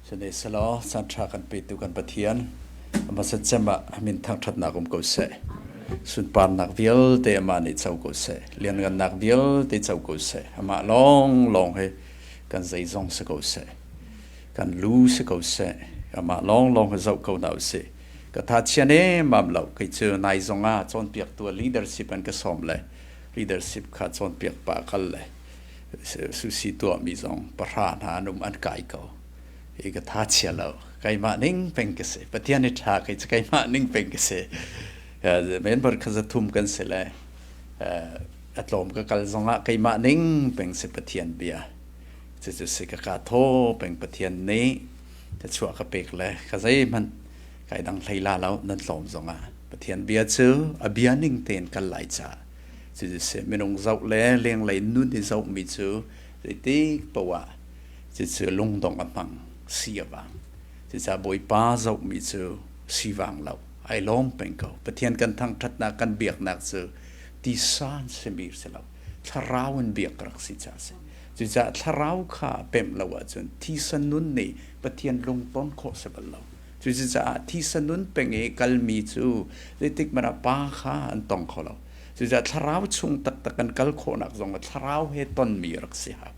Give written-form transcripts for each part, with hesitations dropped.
Sihmanhsehlaw caanṭha kan petu kan Pathian a hmasa cem ah a min thangṭhatnak um ko seh. Sunparnak vialte amah nih co ko seh. Lianngannak vialte co ko seh. Amah lawnglawng hi kan zeizong si ko seh. Kan lu si ko seh. Amah lawnglawng hi zoh ko hna usih. Ka tha chia nemmam lo. Kei cu nai zong ah cawnpiaktu leadership an ka sawm le leadership kha cawnpiak pah kal le susi tuahmi zong pahra hna an um an kai ko. Hi ka tha chia lo. Keimah ning peng ka si. Pathian i ṭha kei cu keimah ning peng ka si. Member kha zathum kan si le a tlawm ka kal zongah keimah ning peng si Pathian bia. Cucu si ka ka thaw peng Pathian nih ka chuah ka pek le ka zeihmanh kai dang hlei la lo nan tlawm zongah Pathian bia cu a bia ning tein kal lai caah cucu si minung zoh le lenglei nun i zohmi cu zeitik paoh ah cucu lungdong a hmang si a vang. Cucaah Bawipa zohmi cu si vang lo ai lawm peng ko. Pathian kan thangṭhatnak kan biaknak cu tisa an simi si lo thlarau in biak rak si caah a si. Cucaah thlarau kha pemh lo ahcun thisa nun nih Pathian lungton khawh si bal lo. Cucaah thisa nun peng i kalmi cu zeitik hmanh ah pa kha an tong kho lo. Cucaah thlarau chung taktak kan kal khawhnak zong ah thlarau he tonmi rak si hau.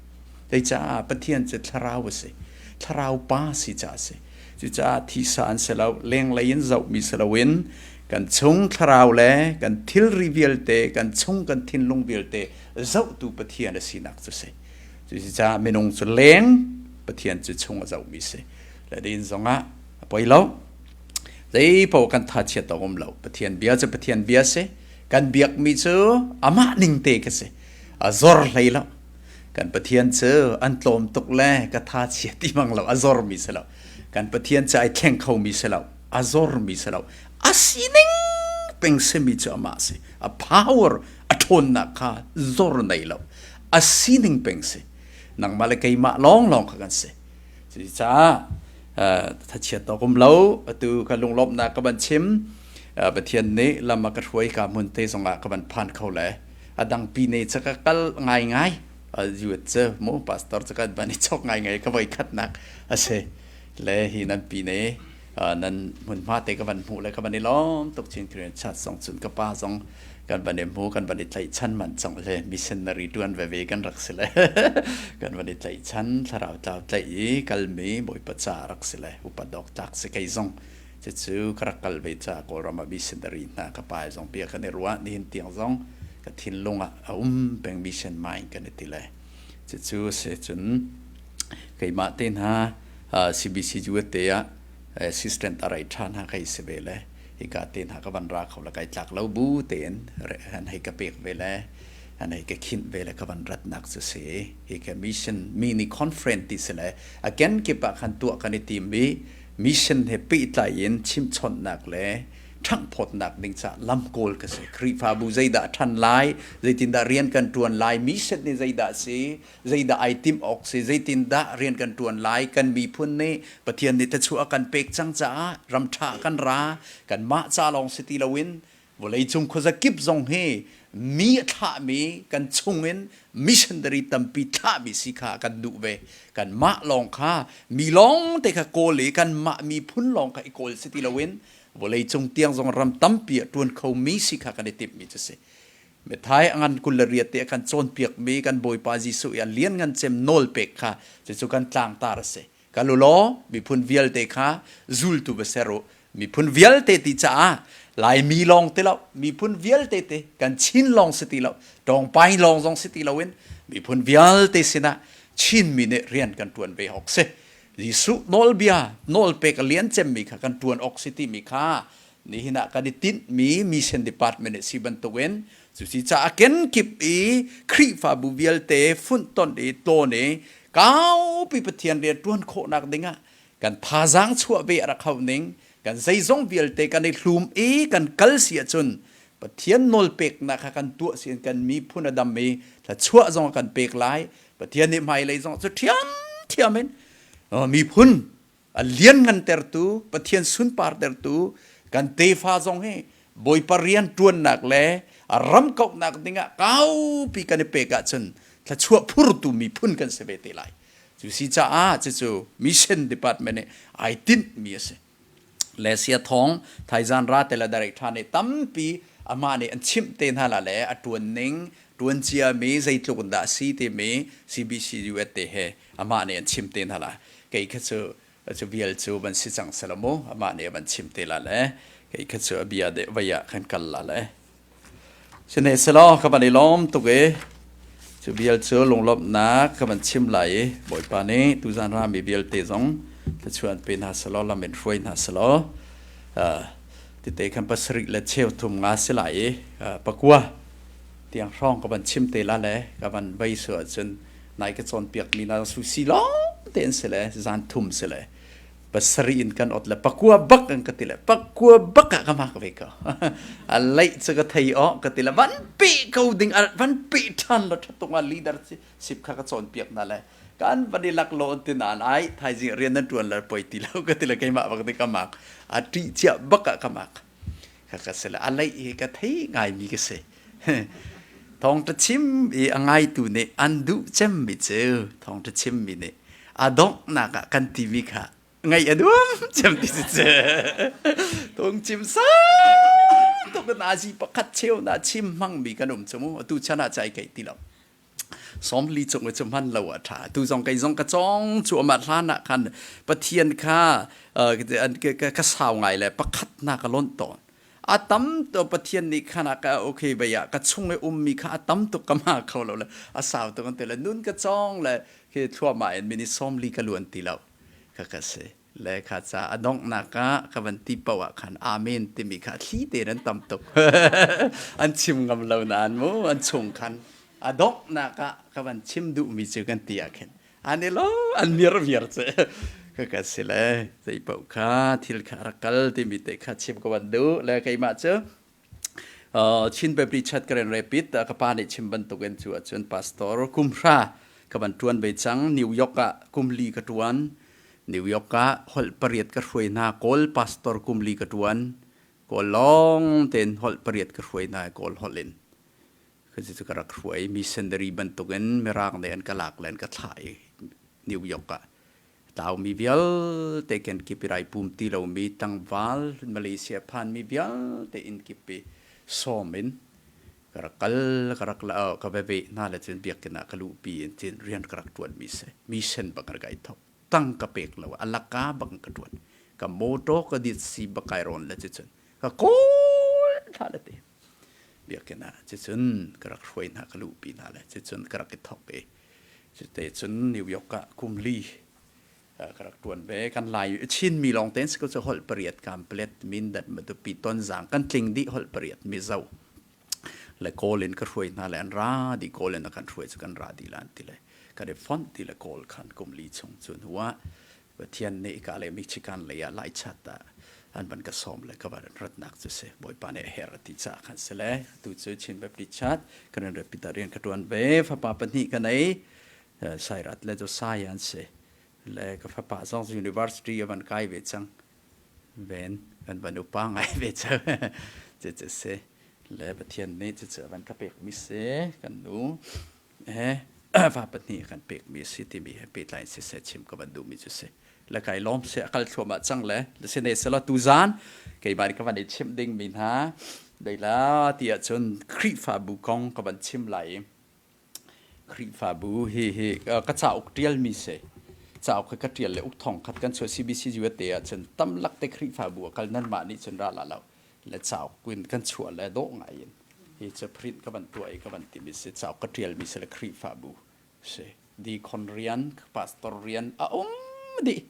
Zeicah Pathian cu thlarau a si. Thlarau pa si caah a si. Cucaah thisa an si lo, lenglei in zohmi si loin kan chung thlarau le kan thilri vialte, kan chung kan thinlung vialte zohtu Pathian a sinak cu si. Cucaah minung cu leng, Pathian cu chung a zohmi si. Le din zongah a poi lo. Zei paoh kan tha chiat awk um lo. Pathian bia cu Pathian bia si. Kan biakmi cu amah ning te ka si. A zor hlei lo. Kan Pathian cu an tlawm tuk le ka tha chia ti bang lo. A zormi si lo. Kan Pathian cu ai thleng khomi si lo. A zormi si lo. A sining peng simi cu amah si. A power a ṭhawnnak kha zor nei lo. A sining peng si. Nangmah le keimah lawnglawng kha kan si. Cucaah thachiat awk um lo. Atu ka lunglawmhnak ka van chim. Pathian nih lam a ka hruai ka hmun te zongah ka van phan kho le a dang pi ne ca ka kal ngaingai. Yuat cu mu pastor cu kan van i chok ngaingai ka voi khatnak a si. Le hi nan pi ne nan hmunhma te ka van hmuh le ka van i lawm tuk chin Korean Church zong cun ka pa zong kan van i hmu kan van i tlaihchan man cang le missionary tuan veve kan rak si le kan van i tlaihchan thlarau tlau tlaih i kalmi Bawipa ca rak si le upat dawk tlak si kei zong cucu ka rak kal ve ca Kawlram ah missionary hna ka pa zong bia kan i ruah nihin tiang zong ka thinlung ah a um peng mission mind kan i ti le cucu se cun keimah te hna CBC te ah assistant a rei ṭhan ha kai si ve le hika te hna ka van ra kho le kai tlak lo bu tein an hei ka pek ve le an hei ka khinh ve le ka van ratnak cu si hi ka mission mini conference ti si le a kenkip ah khan tuah kan i tim i mission he pehtlai in chimchawnhnak le ṭhanghphawtnak ding ca lam kawl ka si Khrihfabu zeidah ṭhan lai zeitindah rian kan ṭuan lai mission nih zeidah si zeidah ai timh awk si zeitindah rian kan ṭuan lai kan miphun nih Pathian nih thluachuah a kan pek cang caah ram ṭha kan ra kanmah ca lawng si ti loin vawleicung khuazakip zong hi mi a thlahmi kan chungin missionary tampi thlahmi si kha kan duh ve kanmah lawng kha mi lawng te kha kawl i kanmah miphun lawng kha i kawl si ti loin vawleicung tiang zong ram tampi a ṭuan khomi si kha kan i timhmi cu si Mithai a ngan 28 te a kan cawnpiakmi kan Bawipa Jesuh i a lianngan cem nawl pek kha cucu kan tlangtar a si. Kal u law miphun vialte kha zultu va ser u. Miphun vialte ti caah Laimi lawng ti lo, miphun vialte te kan Chin lawng si ti lo, Tawngpai lawng zong si ti loin miphun vialte sinah Chinmi nih rian kan ṭuan ve awk si. Jesuh nawlbia nawlpek a lian cemmi kha kan ṭuan awk si timi kha nihin ah kan i tinhmi mission department si bantukin cuci caah kenkip i Khrihfabu vialte funhtonh i tlawn i kaupi Pathian rian ṭuan khawhnak dingah kan thazaang chuah ve a rak hauh ning kan zeizong vialte kan i hlum i kan kal si ahcun Pathian nawlpeknak kha kan tuah si in kan miphun a dam i thluachuah zong a kan pek lai Pathian nih hmailei zong cu ṭhiamṭhiam in miphun a lianngantertu Pathian sunpartertu kan tefa zong hi Bawipa rian ṭuannak le a ram kauhnak dingah kaupi kan i pek ahcun thluachuah phurtu miphun kan si ve te lai. Cu si caah cucu mission department nih ai tinh mi a si. Le sia thong thaizan ra te le darek tha nih tampi amah nih an chimh te hna la le a tuan ning tuan cia mi zeitluk in dah si timi CBC US te he amah nih an chim te hna la. Kei kha cu cu vial cu van si cang sela mu amah nih a van chim te la le kei kha cu a bia de vai ah khan kal la le. Sihmanhsehlaw ka van i lawm tuk i cu vial cu lunglawmhnak ka van chim lai i Bawipa nih tuzan rami vialte zong thluachuah an pe hna selaw lam in hruai hna selaw tite khan pasarih le cheu thum nga si lai i pakua tiang hrawng ka van chim te la le ka van vei su ahcun nai ka cawnpiakmi na susi lawng te an si le zan thum si le pasarih in kan ot le pakua bak an ka ti le pakua bak ah ka mak ve ko. A leih cu ka thei o ka ti le van pe ko ding van pe ṭhan lo ṭhatung ah leader sip kha ka cawnpiak hna le kan van i lak lo an ti nain ai thaizing rian nan ṭuan le poi ti lo ka ti le keimah bak ti ka mak a ṭih cia bak ah ka mak ka ka si le a leih hi ka thei ngai mi ka si. Thawngṭha chim i a ngaitu nih an duh cemmi cu thawngṭha chimmi nih a donghnak ah kan timi kha ngaih a nuam cem ti si cu. Thawngchim sang tuk in azi pakhat cheu na chim hmangmi kan um cu mu atu chan ah cai keih ti lo. 40 cung i cu hman lo a ṭha. Tu zong kei zong ka cawng cu amah hlan ah khan Pathian kha ka sau ngai le pakhat na ka lonh tawn. A tam to Pathian nih khan a ka okay bei ah ka chung i ummi kha a tam tuk ka ma kho lo le a sau tuk an ti le nun ka cawng le khi thluahmah in minute 40 ka luan ti lo ka ka si le kha ca a donghnak ah ka van ti paoh ah khan amen timi kha thli tein an tam tuk an chim ngam lo nain mu an chung khan a donghnak ah ka van chim duhmi cu kan ti ah khin an i lo an mir viar cu ka ka si le zei paoh kha thil kha rak kal timi te kha chim ka van duh le keimah cu Chin Baptist Church Karen Rapid ka pa nih chim bantukin cu ahcun pastor kum hra ka van ṭuan ve cang. New York ah kum li ka ṭuan. New York ah holh pariat ka hruai hna. Kawl pastor kum li ka ṭuan. Kawl lawng tein holh pariat ka hruai hna Kawl holh in. Cucu ka rak hruai. Missionary bantukin Mirang nih an ka lak le an ka thlah i New York ah. Tlaumi vialte kenkip i raipum ti lomi tlangval Malaysia phanmi vialte inn kip i sawm in ka rak kal ka rak la ka va veh hna le cun biakinn ah ka luhpi in cun rian ka rak ṭuanmi si. Mission bak rak ai thok. Tang ka pek lo a laka bak ka ṭuan. Ka motor ka dit si bak kai rawn le cucun ka kawl thla le te. Biakinn ah cucun ka rak hruai hna ka luhpi hna le cucun ka rak i thok i Cute cun New York ah kum li ka rak ṭuan ve. Kan Lai Chinmi lawng tein si ko cu holh pariat Kanpetlet, Mindat, Matupi, Tonzang kan tling dih holh pariat Mizo le Kawl in ka hruai hna le an ra dih Kawl in a kan hruai cu kan ra dih la an ti le kan i fonh ti le Kawl khan kum li chung cu hnu ah Pathian nih ka le Michigan lei ah Laichat ah an van ka sawm le ka van ratnak cu si Bawipa nih a herh a ti caah khan si le tu cu Chin Baptist Church kan in Peter rian ka ṭuan ve fapa pahnih ka nei Sairat le Josiah an si le ka fapa zong university a van kai ve cang ven kan van upa ngai ve cang cu cu si le Pathian nih cucu a van ka pekmi si kan nu he va pahnih kan pekmi a si timi he pehtlai in siseh chim ka van duhmi cu si le kai lawm se a kal thluahmah cang le sine selaw tuzan keimah nih ka van i chimh dingmi hna deila ti ahcun Khrihfabu kong ka van chim lai i Khrihfabu hi hi ka cauk ṭialmi si cauk hi ka ṭial le uk thong khat kan chuah CBC USA ahcun tamlak te Khrihfabu a kal nanmah nih cun ra la lo le cauk in kan chuah le dawh ngai in hi cu print ka van tuah i ka van timi si cauk ka ṭialmi si le Khrihfabu si deacon rian pastor rian a um dih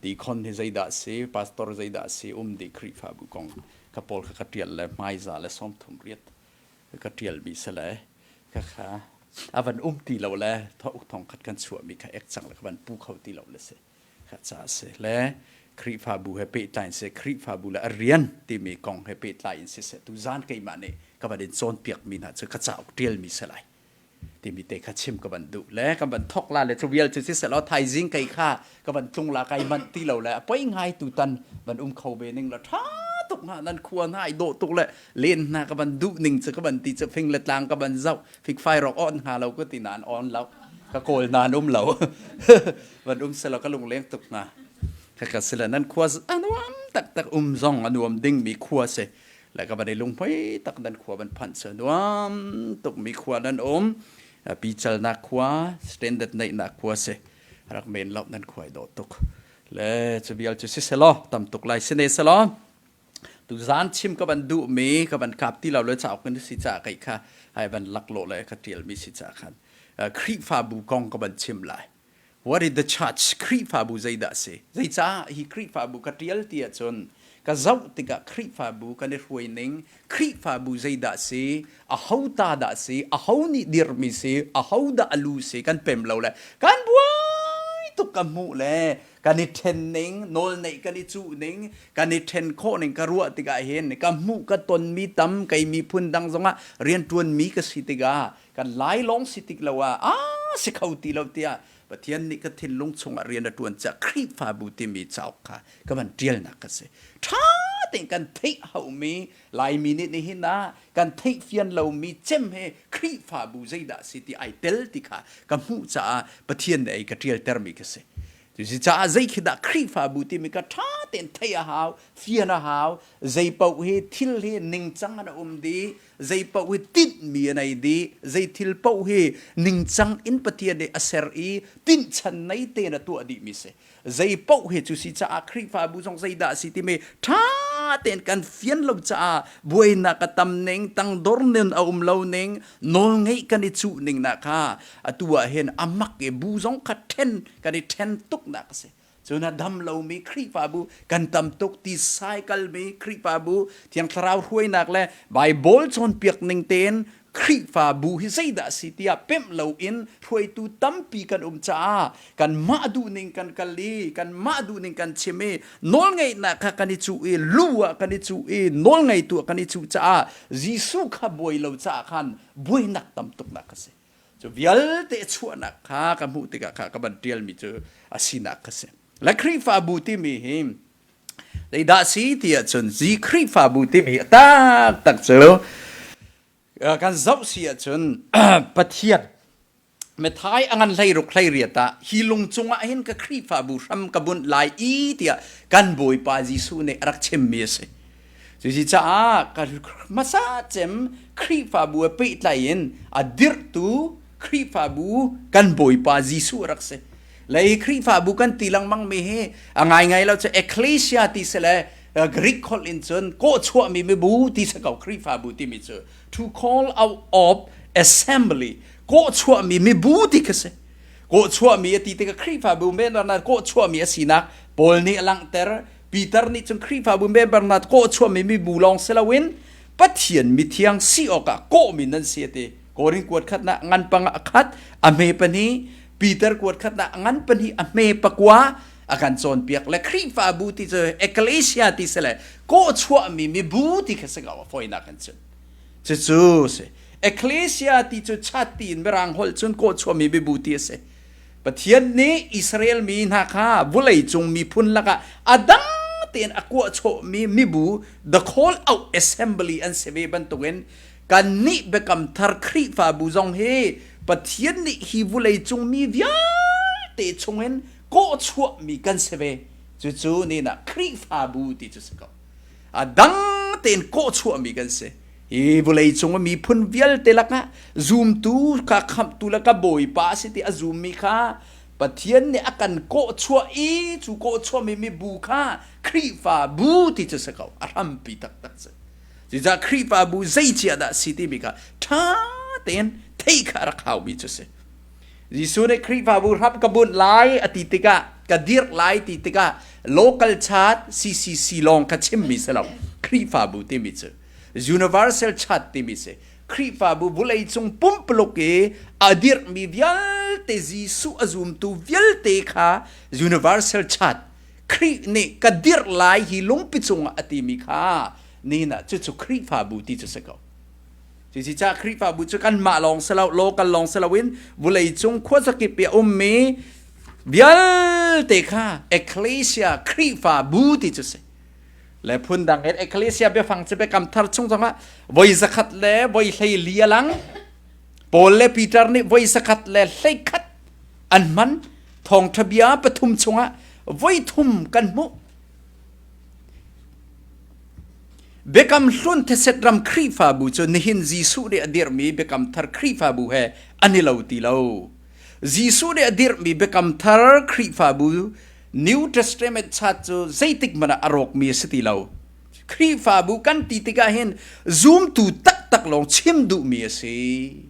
deacon hi zeidah si pastor zeidah si um dih Khrihfabu kong ka pawl kha ka ṭial le hmaiza le sawmthum riat ka ṭialmi si le ka kha a van um ti lo le uk thong khat kan chuahmi kha ek cang le ka van pu kho ti lo le si kha ca a si le Khrihfabu he pehtlai in siseh Khrihfabu le a rian timi kong he pehtlai in siseh tuzan keimah nih ka van in cawnpiakmi hna cu ka cauk ṭialmi si lai timi te kha chim ka van duh le kan van thok la le cu vial cu siseh law thaizing kei kha ka van tlung la kai manh ti lo le a poi ngai tutan van um kho ve ning la ṭha tuk hnga nan khua hna ai dawh tuk le len hna ka van duh ning cu ka van ti cu fing le tlang ka van zoh fikfai rok on hnga lo ka ti nain on lo. Ka kawl na an um lo. Van um selaw ka lungleng tuk hnga. Khakha sila nan khua a nuam taktak, um zong a nuam dingmi khua si. Le ka van i lunghmui tak nan khua van phanh cu nuam tukmi khua nan um. Picalnak khua, standard neihnak khua si. Rak men lo nan khua i dawh tuk. Le cu vial cu si selaw tam tuk lai si ne selaw. Tuzaan chim ka van duhmi ka van kap ti lo le cauk in si caah kei kha hai van laklawh le ka ṭialmi si caah khan Khrihfabu kong ka van chim lai. What is the church? Khrihfabu zeidah si? Zeicah hi Khrihfabu ka ṭial ti ahcun ka zoh tikah Khrihfabu kan i hruai ning, Khrihfabu zeidah si, aho ta dah si, aho nih dirhmi si, aho dah a lu si kan pem lo le kan buai tuk ka hmuh le kan i ṭhen ning, nawlneih kan i cuh ning, kan i ṭhen khawh ning ka ruah tikah hin ka hmuh ka tonmi tam kei miphun dang zongah rianṭuanmi ka si tikah kan Lai lawng si tik lo ah a si kho ti lo tiah Pathian nih ka thinlung chungah rian a ṭuan caah Khrihfabu timi cauk kha ka van ṭialnak ka si. Ṭha tein kan theih haumi Laimi nih nihin ah kan theih fian lomi cem he Khrihfabu zeidah si ti ai tel ti kha ka hmuh caah Pathian nih ei ka ṭialtermi ka si. Cucaah zei khi dah Khrihfabu timi ka ṭha tein theih a hau, fian a hau, zei paoh hi thil hi ningcang an um dih, zei paoh hi tinhmi an ei dih, zei thil paoh hi ningcang in Pathian nih a ser i tinhchan nei tein a tuah dihmi si. Zei paoh hi cu si caah Khrihfabu zong zeidah a si timi ṭha tein kan fian lo caah buainak a tam ning, tangdor nun a um lo ning, nawlngeih kan i cuh ning nak kha atu ah hin a mak i bu zong kha ṭhen kan i ṭhen tuknak a si. Cun a dam lomi Khrihfabu kan tam tuk ti saikalmi Khrihfabu Thiang Thlarau hruainak le Baibal cawnpiak ning tein Khrihfabu hi zeidah a si tiah pemh loin hruaitu tampi kan um caah kanmah duhning kan kal i kanmah duhning kan chim i nawlngeihnak kha kan i cuh i lu ah kan i cuh i nawlngeitu ah kan i cuh caah Jesuh kha buai lo caah khan buainak tam tuknak a si. Cu vialte chuahnak kha ka hmuh tikah kha ka van ṭialmi cu a sinak kha si. Le Khrihfabu timi hi zeidah si ti ahcun zi Khrihfabu timi taktak cu kan zoh si ahcun Pathian Methai a ngan 16 18 ah hi lung cungah hin ka Khrihfabu hram ka bunh lai i tiah kan Bawipa Jesuh nih a rak chimmi a si. Cucaah ka hmasa cem Khrihfabu he pehtlai in a dirhtu Khrihfabu kan Bawipa Jesuh a rak si. Lei Khrihfabu kan ti lengmang mi hi a ngaingai lo cu ecclesia ti si le Greek holh in cun kawhchuahmi mibu ti si ko Khrihfabu timi cu to call out of assembly kawhchuahmi mibu ti kha si. Kawhchuahmi a ti tikah Khrihfabu member hna kawhchuahmi a sinak Paul nih a langhter. Peter nih cun Khrihfabu member hna kawhchuahmi mibu lawng si loin Pathian mithiang si awkah kawhmi nan si a ti. Korin kuat khatnak ngan panga a khat a hme pahnih, Peter kuat khatnak ngan pahnih a hme pakua a kan cawnpiak le Khrihfabu ti cu ecclesia ti si le kawhchuahmi mibu ti kha si ko a fawinak in cun. Cucu si. Ecclesia ti cu chat tiin Mirang holh cun kawhchuahmi mibu ti a si. Pathian nih Israel mi hna kha vawlei cung miphun lakah a dang tein a kuahchawhmi mibu the call out assembly an si ve bantukin kannih Biakam Thar Khrihfabu zong hi Pathian nih hi vawlei cung mi vialte chungin kawhchuahmi kan si ve. Cucu ni nah Khrihfabu ti cu si ko. A dang tein kawhchuahmi kan si. Hi vawlei cung a miphun vialte lakah zumtu kha khamhtu le ka bawipa a si ti a zummi kha Pathian nih a kan kawhchuah i cu kawhchuahmi mibu kha Khrihfabu ti cu si ko. A hrampi taktak si. Cucaah Khrihfabu zeicia dah si timi kha ṭha tein theih kha a rak haumi cu si. Jesuh nih Khrihfabu hram ka bunh lai a ti tikah ka dirh lai ti tikah local church CCC lawng kha chimmi si lo. Khrihfabu timi cu universal church timi si. Khrihfabu vawleicung pumpuluk i a dirhmi vialte Jesuh a zumtu vialte kha universal church Khrih nih ka dirh lai hi lungpi cungah a timi kha nihin ah cucu Khrihfabu ti cu si ko. Cucaah Khrihfabu cu kanmah lawng si lo, local lawng si loin vawleicung khuazakip i a ummi vialte kha ecclesia Khrihfabu ti cu si. Le phundang in ecclesia biafang cu biakam thar chung zongah voi zakhat le voi 14 a lang. Paul le Peter nih voi zakhat le 11. An hman. Thawngṭha bia pathum chungah voithum kan hmuh. Biakam Hlun theset ram Khrihfabu cu nihin Jesuh nih a dirhmi Biakam Thar Khrihfabu he an i lo ti lo. Jesuh nih a dirhmi Biakam Thar Khrihfabu New Testament chat cu zeitik hmanh ah a rawkmi a si ti lo. Khrihfabu kan ti tikah hin zumtu taktak lawng chim duhmi a si.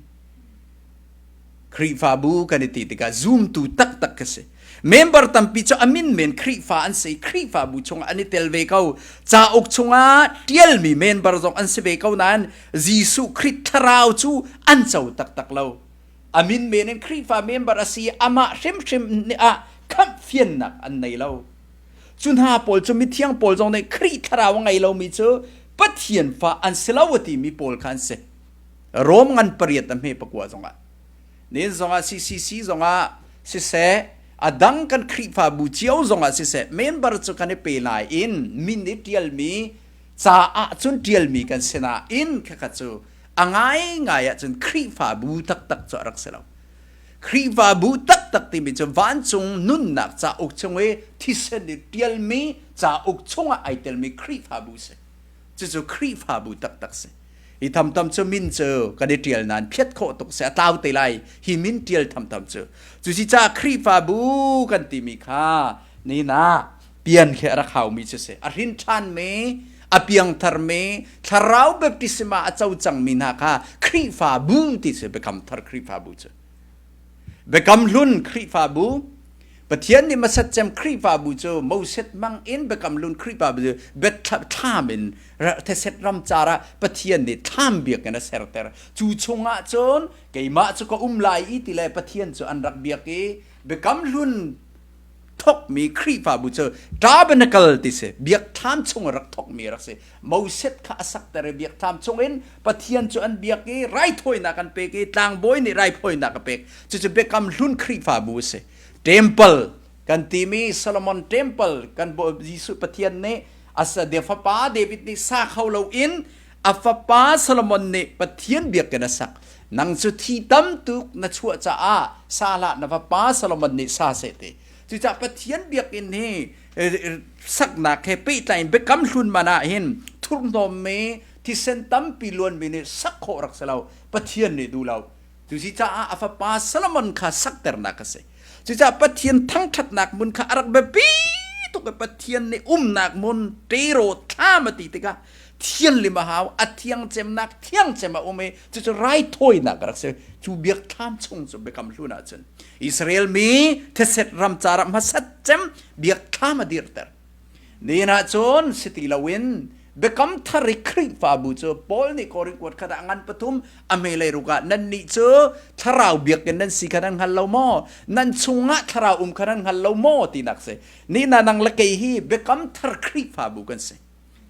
Khrihfabu kan i ti tikah zumtu taktak ka si. Member tampi cu a min men Khrihfa an si. Khrihfabu chungah an i tel ve ko. Cauk chungah ṭialmi member zong an si ve ko nain Jesuh Khrih thlarau cu an co taktak lo. A min men in Khrihfa member a si amah hrimhrim nih ah khamh fiannak an nei lo. Cu hna pawl cu mithiang pawl zong nih Khrih thlarau a ngei lomi cu Pathian fa an si lo a timi pawl kha an si. Rom ngan pariat a hme pakua zongah nin zongah CCC zongah siseh a dang kan Khrihfabu cio zongah siseh member cu kan i pe lai in min i ṭialmi ca ah cun ṭialmi kan si nain khakha cu a ngaingai ahcun Khrihfabu taktak cu a rak si lo. Khrihfabu taktak timi cu vancung nunnak cauk chung i thisen i ṭialmi cauk chungah ai telmi Khrihfabu si. Cucu Khrihfabu taktak si. Hi thamtam cu min cu kan i ṭial nain phiat khawh tuk si a tlau te lai hi min ṭial thamtam cu. Cusi caah Khrihfabu kan timi kha nihin ah pian khi a rak haumi cu si. A hrin ṭhanmi, a piangtharmi, thlarau baptisma a co cangmi hna kha Khrihfabu ti si Biakam Thar Khrihfabu cu. Biakam Hlun Khrihfabu Pathian nih hmasat cem Khrihfabu cu Moses mang in Biakam Hlun Khrihfabu cu biathlam in theset ram car ah Pathian nih thlam biakinn a serter. Cu chungah cun keimah cu ka um lai i ti le Pathian cu an rak biak i Biakam Hlun thokmi Khrihfabu cu tabernacle ti si biakthlam chung rak thokmi rak si. Moses kha a sakter i biakthlam chungin Pathian cu an biak i raithawinak an pek i tlangbawi nih raithawinak a pek. Cucu Biakam Hlun Khrihfabu a si. Temple kan timi Solomon Temple kan Jesuh Pathian nih a fapa David nih sa kho loin a fapa Solomon nih Pathian biakinn a sak. Nang cu thi tam tuk na chuah caah sa hlah na fapa Solomon nih sa seh ti. Cucaah Pathian biakinn hi saknak he pehtlai in biakam hlun man ah hin thurhnawmmi thisen tampi luanmi nih sak khawh rak si lo. Pathian nih duh lo. Cucaah a fapa Solomon kha sakternak a si. Cucaah Pathian thangṭhatnak hmun kha a rak biapi tuk i Pathian nih umnak hmun ṭero thlam a ti tikah thianlim a hau, a thiang cemnak thiang cem a um i cucu raithawinak a rak si. Cu biakthlam chung cu biakam hlun ahcun Israel mi theset ram car ah hmasat cem biakthlam a dirter. Nihin ahcun si ti loin Biakam Thar i Khrihfabu cu Paul nih Korin kuat khat ah ngan pathum a hmelei ruk ah nannih cu thlarau biakinn nan si kha nan hngal lo maw? Nan chungah thlarau um kha nan hngal lo maw? tinak si. Ni na nang le kei hi Biakam Thar Khrihfabu kan si.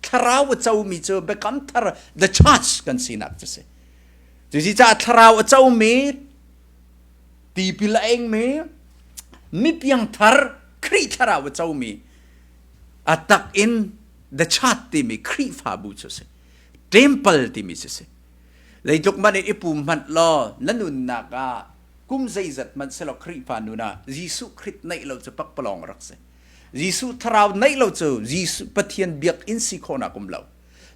Thlarau a comi cu Biakam Thar the church kan sinak cu si. Cucaah thlarau a comi tipil a ingmi mipiang thar Khrih thlarau a comi a tak in the church timi Khrihfabu cu si temple timi cu si zeitluk man in i pum hmanh law na nunnak ah kum zeizat hmanh selaw Khrihfa nun ah Jesuh Khrih neih lo cu pakpalawng rak si Jesuh thlarau neih lo cu Jesuh Pathian biakinn si khawhnak um lo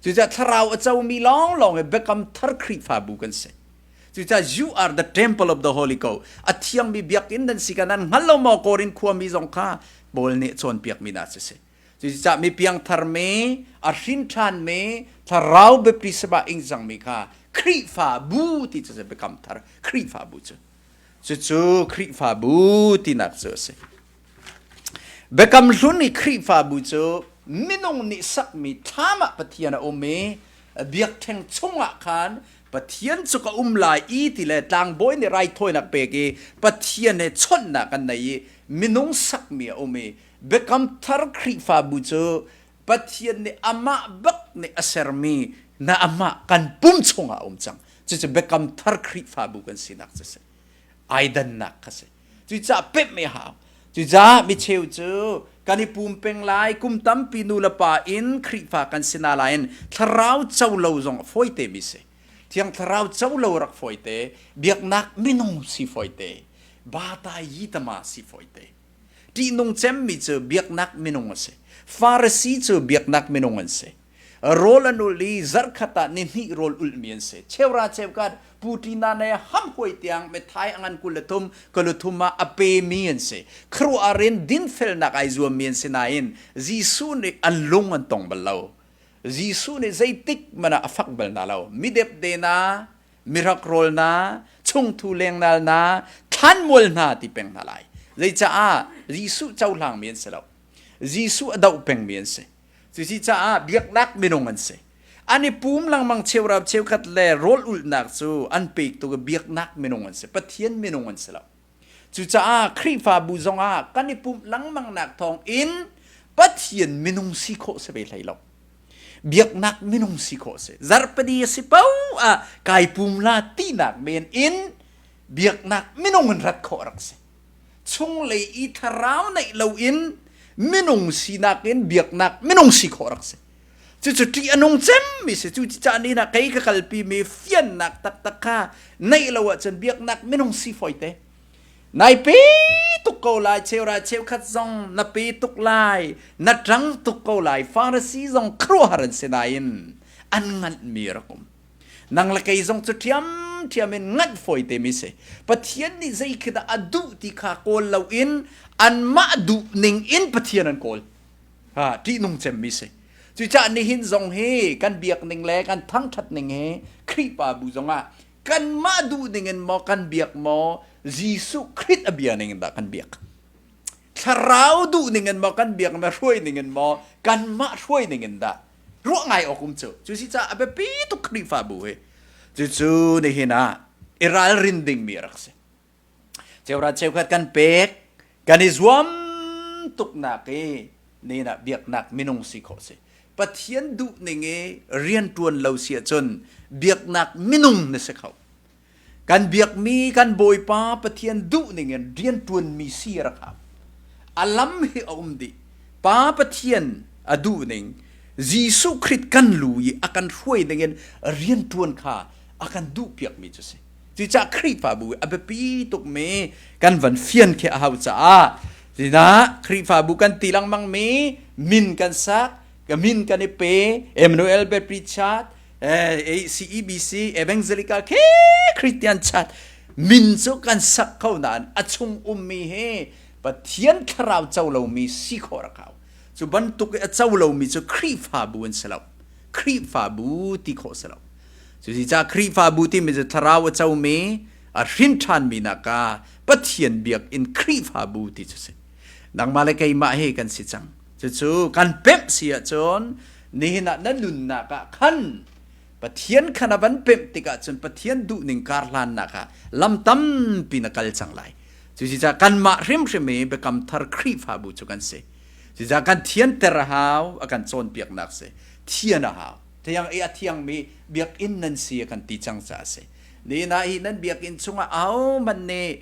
cucaah thlarau a comi lawnglawng hi biakam thar Khrihfabu kan si Cucaah you are the temple of the Holy Ghost. A thiangmi biakinn nan si ka nan hngal lo maw Korin khuami zong kha Paul nih cawnpiakmi hna cu si. Cucaah mi piangthar mi, a hrin ṭhan mi, thlarau baptisma ing cangmi kha Khrihfabu ti cu biakam thar Khrihfabu cu. Cucu Khrihfabu tinak cu a si. Biakam hlun i Khrihfabu cu minung nih sakmi thlam ah Pathian a um i biakṭheng chungah khan Pathian cu ka um lai i ti le tlangbawi nih raithawinak pek i Pathian he chawnhnak an nei i minung sakmi a um i Biakam Thar Khrihfabu cu Pathian nih amah bak nih a sermi na amah kan pum chungah a um cang. Cucu Biakam Thar Khrihfabu kan sinak cu si. Ai dannak kha si. Cucaah pemh a hau. Cucaah micheu cu kan i pum peng lai, kum tampi nu le pa in Khrihfa kan si na lain thlarau co lo zong a fawite mi si. Thiang thlarau co lo rak fawite, biaknak minung si fawite. Bata yi tama si foi te. Ṭihnung cemmi cu biaknak minung a si. Farasi cu biaknak minung an si. Rawl an ulh i zarhkhat ah nihnih rawl ulhmi an si. Cheura cheukat putina ne hamhuai tiang methai a ngan 23 kaluthum ah a pemi an si. Khuaruahhar in dinfelnak ai zuammi an si nain Jesuh nih an lung an tong bal lo. Jesuh nih zeitik hmanh ah a fak bal hna lo. Midepde na, mirak rawl na, chungthu lengnal na, thlanmual hna ti peng hna lai. Zeicaah Jesuh cohlangmi an si lo. Jesuh a doh pengmi an si. Cuci caah biaknak minung an si. An i pum lengmang cheurau cheukhat le rawl ulhnak cu an pek tuk i biaknak minung an si. Pathian minung an si lo. Cucaah Khrihfabu zongah kan i pumh lengmangnak thawng in Pathian minung si khawh si ve hlei lo. Biaknak minung si khawh si. Zarhpini a si paoh ah kai pum la tinak men in biaknak minung in rat khawh rak si. Chunglei i thlarau neih loin minung sinak in biaknak minung si khawh rak si. Cucu ṭih a nung cemmi si. Cu caan ni kei ka kalpi mi fiannak taktak kha neih lo ahcun biaknak minung si fawi te. Nai pe tuk ko lai, cheura cheukhat zong na pe tuk lai, na ṭang tuk ko lai, Pharisee zong khuaruahhar an si nain an nganhmi rak um. Nang le kei zong cu ṭhiamṭhiam in nganh fawi te mi si. Pathian nih zei khi dah a duh ti kha kawl loin anmah duh ning in Pathian an kawl. Ha, ṭihnung cemmi si. Cucaah nihin zong hi kan biak ning le kan thangṭhat ning hi Khrihfabu zongah kanmah duh ning in maw kan biak maw Jesuh Khrih a bia ning in dah kan biak. Thlarau duh ning in maw kan biak na hruai ning in maw kanmah hruai ning in dah ruah ngai awk um cu. Cu si caah a biapi tuk Khrihfabu hi. Cucu nihin ah i ralrin dingmi a rak si. Cheukhat cheukhat kan pek, kan i zuam tuknak i nihin ah biaknak minung si khawh si. Pathian duh ning i rianṭuan lo si ahcun biaknak minung na si kho. Kan biakmi kan Bawipa Pathian duh ning in rianṭuanmi si a rak hau. A lam hi a um dih. Pa Pathian a duh ning, Jesuh Khrih kan lu i a kan hruai ning in rianṭuan kha a kan duhpiakmi cu si. Cucaah Khrihfabu a biapi tukmi kan van fian khi a hau caah Zinah Khrihfabu kan ti lengmangmi min kan sak, ka min kan i pe, Emmanuel Baptist Church, CEBC, Evangelical khi Christian Church min cu kan sak ko nain a chung ummi hi Pathian thlarau co lomi si khawh rak hau. Cu bantuk i a co lomi cu Khrihfabu an si lo. Khrihfabu ti khawh si lo. Cucaah Khrihfabu timi cu thlarau a comi, a hrin ṭhanmi nak ah Pathian biakinn Khrihfabu ti cu si. Nangmah le keimah hi kan si cang. Cucu kan pemh si ahcun nihin ah na nunnak ah khan Pathian khan a van pemh tikah cun Pathian duhning karhlannak ah lam tampi na kal cang lai. Cucaah kanmah hrimhrim hi Biakam Thar Khrihfabu cu kan si. Cucaah kan thianter a hau, a kan cawnpiaknak si. Thian a hau. Thiang i a thiangmi biakinn nan si a kan ti cang caah a si. Nihin ah hi nan biakinn chungah ahohmanh nih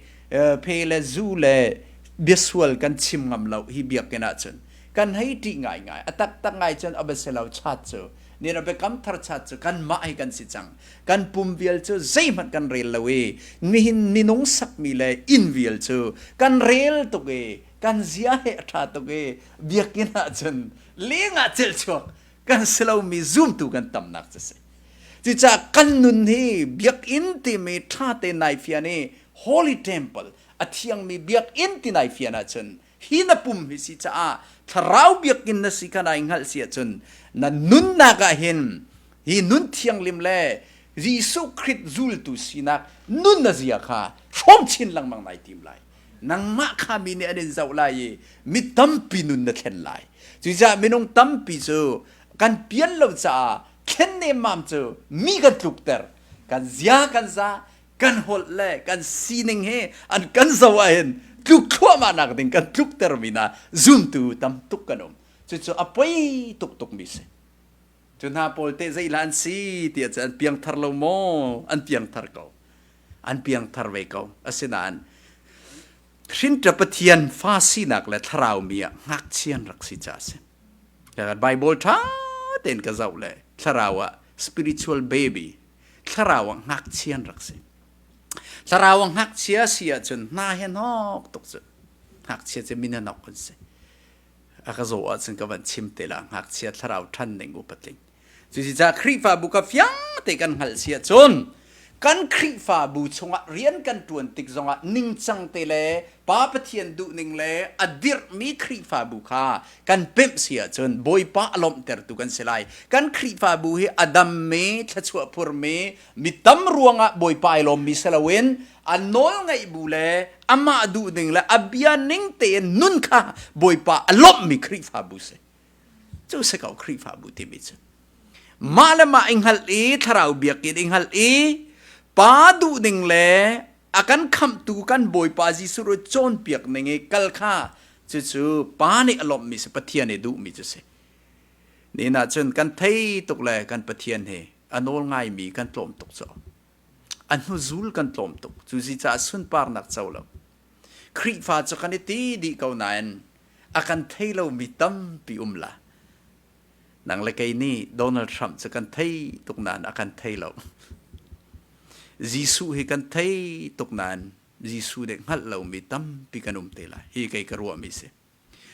phe le zu le biasual kan chim ngam lo hi biakinn ahcun kan hei ṭih ngaingai. A taktak ngai cun a va si lo chat cu. Nihin ah biakam thar chat cu kanmah hi kan si cang. Kan pum vial cu zeihmanh kan rel lo i nihin minung sakmi le inn vial cu kan rel tuk i kan zia he a ṭha tuk i biakinn ahcun leng ah celhchuak kan si lomi zumtu kan tamnak cu si. Cucaah kan nun hi biakinn timi ṭha te nai fian i Holy Temple a thiangmi biakinn ti nai fian ahcun hi na pum hi si caah thlarau biakinn na si kha nai hngalh si ahcun na nunnak ah hin hi nun thianglim le Jesuh Khrih zultu sinak nun na zia kha hrawm chin lengmang nai tim lai. Nangmah kha mi nih an in zoh lai i mi tampi nun na thlen lai. Cucaah minung tampi cu kan pian lo caah thlen nemmam cu mi kan tlukter. Kan zia kan za, kan holh le kan sining he an kan zoh ahhin tluk thluahmah nak ding kan tlukter mi hna zumtu tam tuk kan um. Cucu a poi tuk tukmi si. Cu hna pawl teh zeihlah an si tiah cun an piangthar lo maw? An piangthar ko. An piangthar ve ko. Asinain hrinṭa Pathian fa sinak le thlarau mi ah ngakchia an rak si caah a si. Bible ṭha tein ka zoh le thlarau ah spiritual baby, thlarau ah ngakchia an rak si. Thlarau a ngakchia si ahcun hna he hnok tuk cu. Ngakchia cu min a nok kan si. A ka zaw ahcun ka van chim te la ngakchia thlarau ṭhan ning upatling. Cucaah Khrihfabu ka fiang te kan hngalh si ahcun kan Khrihfabu chungah rian kan ṭuan tik zongah ningcang te le Pa Pathian duhning le a dirhmi Khrihfabu kha kan pemh si ahcun Bawipa a lawmhtertu kan si lai. Kan Khrihfabu hi a dammi, thluachuah phurmi, mi tam ruangah Bawipa ai lawmmi si loin a nawl ngaih bu le amah duhning le a bia ning tein nun kha Bawipa a lawmhmi Khrihfabu si. Cu si ko Khrihfabu timi cu. Mah le mah i hngalh i thlarau biakinn i hngalh i pa duhning le a kan khamhtu kan Bawipa Jesuh ru cawnpiak ning i kal kha cucu pa nih a lawmhmi si Pathian nih duhmi cu si. Nihin ah cun kan thei tuk le kan Pathian hi a nawl ngaimi kan tlawm tuk cu. A hnuzul kan tlawm tuk. Cu zi caah sunparnak co lo. Khrihfa cu kan i ti dih ko nain a kan thei lomi tampi um la. Nang le kei nih Donald Trump cu kan thei tuk nain a kan thei lo. Jesuh hi kan thei tuk nain Jesuh nih hngalh lomi tampi kan um te lai. Hi kei ka ruahmi si.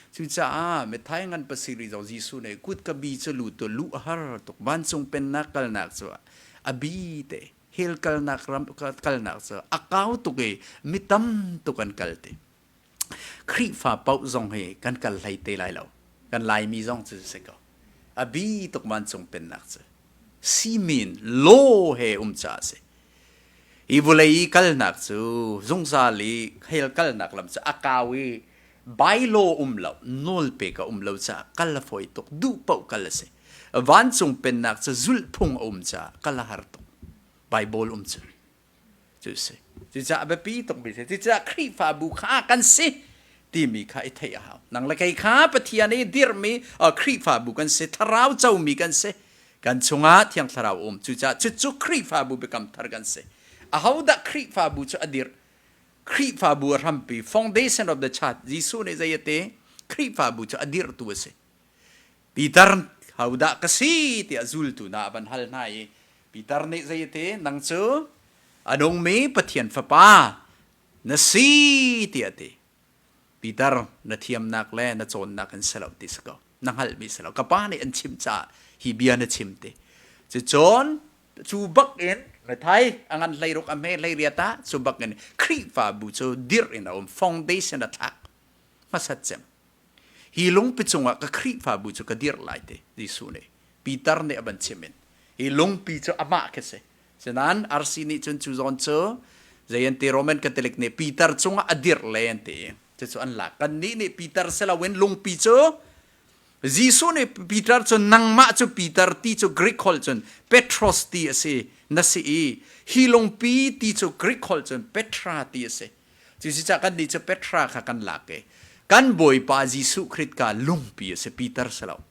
Cucaah mithai ngan pasiri zong Jesuh nih kut ka bi cu lu tu luh a har tuk. Vancung pennak kalnak cu a bi te. Hell kalnak ram kalnak cu a kau tuk i mi tam tuk an kal ti. Khrihfa paoh zong hi kan kal hlei te lai lo. Kan Laimi zong cu si ko. A bi tuk vancung pennak cu. Simin law he um caah a si. Hi vulei i kalnak cu zungzal i hell kalnak lam cu a kau i bylaw um lo, nawlpek a um lo caah kal a fawi tuk, duh paoh kal a si. Vancung pennak cu zulhphung a um caah kal a har tuk. Bible um cu. Cu si. Cucaah a biapi tukmi si. Cucaah Khrihfabu kha kan si timi kha i theih a hau. Nang le kei kha Pathian i dirhmi Khrihfabu kan si, thlarau comi kan si. Kan chungah Thiang Thlarau um. Cucaah cucu Khrihfabu biakam thar kan si. Ahodah Khrihfabu cu a dirh? Khrihfabu a hrampi, foundation of the church, Jesuh nih zei a ti? Khrihfabu cu a dirhtu a si. Peter hodah ka si tiah zultu hna a van hal hna i Peter nih zei a ti? Nang cu a nungmi Pathian fapa na si tiah a ti. Peter na thiamnak le na cawnnak in si lo ti si ko. Na hngalhmi si lo. Ka pa nih an chim caah hi bia na chim ti. Cucun cu bak in Mathai a ngan 16 a hme 18 ah cu bak in Khrihfabu cu dirh in a um foundation a thlak hmasat cem. Hi lungpi cungah ka Khrihfabu cu ka dirh lai ti Jesuh nih Peter nih a van chim in hi lungpi cu amah khi si. Sinain RC nih cun cu zawn cu zei an ti Roman Catholic nih Peter cungah a dirh le an ti i cucu an lak. Kannih nih Peter si loin lungpi cu Jesuh nih Peter cu nangmah cu Peter ti cu Greek holh cun Petros ti a si na si i hi lungpi ti cu Greek holh cun Petra ti a si. Cucaah kannih cu Petra kha kan lak i kan Bawipa Jesuh Khrist ka lungpi a si Peter si lo.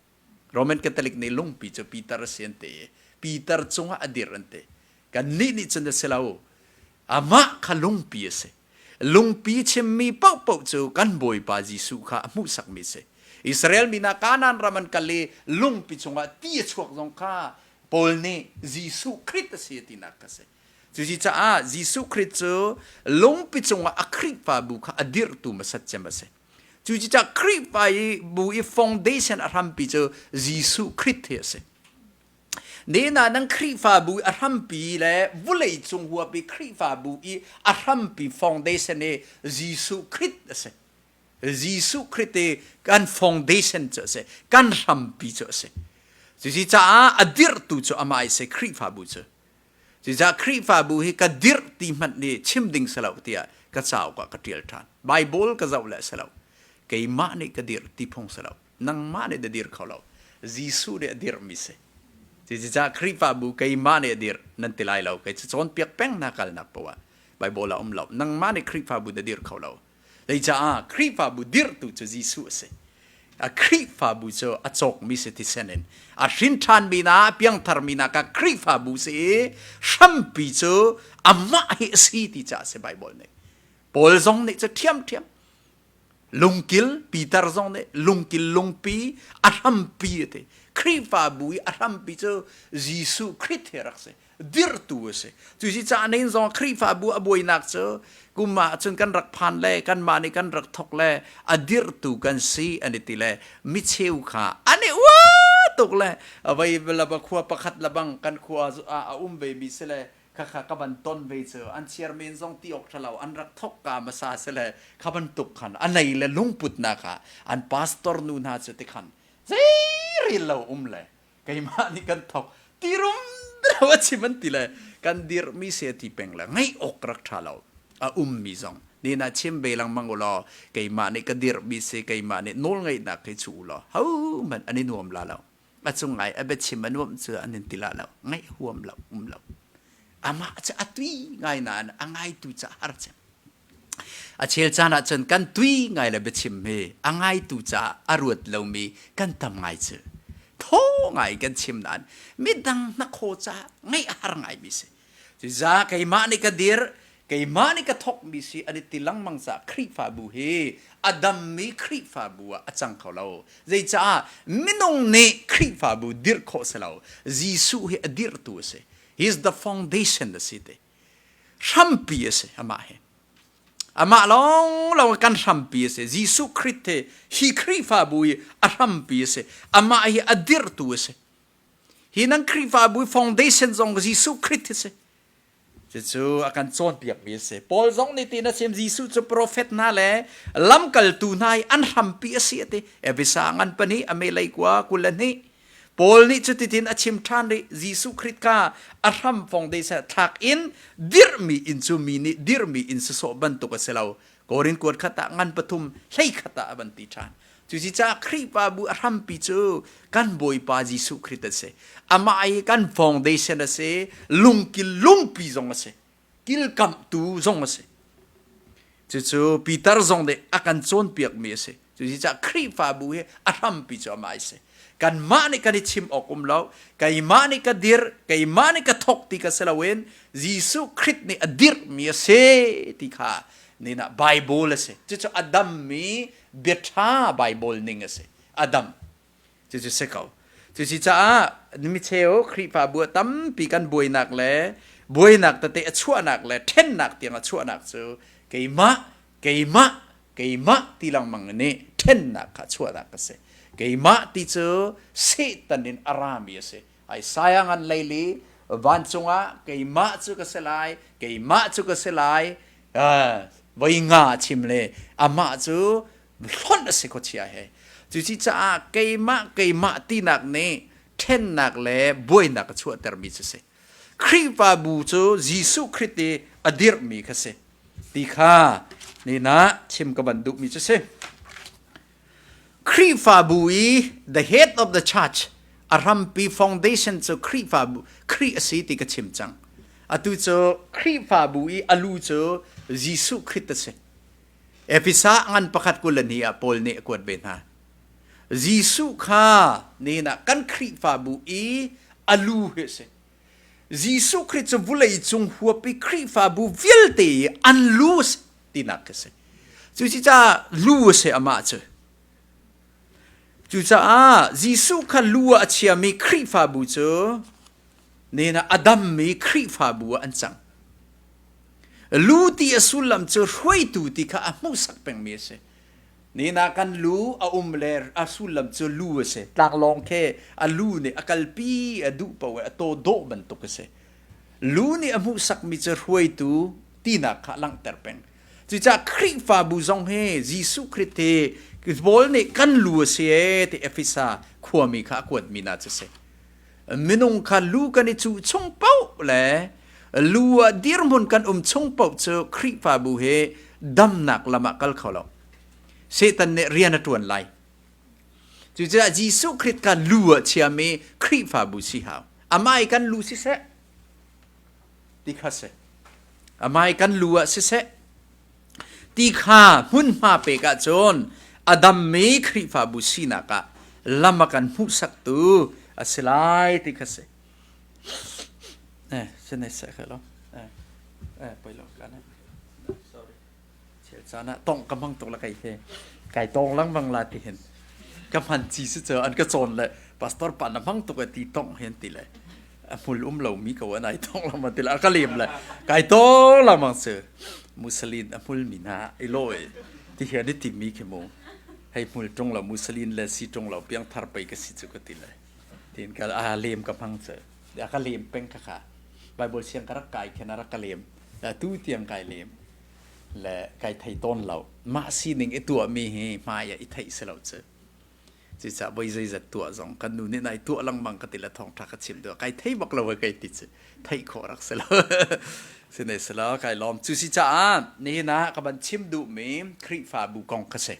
Roman Catholic nih lungpi cu Peter a si an ti i Peter cungah a dir an ti. Kannih nih cun a si lo. Amah kha lungpi a si. Lungpi chimmi paohpaoh cu kan Bawipa Jesuh kha a hmuhsakmi a si. Israel mi hna Kanaan ram an kal i lungpi chungah ti a chuak zong kha Paul nih Jesuh Khrist a si tinak kha a si. Cucaah Jesuh Khrist cu lungpi cungah a Khrihfabu kha a dirhtu hmasat cem a si. Cucaah Khrihfa i bu i foundation a hrampi cu Jesuh Khrist hi a si. Nena nang Khrihfabu i a hrampi le vulei cung huap i Khrihfabu i a hrampi foundation hi Jesuh Khrist a si. Jesuh Khrist i kan foundation cu a si. Kan hrampi cu a si. Cucaah a dirhtu cu amah i si Khrihfabu cu. Cucaah Khrihfabu hi ka dirh ti hmanh nih chim ding si lo tiah ka cauk ah ka ṭial ṭhan. Bible ka zoh le si lo. Keimah nih ka dirh ti phung si lo. Nangmah nih na dir kho lo. Jesuh nih a dirhmi si. Cucaah Khrihfabu keimah nih a dirh nan ti lai lo. Kei cu cawnpiak peng hna kalnak poah Bible ah um lo. Nangmah nih Khrihfabu na dirh kho lo. Zeicaah Khrihfabu dirhtu cu Jesuh a si. A Khrihfabu cu a cawkmi si thisen in a hrin ṭhanmi hna a piangtharmi hna kha Khrihfabu si i hrampi cu amah hi a si ti caah a si Bible nih. Paul zong nih cu ṭhiamṭhiam lungkil Peter zong nih lungkil lungpi a hrampi a ti. Khrihfabu i a hrampi cu Jesuh Khrist hi a rak si. Dirhtu a si. Cu si caah nihin zong Khrihfabu a buainak cu kum ah cun kan rak phan le kanmah nih kan rak thok le a dirhtu kan si an i ti le micheu kha an i uah tuk le vei laba khua pakhat lebang kan khua ah a um ve mi si le khakha ka van ton ve cu an chairman zong ti awk ṭhalo an rak thok ka hmasa si le kha bantuk khan a nei le lungputnak ah an pastor nu hna cu ti khan zeirel lo um le keimah nih kan thok tirum deuh a chim an ti le kan dirhmi se ti peng le ngaih awk rak ṭha lo a ummi zong ni na chim ve lengmang u law keimah nih ka dirhmi si keimah nih nawl ngeihnak hi chu u law hohmanh an i nuam la lo a cung ngai a biachim a nuamh cu an in ti la lo ngaih huam lo um lo amah cu a tui ngai nain a ngaitu ca har cem A chel caan ahcun kan tui ngai le biachim hi a ngaitu caah a ruat lomi kan tam ngai cu. Thaw ngai kan chim nain midang hnakhaw caah ngaih a har ngaimi si. Cucaah keimah nih ka dir, keimah nih ka thawkmi si an i ti lengmang caah Khrihfabu hi a dammi Khrihfabu ah a cang kho lo. Zeicah minung nih Khrihfabu dirh khawh si lo. Jesuh hi a dirhtu a si. He is the foundation a si te. Hrampi a si amah hi. Amah lawnglawng kan hrampi a si. Jesuh Khrih hi hi Khrihfabu hi a hrampi a si. Amah hi a dirhtu a si. Hi nan Khrihfabu foundation zong Jesuh Khrih hi si. Cucu a kan cawnpiakmi a si. Paul zong nih tiin a chim Jesuh cu profet hna le lamkaltu hna i an hrampi a si a ti. Efesa ngan pahnih a melei kua 22. Paul nih cutitin a chim ṭhan rih. Jesuh Khrih kha a hram foundation thlak in dirhmi inn cu mi nih dirhmi inn sawsawh bantuk a si lo. Korin kuat khat ah ngan pathum hlei khat ah a van ti ṭhan. Cucaah Khrihfabu a hrampi cu kan Bawipa Jesuh Khrih a si. Amah hi kan foundation a si, lungkil lungpi zong a si, kilkamhtu zong a si. Cucu Peter zong nih a kan cawnpiakmi a si. Cucaah Khrihfabu hi a hrampi cu amah a si. Kanmah nih kan i chim awk um lo. Keimah nih ka dir, keimah nih ka thawk ti ka si loin Jesuh Khrih nih a dirhmi a si ti kha nina Bible a si. Cucu a dammi biaṭha Bible ning a si. A dam. Cucu si ko. Cucaah micheu Khrihfabu ah tampi kan buainak le buainak tete a chuahnak le ṭhennak tiang a chuahnak cu keimah, keimah, keimah ti lengmang nih ṭhennak kha chuahnak a si. Keimah ti cu Satan in a rami a si. Isaiah ngan leili vancung ah keimah cu ka si lai, keimah cu ka si lai, voi nga a chim le amah cu hlonh a si khuachia he. Cucaah keimah keimah tinak nih ṭhennak le buainak a chuahtermi cu si. Khrihfabu cu Jesuh Khrih i a dirhmi kha si ti kha nina chim ka van duhmi cu si. Khrihfabu i the head of the church a hrampi foundation cu Khrihfabu Khrih a si ti ka chim cang. Atu cu Khrihfabu i a lu cu Jesuh Khrih a si. Efesa ngan pakhat 22 ah Paul nih a kuat ve hna. Jesuh kha nihin ah kan Khrihfabu i a lu hi a si. Jesuh Khrih cu vulei cung huap i Khrihfabu vialte i an lu a si tinak a si. Cucaah lu a si amah cu. Cucaah Jesuh kha lu ah a chiami Khrihfabu cu nihin ah a dammi Khrihfabu ah an cang. Lu ti a sullam cu hruaitu ti kha a hmuhsak pengmi a si. Nihin ah kan lu a um le a sullam cu lu a si. Tlanglawng khi a lu nih a kalpi a duh paoh i a taw dawh bantuk a si. Lu nih a hmuhsakmi cu hruaitu tinak kha a langhter peng. Cucaah Khrihfabu zong hi Jesuh Khrih hi Paul nih kan lu a si ee ti Efesa khuami kha a kuatmi hna cu a si. Minung kha lu kan i cuh chung paoh le lu ah dirhmun kan um chung paoh cu Khrihfabu hi damnak lam ah kal kho lo. Satan nih rian a ṭuan lai. Cucaah Jesuh Khrih kha lu ah chiami Khrihfabu si hau. Amah i kan lu siseh ti kha si. Amah i kan lu ah siseh ti kha hmunhma pek ahcun a dammi Khrihfabu sinak ah lam a kan hmuhsaktu a si lai ti kha si. Eh, sinai seh kha lo. Eh, eh, poi lo kan. Sorry. Chel caan ah tong ka hmang tuk la kai he. Kai tong lengmang la ti hin. Ka hman chi si cu an ka cawn le pastor pa na hmang tuk e ti tong hen ti le. A hmul um lomi ko an ai tong lama ti la ka lem le kai to lamang cu musalin a hmul mi hna i lawi ti hian i timi khi mu hei hmul ṭung lo musalin le si ṭung lo piang thar pei ka si cu ka ti le tin ka a lem ka hmang cu a ka lem peng kha kha Bible siang ka rak kai khin a rak ka lem tu tiang kai lem le kai thei tawn lo mah sining i tuahmi hi hmai ah i theih si lo cu. Cucaah voi zeizat tuah zong kan nu nih nai tuah lengmang ka ti le thawngṭha ka chim duh kai thei bak lo kai ti cu theih khawh rak si lo. Sine silo kai lawm. Cu si caah nihin ah ka van chim duhmi Khrihfabu kong kha si.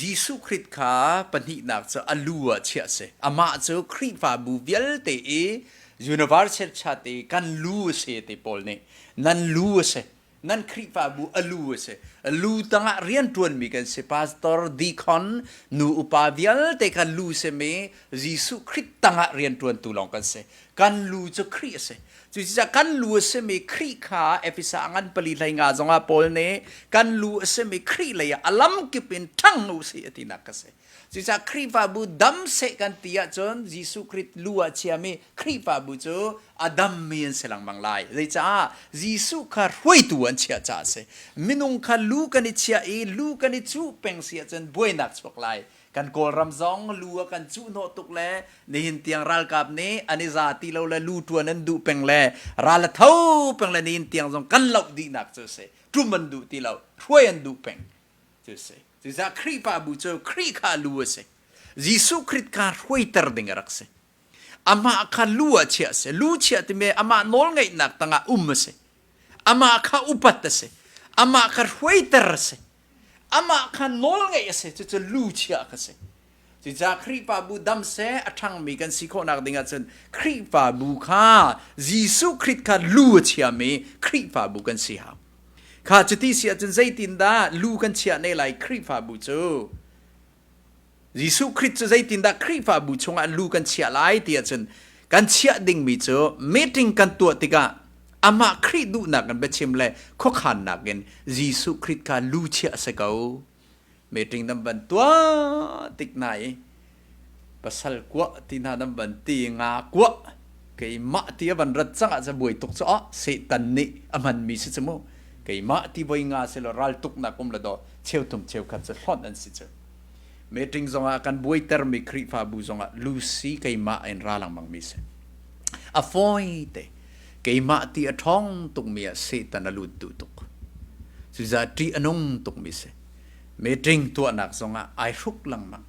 Jesuh Khrih kha pahnihnak cu a lu ah chiah si. Amah cu Khrihfabu vialte i Universal Church i kan lu a si ti Paul nih nan lu a si. Nan Khrihfabu a lu a si. Lu tangah rianṭuanmi kan si. Pastor, deacon, nu upa vialte kha lu simi Jesuh Khrih tangah rianṭuantu lawng kan si. Kan lu cu Khrih a si. Cucaah kan lu a simi Khrih kha Efesa ngan pali hlei nga zongah Paul nih kan lu a simi Khrih lei ah a lamkip in ṭhang u sih a tinak ka si. Cucaah Khrihfabu dam seh kan ti ahcun Jesuh Khrih lu ah chiami Khrihfabu cu a dammi an si lengmang lai. Zeicah Jesuh kha hruaitu an chiah caah a si. Minung kha lu kan i chiah i lu kan i cuh peng si ahcun buainak chuak lai. Kan Kawlram zong lu a kan cuh hnawh tuk le nihin tiang ralkap nih an i za ti lo le lu ṭuan an duh peng le ral a tho peng le nihin tiang zong kan loh dihnak cu a si. Ṭum an duh ti lo, hruai an duh peng. Cu a si. Cucaah Khrihfabu cu Khrih kha lu a si. Jesuh Khrih kha hruaiter ding a rak si. Amah kha lu ah chiah a si. Lu chiah timi amah nawlngeihnak tangah um a si. Amah kha upat a si. Amah kha hruaiter a si. Amah kha nawlngeih a si. Cucu lu chiah kha si. Cucaah Khrihfabu dam seh a ṭhangmi kan si khawhnak ding ahcun Khrihfabu kha Jesuh Khrih kha lu a chiami Khrihfabu kan si hau. Kha cuti si ahcun zeitindah lu kan chiah ne lai Khrihfabu cu? Jesuh Khrih cu zeitindah Khrihfabu chungah lu kan chiah lai ti ahcun kan chiah dingmi cu meeting kan tuah tikah amah Khrih duhnak in biachim le khuakhannak in Jesuh Khrih kha lu chiah a si ko. Meeting nan van tuah tik hna i pasal kuah ti hna nan van ti nga kuah keimah ti a van rat cang ah buai tuk cu ah Satan nih a hmanmi si cu mu keimah ti voi nga si lo ral tuknak um le do cheuthum cheukhat cu hlonh an si cu meeting zongah kan buaitermi Khrihfabu zongah Lucy keimah in ra lengmang mi si a fawi te keimah ti a ṭhawng tukmi ah Satan a lut duh tuk. Cucaah ṭih a nung tukmi si. Meeting tuahnak zongah ai hruk lengmang.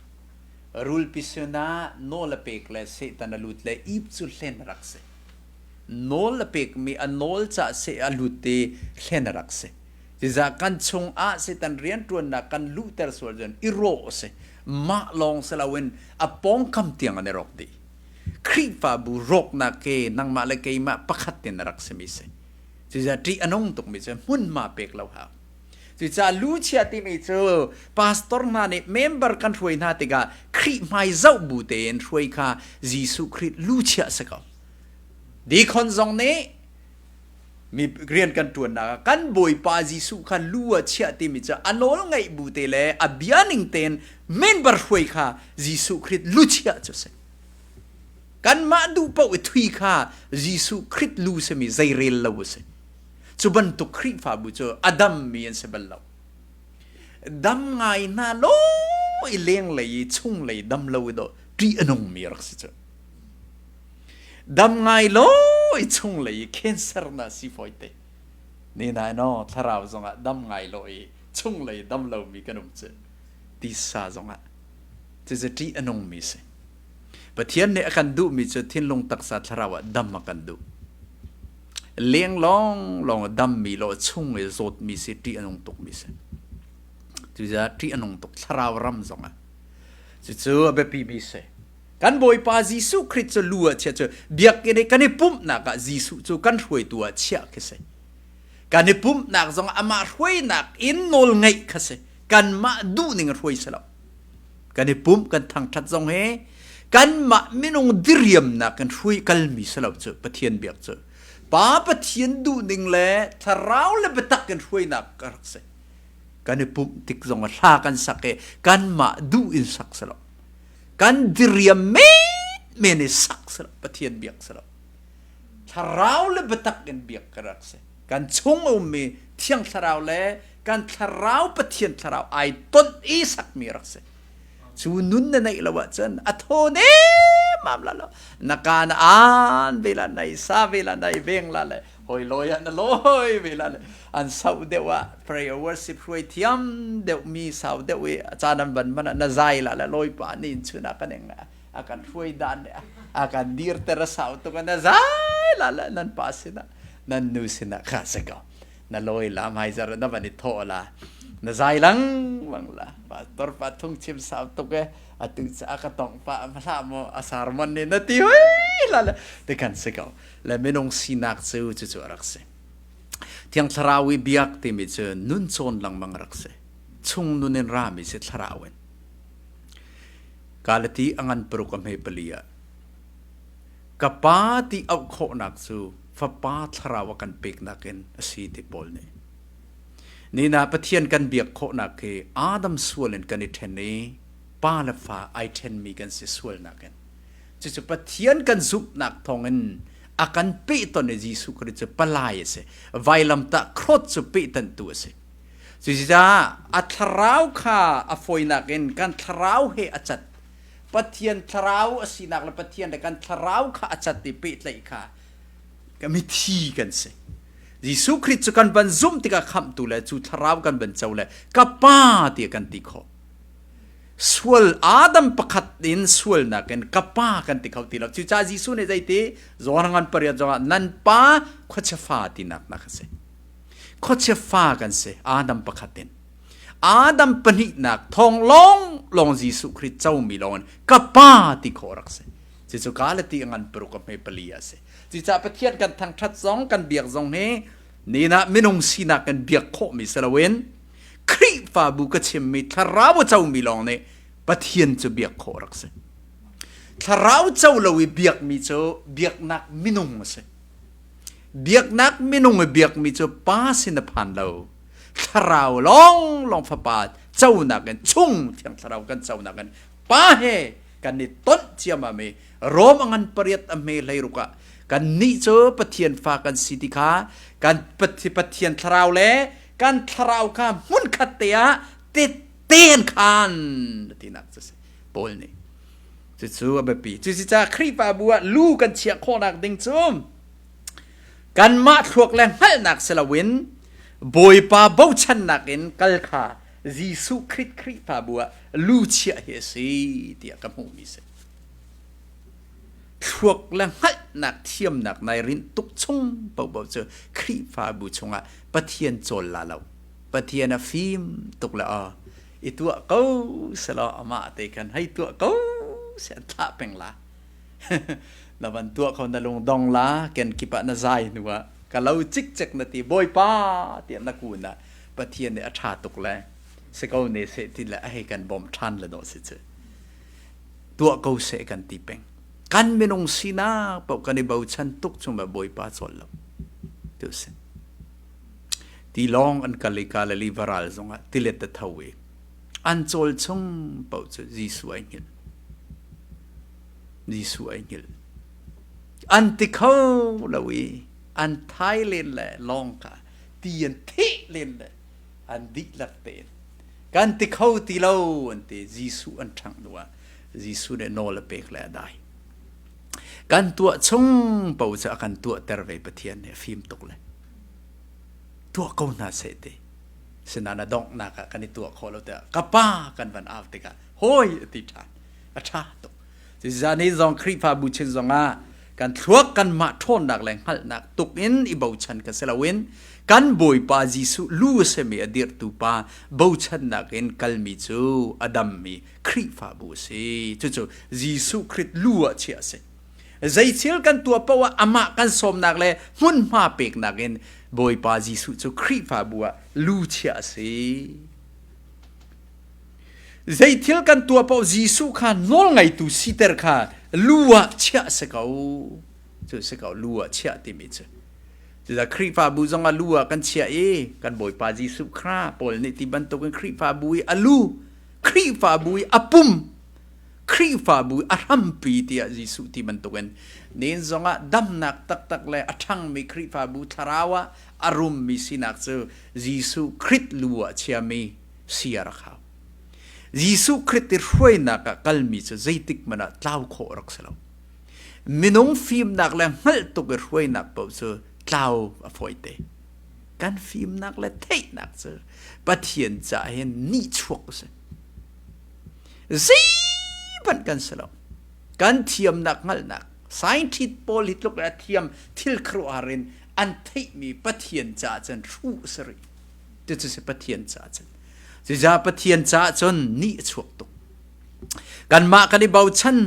Rulpi sinah nawl a pek le Satan a lut le Eve cu hlen a rak si. Nawl a pekmi a nawl cah seh a lut i hlen a rak si. Cucaah kan chungah Satan rianṭuannak kan luhter sual cun i rawh a si. Mah lawng si loin a pawngkam tiang an i rawk dih. Khrihfabu rawknak ke nangmah le keimah pakhat in a rak simi si. Cucaah ṭih a nung tukmi cu hmunhma pek lo hau. Cucaah luchia timi cu pastor hna nih member kan hruai hna tikah Khrih hmai zoh bu tein hruai kha Jesuh Khrih luchia si ko. Deacon zong nih mi rian kan ṭuannak ah kan Bawipa Jesuh kha lu ah chiah timi cu a nawl ngaih bu te le a bia ning tein member hruai kha Jesuh Khrih luchiah cu si. Kanmah duh paoh i thui kha Jesuh Khrih lu simi zeirel lo a si. Cu bantuk Khrihfabu cu a dammi an si bal lo. Dam ngai hna law i lenglei i chunglei dam lo i dawh ṭih a nungmi rak si cu. Dam ngai law i chunglei i cancer na si fawi te. Ni nai no thlarau zongah dam ngai law i chunglei dam lomi kan um cu. Tisa zongah cucu ṭih a nungmi si. Pathian nih a kan duhmi cu thinlung taksa thlarau ah dam a kan duh. Leng lawng lawng a dammi law chung i zawtmi si ṭih a nung tukmi si. Cucaah ṭih a nung tuk thlarau ram zongah. Cucu a biapimi si. Kan Bawipa Jesuh Khrih cu lu ah chiah cu biakinn i kan i pumhnak ah Jesuh cu kan hruaitu ah chiah khi si. Kan i pumhnak zongah amah hruainak in nawl ngeih kha si. Kanmah duhning a hruai si lo. Kan i pumh kan thangṭhat zong hi kanmah minung diriamnak kan hruai kalmi si lo cu Pathian biak cu. Pa Pathian duhning le thlarau le biatak kan hruainak ka rak si. Kan i pumh tik zong ah hla kan sak i kanmah duh in sak si lo. Kan diriam men men i sak si lo, Pathian biak si lo. Thlarau le biatak in biak ka rak si. Kan chung a ummi Thiang Thlarau le kan thlarau Pathian thlarau ai tonh i sakmi rak si. Cu nun na neih lo ahcun a thaw nemam la lo. Na ka na aan ve la, nai sa ve la, nai veng la le hoi lawi ah na lawi ve la le an sau deuh ah prayer worship hruai thiam deuh mi sau deuh i caan an van man ah na zai la le lawi pa ni in chun ah kan eng a kan hruai dan le a kan dirter a sau tuk na zai la le nan pa sinah nan nu sinah kha se ko na lawi la hmaizar na van i thawh la na zai lengmang la pastor pa thung chim sau tuk e atu ca ka tong pa hlah maw a sermon nih na ti hoi la le ti kan si ko le minung sinak cu cu cu a rak si thiang thlarau i biak timi cu nun cawn lengmang rak si chung nun in rami si thlarau in Galati a ngan paruk a hme pali ah Ka Pa ti auh khawhnak cu Fapa Thlarau a kan peknak in a si ti Paul nih. Nina Pathian kan biak khawhnak hi Adam sual in kan i ṭhen i pa le fa ai ṭhenmi kan si sualnak in. Cucu Pathian kan zumhnak thawngin a kan pehton i Jesuh Khrist cu palai a si. Vailamtah cross cu pehtanhtu a si. Cucaah a thlarau kha a fawinak in kan thlarau he a cat. Pathian thlarau a sinak le Pathian le kan thlarau kha a cat i pehtlaih kha ka mithi kan si. Jesuh Khrist cu kan van zumh tikah khamhtu le cu thlarau kan van co le ka pa tiah kan ti khawh. Sual Adam pakhat in sualnak in ka pa kan ti kho ti lo. Cucaah Jesuh nih zeiti Johan ngan pariat zongah nan pa khuachia fa tinak nak a si. Khuachia fa kan si Adam pakhat in. Adam pahnihnak thawng lawng lawng Jesuh Khrist comi lawng in ka pa ti khawh rak si. Cucu Galati a ngan paruk a hme pali a si. Cucaah Pathian kan thangṭhat zong kan biak zong hi nina minung sinak in biak khawhmi si loin Khrihfabu ka chimmi thlarau a comi lawng nih Pathian cu biak khawh rak si. Thlarau co lo i biakmi cu biaknak minung a si. Biaknak minung i biakmi cu pa sin a phan lo. Thlarau lawnglawng Fapa conak in chung Thiang Thlarau kan conak in Pa he kan i tonh ciammam i Rom a ngan pariat a hme hleiruk ah kan nih cu Pathian fa kan si ti kha kan Pathian Thlarau le kan thlarau kha hmunkhat te ah tette an khan tinak cu si Paul nih cucu a biapi cucaah Khrihfabu ah lu kan chiah khawhnak ding cu Kanmah thluak le hngalhnak si loin Bawipa bochannak in kal kha Jesuh Khrih Khrihfabu ah lu chiah hi a si tiah ka hmuhmi si. Thluak le hngalhnak thiamnak nai rinh tuk chung paohpaoh cu Khrihfabu chungah Pathian cawl la lo. Pathian a fim tuk le aw i tuah ko selaw amah te khan hei tuah ko seh an thlah peng la. na van tuah kho na lung dong la ken kip ah na zai hnu ah ka lo cikcek na ti bawipa tiah na kun ah pathian nih a ṭha tuk le si ko ne seh ti le a hei kan bawmh ṭhan le dawh si cu tuah ko seh kan ti peng kan minung sinak paoh kan i bochan tuk chung bawipa cawl lo tu si tilawng an kal i Galilee varal zongah tilet a tho i an cawl chung paoh cu Jesuh ai hngilh Jesuh ai hngilh. An ti kho lo i an thai len le lawng kha ti an theh len le an dihlak tein kan ti kho ti lo an ti Jesuh an ṭhangh hnu ah Jesuh nih nawl a pek le a dai. Kan tuah chung paoh cu a kan tuahter ve Pathian nih a fim tuk le tuah ko hna seh ti. Sinain a donghnak ah kan i tuah khawh lo tiah ka pa kan van au tikah hawi a ti ṭhan. A ṭha tuk. Cucaah ni zong Khrihfabu chin zongah kan thluak kanmah ṭhawnnak le hngalhnak tuk in i bochan ka si loin kan Bawipa Jesuh lu a simi a dirhtu pa bochannak in kalmi cu a dammi Khrihfabu a si. Cucu Jesuh Khrih lu ah chiah a si. Zei thil kan tuah paoh ah amah kan sawmnak le hmunhma peknak in Bawipa Jesuh cu Khrihfabu ah lu chiah a si. Zeithil kan tuah paoh Jesuh kha nawlngeitu siter kha lu ah chiah a si ko. Cu si ko lu ah chiah timi cu. Cucaah Khrihfabu zong ah lu ah kan chiah i kan Bawipa Jesuh kha Paul nih ti bantukin Khrihfabu i a lu, Khrihfabu i a pum, Khrihfabu a hrampi tiah Jesuh ti bantukin nin zongah damnak taktak le a ṭhangmi Khrihfabu thlarau ah a rummi sinak cu Jesuh Khrih lu ah chiami si a rak hau. Jesuh Khrih ti hruainak ah kalmi cu zeitik hmanh ah tlau khawh a rak si lo. Minung fimnak le hngalh tuk i hruainak paoh cu tlau a fawite. Kan fimnak le theihnak cu Pathian caah hin nihchuak a si. Zeihmanh kan si lo. Kan thiamnak hngalhnak scientist pawl hi tluk a thiam thil khuaruahhar in an theihmi Pathian caah cun hruh a si rih. Cucu si Pathian caah cun. Cucaah Pathian caah cun nih a chuak tuk. Kanmah kan i bochan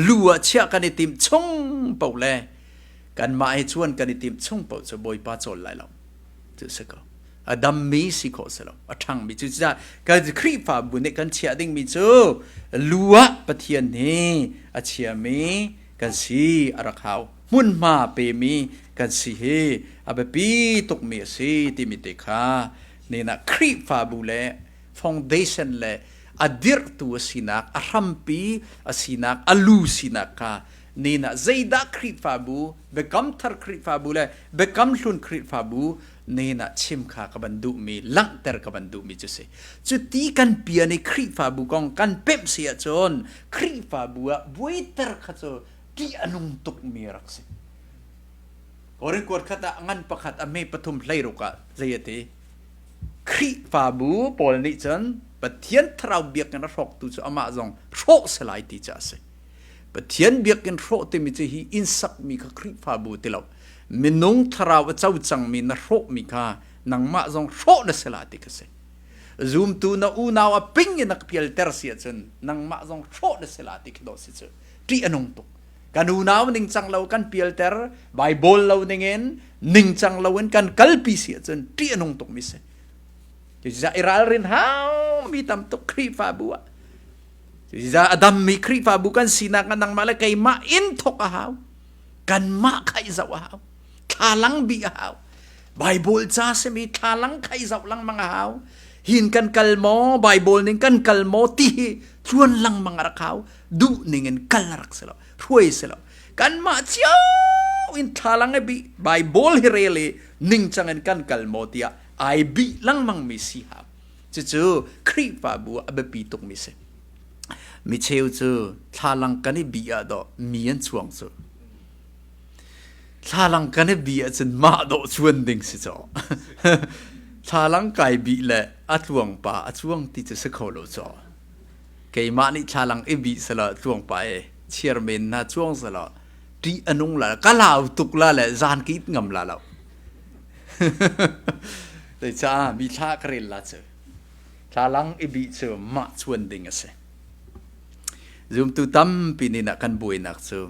lu ah chiah kan i timh chung paoh le kanmah he chuan kan i timh chung paoh cu Bawipa cawl lai lo. Cu si ko. A dammi si khawh si lo. A ṭhangmi cu cucaah kan Khrihfabu nih kan chiah dingmi cu lu ah Pathian hi a chiami kan si a rak hau. Hmunhma pemi kan si hi a biapi tukmi a si timi te kha nina Khrihfabu le foundation le a dirhtu a sinak, a hrampi a sinak, a lu sinak kha nina zeidah Khrihfabu, Biakam Thar Khrihfabu le Biakam Hlun Khrihfabu nina chim kha ka ban duhmi, langhter ka ban duhmi cu si. Cu ti kan pian i Khrihfabu kong kan pemh si ahcun Khrihfabu ah buaiter kha cu ṭih a nung tukmi a rak si. Korin kuat khat ah ngan pakhat a hme pathum hleiruk ah zei a ti? Khrihfabu pawl nih cun Pathian thlarau biakinn a hrawktu cu amah zong hrawh si lai ti cu a si. Pathian biakinn hrawh timi cu hi inn sakmi kha Khrihfabu ti lo. Minung thlarau a co cangmi na hrawhmi kha nangmah zong hrawh na si la ti kha si. Zumtu na unau a ping in a pialter si ahcun nangmah zong hrawh na si la ti khi dawh si cu. Ṭih a nung tuk. Kan unau ningcang lo kan pialter, Bible lo ningin ningcang lo in kan kalpi si ahcun ṭih a nung tukmi si. Cucaah i ralrin hau mi tam tuk Khrihfabu ah. Cucaah a dammi Khrihfabu kan sinak ah nangmah le keimah in thawk a hau. Kanmah kha i zoh a hau. Thlalang bih a hau. Bible ca simi thlalang kha i zoh lengmang a hau. Hin kan kal maw, Bible ning kan kal maw ti hi cuan lengmang a rak hau. Duh ning in kal a rak si lo. Hruai si lo. Kanmah cio in thlalang i bih, Bible hi rel i ningcang in kan kal maw tiah ai bih lengmangmi si hau. Cucu Khrihfabu ah a biapi tukmi si. Micheu cu thlalang kan i bih ah dawh mi an chuang cu. Thlalang kan i bih ahcun mah dawh chuan ding si caw. Thlalang kai bih le a tluang pa a chuang ti cu si kho lo caw. Keimah nih thlalang i bih selaw tluang pa e chairman na chuang selaw ṭih a nung la ka lau tuk la le zan ka it ngam la lo. Zeicah mi thla ka rel la cu. Thlalang i bih cu mah chuan ding a si. Zumtu tampi nih nah kan buainak cu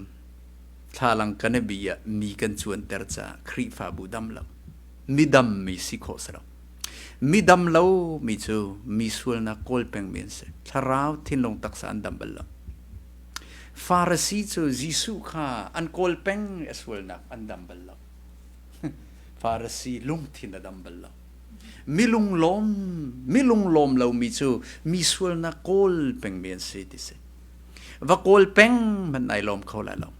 thlalang kan i bih ah mi kan cuanter caah Khrihfabu dam lo. Mi dam mi si khawh si lo. Mi dam lo mi cu mi sualnak kawl pengmi an si. Thlarau thinlung taksa an dam bal lo. Farasi cu Jesuh kha an kawl peng i a sualnak an dam bal lo. Farasi lungthin a dam bal lo. Mi lunglawm, mi lunglawm lomi cu mi sualnak kawl pengmi an si ti si. Va kawl peng hmanh ai lawm kho lai lo.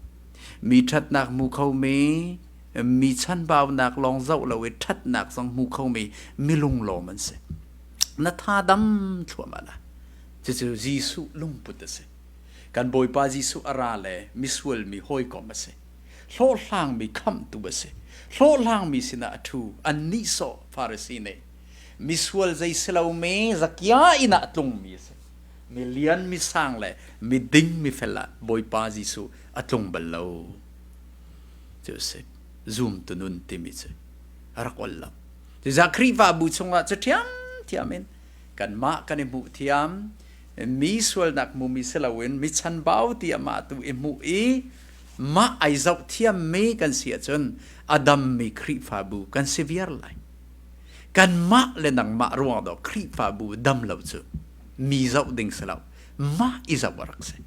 Mi ṭhatnak hmu khomi, mi chanbaunak lawng zoh lo i ṭhatnak zong hmu khomi mi lunglawm an si. Na tha dam thluahmah la. Cucu Jesuh lungput a si. Kan Bawipa Jesuh a ra le misual mi hawikom a si. Hlawhhlangmi khamhtu a si. Hlawhhlangmi sinah a ṭhu. An nihsawh Farasi nih. Misual zei si lomi Zakia inn ah tlungmi a si. Mi lian mi sang le mi ding mi fel ah Bawipa Jesuh a tlung bal lo. Cu a si. Zumtu nun timi cu a rak ol lo. Cucaah Khrihfabu chungah cu ṭhiamṭhiam in kanmah kan i hmuh thiam, mi sualnak hmumi si loin mi chanbau ti amah tu i hmuh i mah ai zoh thiammi kan si ahcun a dammi Khrihfabu kan si viar lai. Kanmah le nangmah ruang dawh Khrihfabu dam lo cu mi zoh ding si lo, mah i zoh a rak si.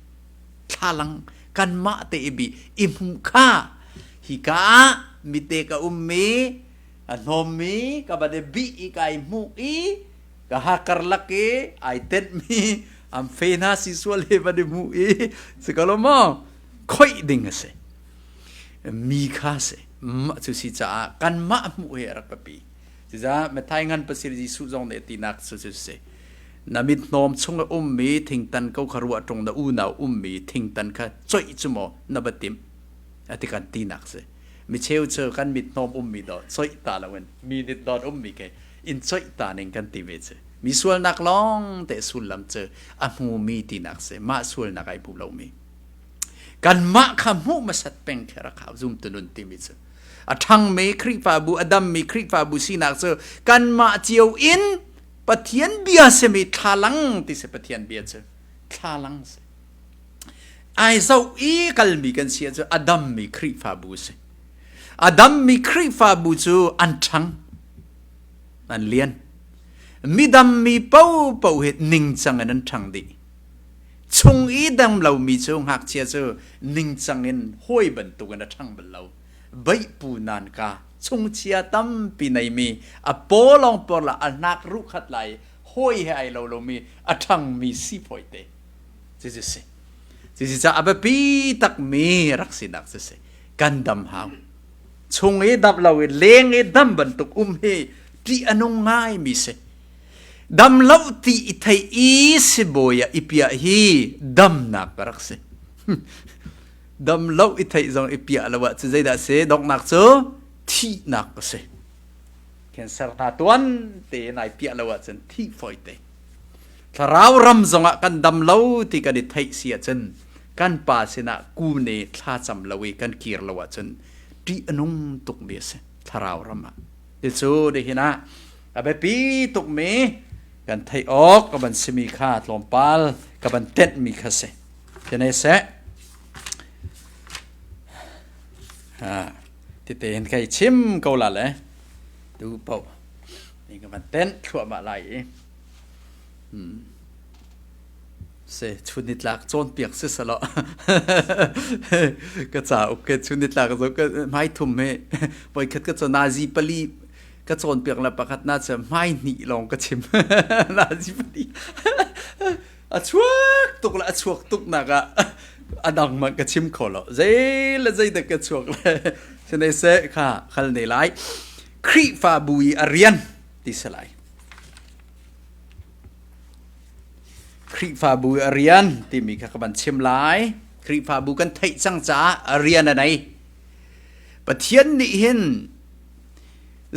Thlalang kanmah te i bi i hmuh kha hika ah mite ka ummi a hnawmmi ka van i bih i kai hmuh i ka ha karlak i ai tenhmi Am fe hna si sual he van i hmu i si ko lo maw? Khoih ding a si. Mi kha si. Mah cu si caah kanmah hmuh hi a rak biapi. Cucaah Matthai ngan pasir Jesuh zong nih a tinak cu cu si. Na mithnawm chung a ummi thingtan ko kha ruah ṭung na unau ummi thingtan kha coih cu maw na va timh? A ti kan tinak si. Micheu cu kan mithnawm ummi dawh coih ta loin mi nit dawt ummi ke in coih ta ning kan ti ve cu. Mi sualnak lawng te sullam cu a hmumi tinak si. Mah sualnak ai hmu lomi. Kanmah kha hmuh hmasat peng khi rak hau zumtu nun timi cu. A ṭhangmi Khrihfabu, a dammi Khrihfabu sinak cu kanmah cio in Pathian bia simi thlalang ti si Pathian bia cu thlalang si. Ai zoh i kalmi kan si cu a dammi Khrihfabu si. A dammi Khrihfabu cu an ṭhang, an lian. Midammi paohpaoh hi ningcang in an ṭhang dih. Chung i dam lomi cu ngakchia cu ningcang in hawi bantukin a ṭhang bal lo. Beihpu nan ka chungchia tampi neimi a paw lawng por la a hnak ruh khat lai hawi he ai lo lomi a ṭhangmi si fawi te. Cucu si. Cucu ca a biapi takmi rak sinak cu si. Kan dam hau. Chung i dam lo i leng i dam bantuk um hi ṭih a nung ngaimi si. Dam lo ti i thei i sibawi ah i piah hi damnak ka rak si. Dam lo i theih zong i piah lo ah cu zeidah si? Donghnak cu thihnak a si. Cancer hna tuan te nai piah lo ahcun thih fawi te. Thlarau ram zongah kan dam lo ti kan i theih si ahcun kan pa sinah kun i thlacam lo i kan kir lo ahcun ṭih a nung tukmi a si thlarau ram ah. Cucu nihin ah a biapi tukmi kan theih awk ka van simi kha tlawmpal ka van tenhmi kha si. Tene seh. Ha, tite hin kai chim ko la le tu po ni ka van tenh thluahmah lai i. Se chun nitlak cawnpiak si selaw ka cauk ke chun nitlak zo ka hmai thum he voikhat ka cawn nazi pali ka cawnpiak la pakhat na cu hmai hnih lawng ka chim nazi pali a chuak tuk la a chuak tuk nak ah a dang man ka chim kho lo zei le zei dak ka chuak le sinai se kha khal ne lai Khrihfabu i a rian ti si lai Khrihfabu a rian timi kha ka van chim lai. Khrihfabu kan theih cang caah a rian a nei. Pathian nih hin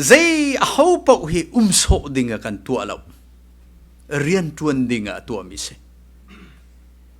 zei a ho paoh hi um sawh ding ah kan tuah lo. Rian ṭuan ding ah a tuahmi si.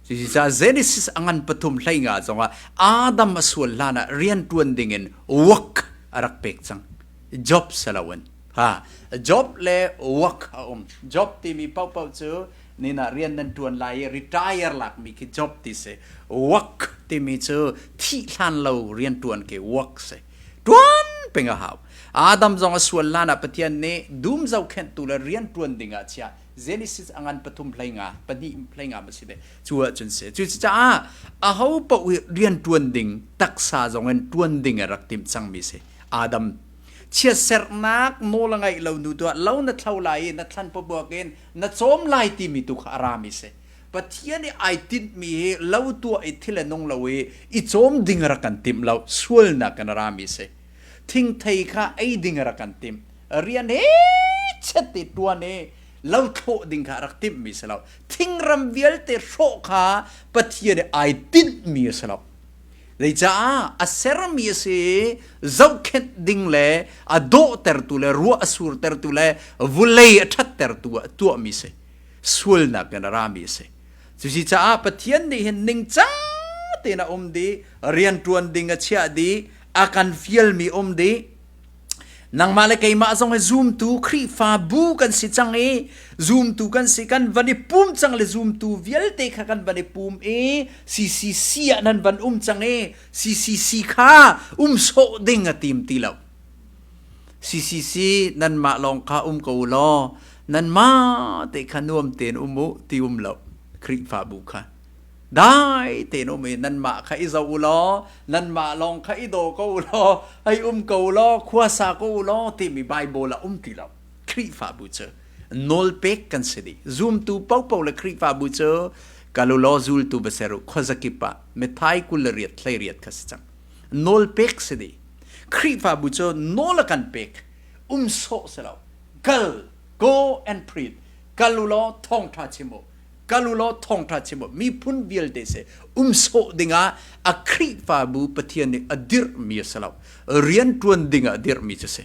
Cucaah Genesis a ngan pathum hlei nga zongah Adam a sual hlan ah rian ṭuan ding in work a rak pek cang. Job si loin. Ha, job le work a um. Job timi paohpaoh cu nina rian nan ṭuan lai i retire lakmi khi job ti si. Work timi cu thih hlan lo rian ṭuan khi work si. Ṭuan peng a hau. Adam zong a sual hlan ah Pathian nih dum zohkhenhtu le rian ṭuan ding ah chia Genesis a ngan pathum hlei nga pahnih hlei nga ma si de cu ahcun si. Cucaah aho paoh hi rian ṭuan ding taksa zong in ṭuan ding a rak timh cangmi si. Adam chiatserhnak nawl a ngeih lo nu tu ah lo na thlo lai i na thlan pabuak in na cawm lai timi tu kha a rami si. Pathian i ai tinhmi hi lo tuah i thil a nung lo i i cawm ding a rak kan timh lo, sualnak in a rami si. Thingthei kha ei ding a rak kan timh. Rian he chet i tuan i lo thlawh ding kha a rak timhmi si lo. Thingram vialte hrawh kha Pathian i ai tinhmi a si lo. Zeicah a sermi a si i zohkhenh ding le a dawhtertu le ruah a surtertu le vulei a ṭhattertu ah tuahmi si. Sualnak in a rami a si. Cucaah Pathian nih hin ningcang tein a um dih, rianṭuan ding a chiah dih, a kan fialmi um dih. Nangmah le keimah zong hi zumtu Khrihfabu kan si cang i zumtu kan si kan van i pum cang le zumtu vialte kha kan van i pum i CCC ah nan van um cang i CCC kha um sawh ding a tim ti lo. CCC nanmah lawng kha um ko law nanmah te kha nuam tein um u ti um lo Khrihfabu kha. Dai tein um i nanmah kha i zoh u law nanmah lawng kha i daw ko u law hei um ko u law khua sa ko u law timi Bible ah um ti lo. Khrihfabu cu. Nawlpek kan si dih. Zumtu paohpaoh le Khrihfabu cu kal u law zultu va ser u khuazakip ah Matthai 28 18 kha si cang. Nawlpek si dih. Khrihfabu cu nawl a kan pek. Um sawh si lo. Kal, go and preach. Kal u law thawngṭha chim u. Kal u law thawngṭha chim u. Miphun vialte si um sawh dingah a Khrihfabu Pathian nih a dirhmi a si lo. Rian ṭuan dingah a dirhmi cu si.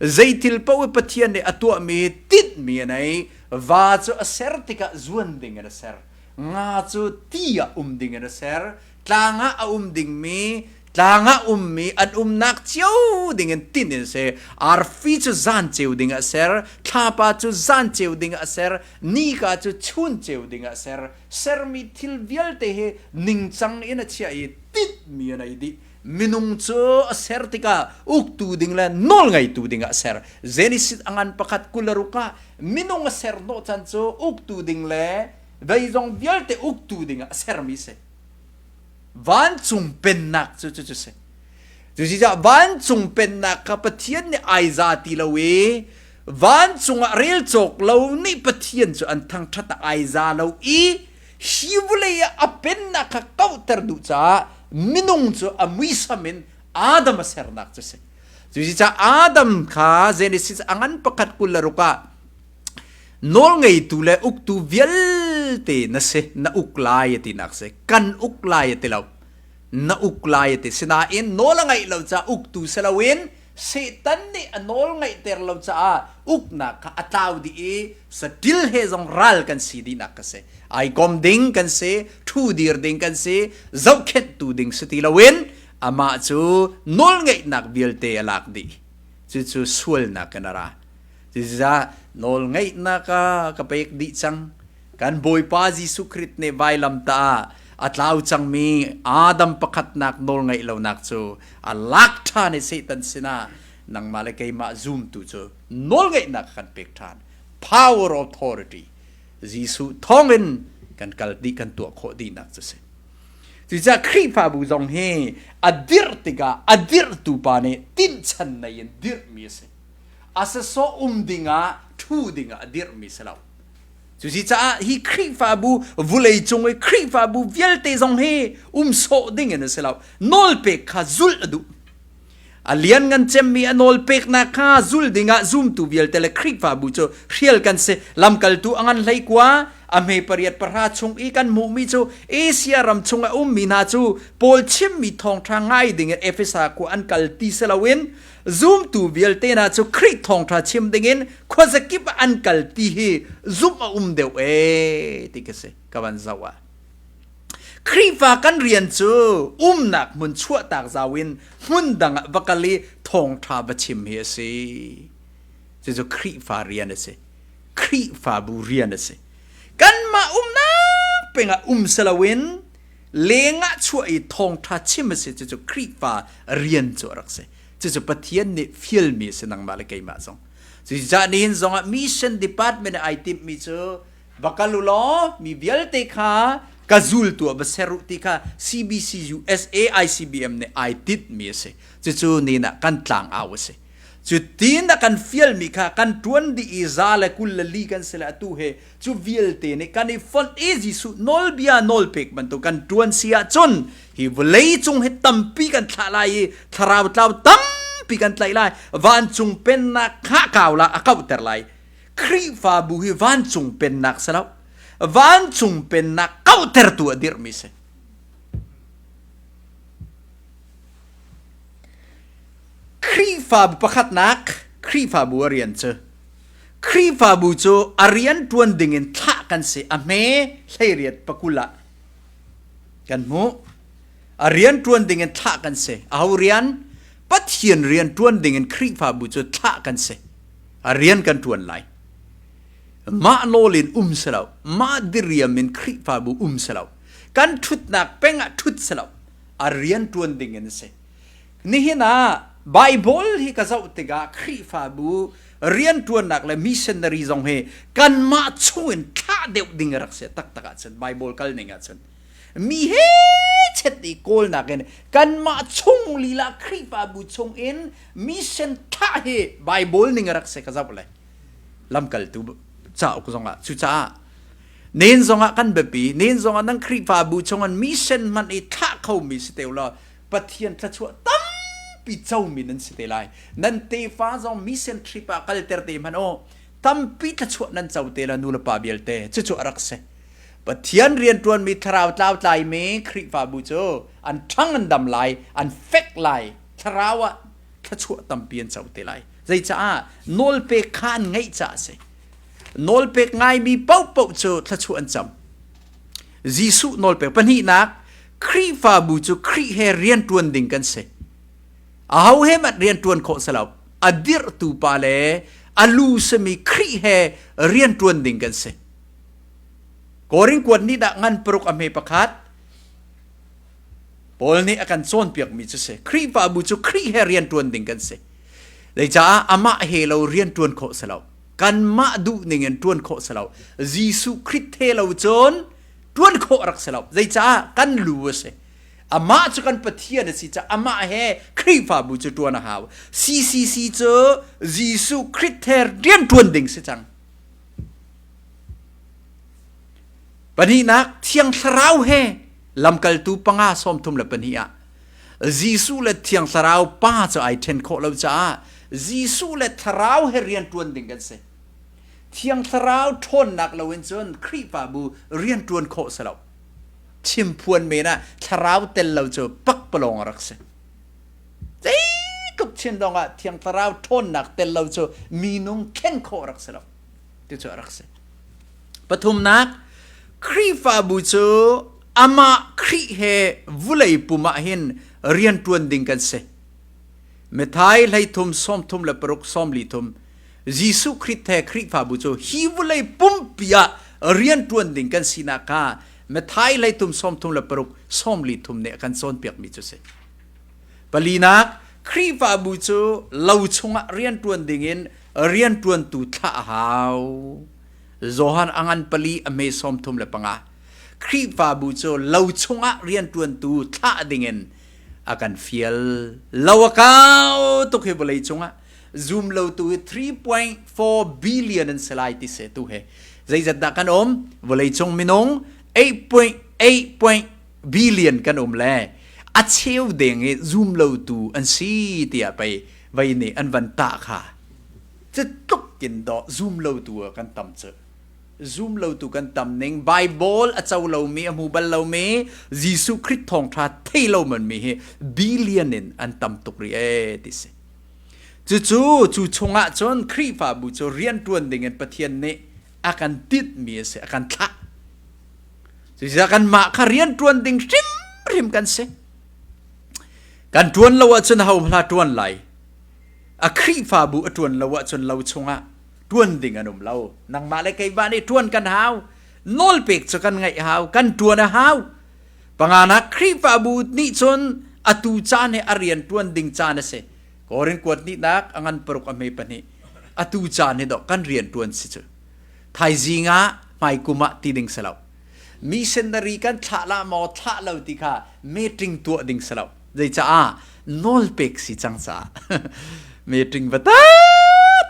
Zeithil paoh i Pathian nih a tuahmi tinhmi a nei. Va cu a ser tikah zuan dingin a ser. Nga cu ti ah um dingin a ser. Tlang ah a um dingmi tlang ah ummi an umnak cio dingin tinh in si. Arfi cu zan ceu dingah a ser. Thlapa cu zan ceu dingah a ser. Nika cu chun ceu dingah a ser. Sermi thil vialte hi ningcang in a chiah i tinhmi a nei dih. Minung cu a ser tikah uktu ding le nawlngeitu dingah a ser. Genesis a ngan pakhat 26 ah minung a ser hnawh chan cu uktu ding le zeizong vialte uktu dingah a sermi si. Vancung pennak cu cucu si. Cucaah vancung pennak kha Pathian nih ai za ti lo i vancung ah rel cawk lo nih Pathian cu an thangṭhat ah ai za lo i hi vawlei ah a pennak kha kauhter duh caah minung cu a muisam in Adam a sernak cu si. Cucaah Adam kha Genesis a ngan pakhat 26 ah nawlngeitu le uktu vialte na si na uk lai a tinak si kan uk lai a ti lo na uk lai a ti sinain nawl a ngaih lo caah uktu si loin Satan nih a nawl ngaihter lo caah uknak kha a tlau dih i saṭil he zong ral kan si dihnak ka si. Ai kom ding kan si, ṭhu dir ding kan si, zohkhenhtu ding si ti loin amah cu nawlngeihnak vialte a lak dih. Cucu sualnak in a ra. Cucaah nawlngeihnak a ka pek dih cang. Kan Bawipa Jesuh Khrih nih vailamtah ah a tlau cangmi Adam pakhatnak nawlngaih lonak cu a lak ṭhan i Satan sinah nangmah le keimah zumtu cu nawlngeihnak a kan pek ṭhan. Power authority Jesuh thawngin kan kal dih kan tuah khawh dihnak cu si. Cucaah Khrihfabu zong hi a dirh tikah a dirhtu pa nih tinhchan nei in dirhmi a si. A sasawh um dingah ṭhu dingah a dirhmi si lo. Cucaah hi Khrihfabu vulei cung i Khrihfabu vialte zong hi um sawh ding in a si lo. Nawlpek kha zulh a duh. A lianngan cemmi a nawlpeknak kha zul dingah zumtu vialte le Khrihfabu cu hrial kan si. Lamkaltu a ngan hlei kua, a hme pariat pahra chung i kan hmuhmi cu Asia ram chung a ummi hna cu Paul chimmi thawngṭha ngai ding in Efesa khua an kal ti si loin Zumtu vialte hna cu Khrih thawngṭha chim dingin khuazakip ah an kal ti hi zumh a um deuh ee ti ka si ka van zoh ah. Khrihfa kan rian cu umnak hmun chuahtak zau in hmun dang ah va kal i thawngṭha va chim hi a si. Cucu Khrihfa rian a si. Khrihfabu rian a si. Kanmah umnak peng ah um si loin lengah chuah i thawngṭha chim a si cucu Khrihfa rian cu a rak si cucu Pathian nih fialmi a si nangmah le keimah zong cucaah nihin zongah mission department ai timhmi cu va kal u law mi vialte kha ka zultu ah va ser u ti kha CBC USA ICBM nih ai tinhmi a si cucu ni ah kan tlang au a si cu tin a kan fialmi kha kan ṭuan dih i za le 24 kan si le atu he cu vialte nih kan i fonh i Jesuh nawlbia nawlpek bantuk kan ṭuan si ahcun hi vawlei cung hi tampi kan thlah lai i thlarau tlau tampi kan tlaih lai vancung pennak kha kau la a kauhter lai Khrihfabu hi vancung pennak si lo vancung pennak kauhtertu a dirhmi si Khrihfabu pakhatnak Khrihfabu a rian cu Khrihfabu cu a rian ṭuan dingin thlah kan si a hme 18 pakul ah kan hmuh. A rian ṭuan dingin thlah kan si. Aho rian? Pathian rian ṭuan dingin Khrihfabu cu thlah kan si. A rian kan ṭuan lai. Mah nawl in um si lo. Mah diriam in Khrihfabu um si lo. Kan ṭhutnak peng ah ṭhut si lo. A rian ṭuan dingin a si. Nihin ah Baibal hi ka zoh tikah Khrihfabu rianṭuannak le missionary zong hi kanmah chungin thlah deuh ding a rak si taktak ahcun Baibal kal ning ahcun mi he chet i kawlnak in kanmah chung lila Khrihfabu chung in mission thlah hi Baibal ning a rak si ka zoh le. Lamkaltu cauk zongah. Cucaah nen zongah kan biapi, nen zongah nan Khrihfabu chungin mission hmanh i thlah khomi si te ulaw Pathian thluachuah tampi comi nan si te lai. Nan tefa zong mission trip ah kalter te hmanh u, tampi thluachuah nan co te la nu le pa vialte. Cucu a rak si. Pathian rianṭuanmi thlarau tlau tlaimi Khrihfabu cu an ṭhang an dam lai, an fek lai, thlarau ah thluachuah tampi an co te lai. Zeicaah nawlpek kha an ngeih caah a si. Nawlpek ngaimi paohpaoh cu thluachuah an cam. Jesuh nawlpek pahnihnak Khrihfabu cu Khrih he rianṭuan ding kan si. Aho he hmanh rianṭuan khawh si lo. A dirhtu pa le a lu simi Khrih he rianṭuan ding kan si. Korin kuat nih dah ngan paruk a hme pakhat Paul nih a kan cawnpiakmi cu si. Khrihfabu cu Khrih he rianṭuan ding kan si. Zeicaah amah he lo rianṭuan khawh si lo. Kanmah duh ning in ṭuan khawh si lo. Jesuh Khrih he lo cun ṭuan khawh rak si lo. Zeicaah kan lu a si. Amah cu kan Pathian a si caah amah he Khrihfabu cu ṭuan a hau. CCC cu Jesuh Khrih he rianṭuan ding si cang. Pahnihnak, Thiang Thlarau he lamkaltu panga 32 ah Jesuh le Thiang Thlarau Pa cu ai ṭhen khawh lo caah Jesuh le Thlarau he rianṭuan ding kan si. Thiang Thlarau ṭhawnnak loin cun Khrihfabu rianṭuan khawh si lo. Chimphuan men ah Thlarau tel lo cu pakpalawng a rak si. Zeitluk chin zong ah Thiang Thlarau ṭhawnnak tel lo cu minung thlen khawh rak si lo. Ti cu a rak si. Pathumnak, Khrihfabu cu amah Khrih he vulei pum ah hin rianṭuan ding kan si. Matthai hleithum 36 43 Jesuh Khrih he Khrihfabu cu hi vulei pumpi ah rianṭuan ding kan sinak kha Matthai hleithum 36 43 nih a kan cawnpiakmi cu si. Palinak, Khrihfabu cu lo chungah rianṭuan dingin rianṭuantu thlah a hau. Johan a ngan pali a hme 35. Khrihfabu cu lo chungah rianṭuantu thlah dingin a kan fial. Lo a kau tuk hi vawlei cungah zum lotu hi 3.4 billion an si lai ti se tu he. Zeizat dah kan um? Vawlei cung minung 8.8 billion kan um le a cheu deng i zum lotu an si tiah pei vei nih an van tah kha cu tluk in dawh zum lotu ah kan tam cu zum lotu kan tam ning Bible a co lomi a hmu bal lomi Jesuh Khrih thawngtha thei lo man mi hi billion in an tam tuk rih ee ti si cucu cu chungah cun Khrihfabu cu riantuan ding in Pathian nih a kan tinhmi a si a kan thlah Cucaah kanmah kha rian ṭuan ding hrimhrim kan si. Kan ṭuan lo ahcun ho hla ṭuan lai. A Khrihfabu a ṭuan lo ahcun lo chungah ṭuan ding an um lo. Nangmah le keimah nih ṭuan kan hau. Nawlpek cu kan ngaih hau. Kan ṭuan a hau. Panganak Khrihfabu nih cun atu caan hi a rian ṭuan ding caan a si. Korin kuat nihnak a ngan paruk a hme pahnih. Atu caan hi dawh kan rian ṭuan si cu. Thaizing ah hmaikum ah ti ding si lo. Missionary kan thlah la maw thlah lo ti kha meeting tuah ding si lo. Zeicaah nawlpek si cang caah meeting va ta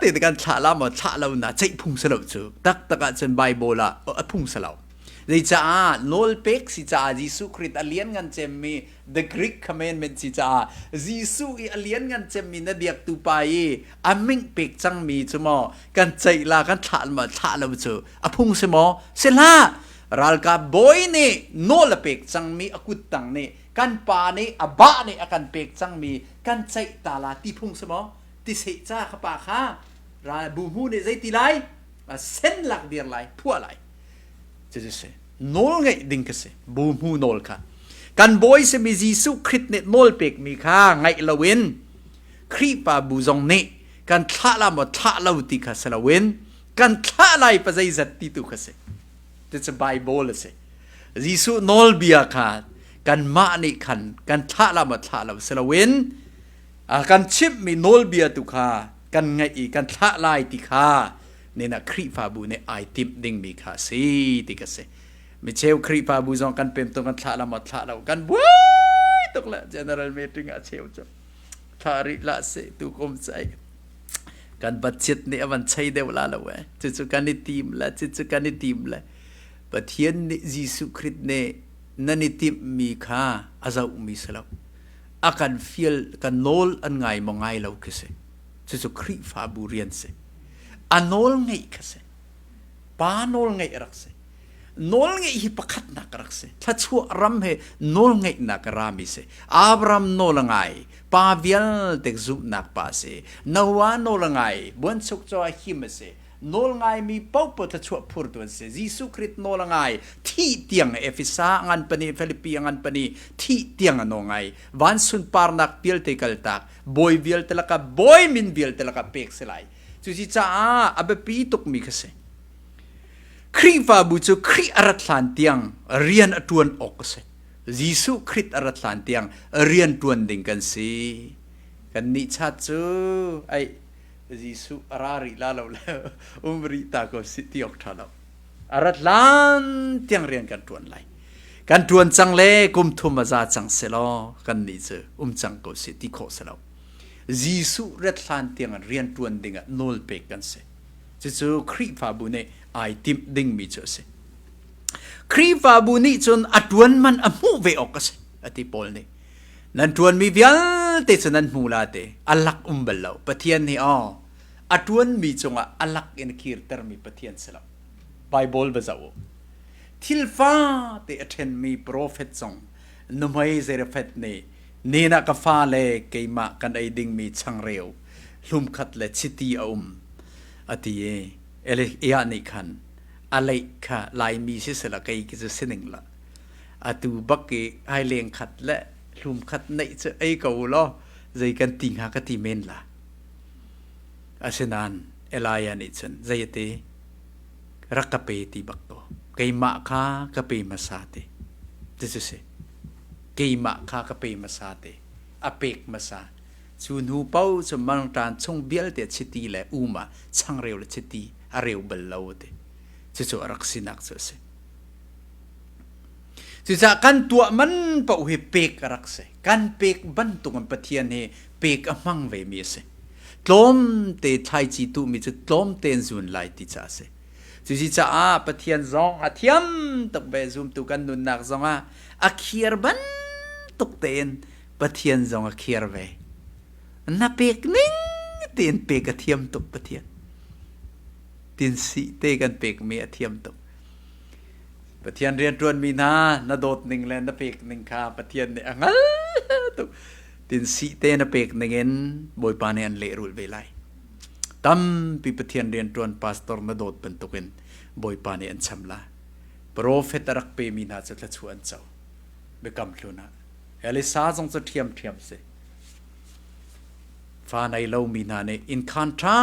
te kan thlah la maw thlah lo na ceih phung si lo cu. Taktak ahcun Bible ah a phung si lo. Zeicaah nawlpek si caah Jesuh Khrist a lianngan cemmi the Greek commandment si caah Jesuh i a lianngan cemmi na biaktu pa i a ming pek cangmi cu maw kan ceih la kan thlah ma thlah lo cu a phung si maw si hlah ralkap bawi nih nawl a pek cangmi a kut tang nih kan pa nih a bah nih a kan pek cangmi kan ceih ta la ti phung si maw ti seh ca kha pa kha ral bu hmu nih zei ti lai a sen lak dir lai phuah lai cucu si nawl ngeih ding ka si bu hmu nawl kha kan bawi simi Jesuh Khrist nih nawl pekmi kha ngaih loin Khrihfabu zong nih kan thlah la maw thlah lo ti kha si loin kan thlah lai pa zeizat ti tu kha si cucu Bible a si Jesuh nawlbia kha kanmah nih khan kan thlah la maw thlah lo si loin kan chimhmi nawlbia tu kha kan ngaih i kan thlah lai ti kha nina Khrihfabu nih ai timh dingmi kha a si ti ka si. Micheu Khrihfabu zong kan pem tuk kan thlah la maw thlah lo kan buai tuk le general meeting ah cheu cu thlah rih la se tu kum cai. Kan budget nih a van chei deuh la lo eh. Cucu kan i tim le cucu kan i tim le Pathian nih Jesuh Khrih nih nan i timhmi kha a zohmi si lo. A kan fial kan nawl an ngai maw ngai lo khi si. Cucu Khrihfabu rian si. A nawl ngeih kha si. Pa nawl ngeih a rak si. Nawlngeih hi pakhatnak a rak si. Thluachuah ram he nawlngeihnak a rami si. Abraham nawl a ngai. Pa vialte zumhnak pa a si. Noah nawl a ngai. Buanchukcho a him a si. Nawl ngaimi paohpaoh thluachuah phurtu an si. Jesuh Khrist nawl a ngai. Thih tiang Efesa a ngan pani, Filipi a ngan pani, thih tiang a nawl ngai. Van sunparnak vialte kaltak, bawi vialte lakah bawi min vialte lakah pek si lai. Cuci caah a biapi tukmi kha si. Khrihfabu cu Khrih a rat hlan tiang rian a ṭuan awk a si. Jesuh Khrih a rat hlan tiang rian ṭuan ding kan si. Kannih chat cu ai Jesuh a ra rih la lo le um rih ta ko si ti awk ṭha lo. A rat hlan tiang rian kan ṭuan lai. Kan ṭuan cang le kum thum a za cang selaw kannih cu um cang ko si ti khawh si lo. Jesuh rat hlan tiang rian ṭuan ding ah nawl pek kan si. Cucu Khrihfabu nih ai timh dingmi cu a si. Khrihfabu nih cun a ṭuan man a hmuh ve awk a si, a ti Paul nih. Nan ṭuanmi vialte cu nan hmu la te, a lak um bal lo. Pathian nih aw, a ṭuanmi cungah a lak in a kirtermi Pathian si lo. Bible va zoh u. Thil fate a ṭhenmi profet zong nuhmei Zarephath nih nin ah ka fale keimah kan ei dingmi changreu hlumkhat le chiti a um a ti i Eliah nih khan a leih kha Laimi si sela kei ki cu sining la atu bak i ai leng khat le hlum khat neih cu ei ko law zei kan ti hnga ka ti men la asinain Elijah nih cun zei a ti rak ka pe ti bak ko keimah kha ka pe hmasa ti ti si keimah kha ka pe hmasa ti a pek hmasa Cu hnu paoh cu mangṭan chung vialte chiti le um ah changreu le chiti a reu bal lo a ti. Cucu a rak sinak cu a si. Cucaah kan tuah man paoh hi pek a rak si. Kan pek bantuk in Pathian hi pek a hmang vemi a si. Tlawmte thlaici tuhmi cu tlawmte in zun lai ti caah a si. Cucaah Pathian zong a thiam tuk ve zumtu kan nunnak zongah a khiar bantuk tein Pathian zong a khiar ve. Na pek ning tiin pek a thiam tuk Pathian. Tin si te kan pekmi a thiam tuk. Pathian rianṭuanmi hna na dawt ning le na pek ning kha Pathian nih a hngal tuk. Tin si te na pek ning in Bawipa nih an lehrulh ve lai. Tampi Pathian rianṭuan pastor na dawt bantukin Bawipa nih an cham la. Profet a rak pemi hna cu thluachuah an co. Biakam hlun ah. Elisa zong cu ṭhiamṭhiam si. Fa nei lomi hna nih innkhaan ṭha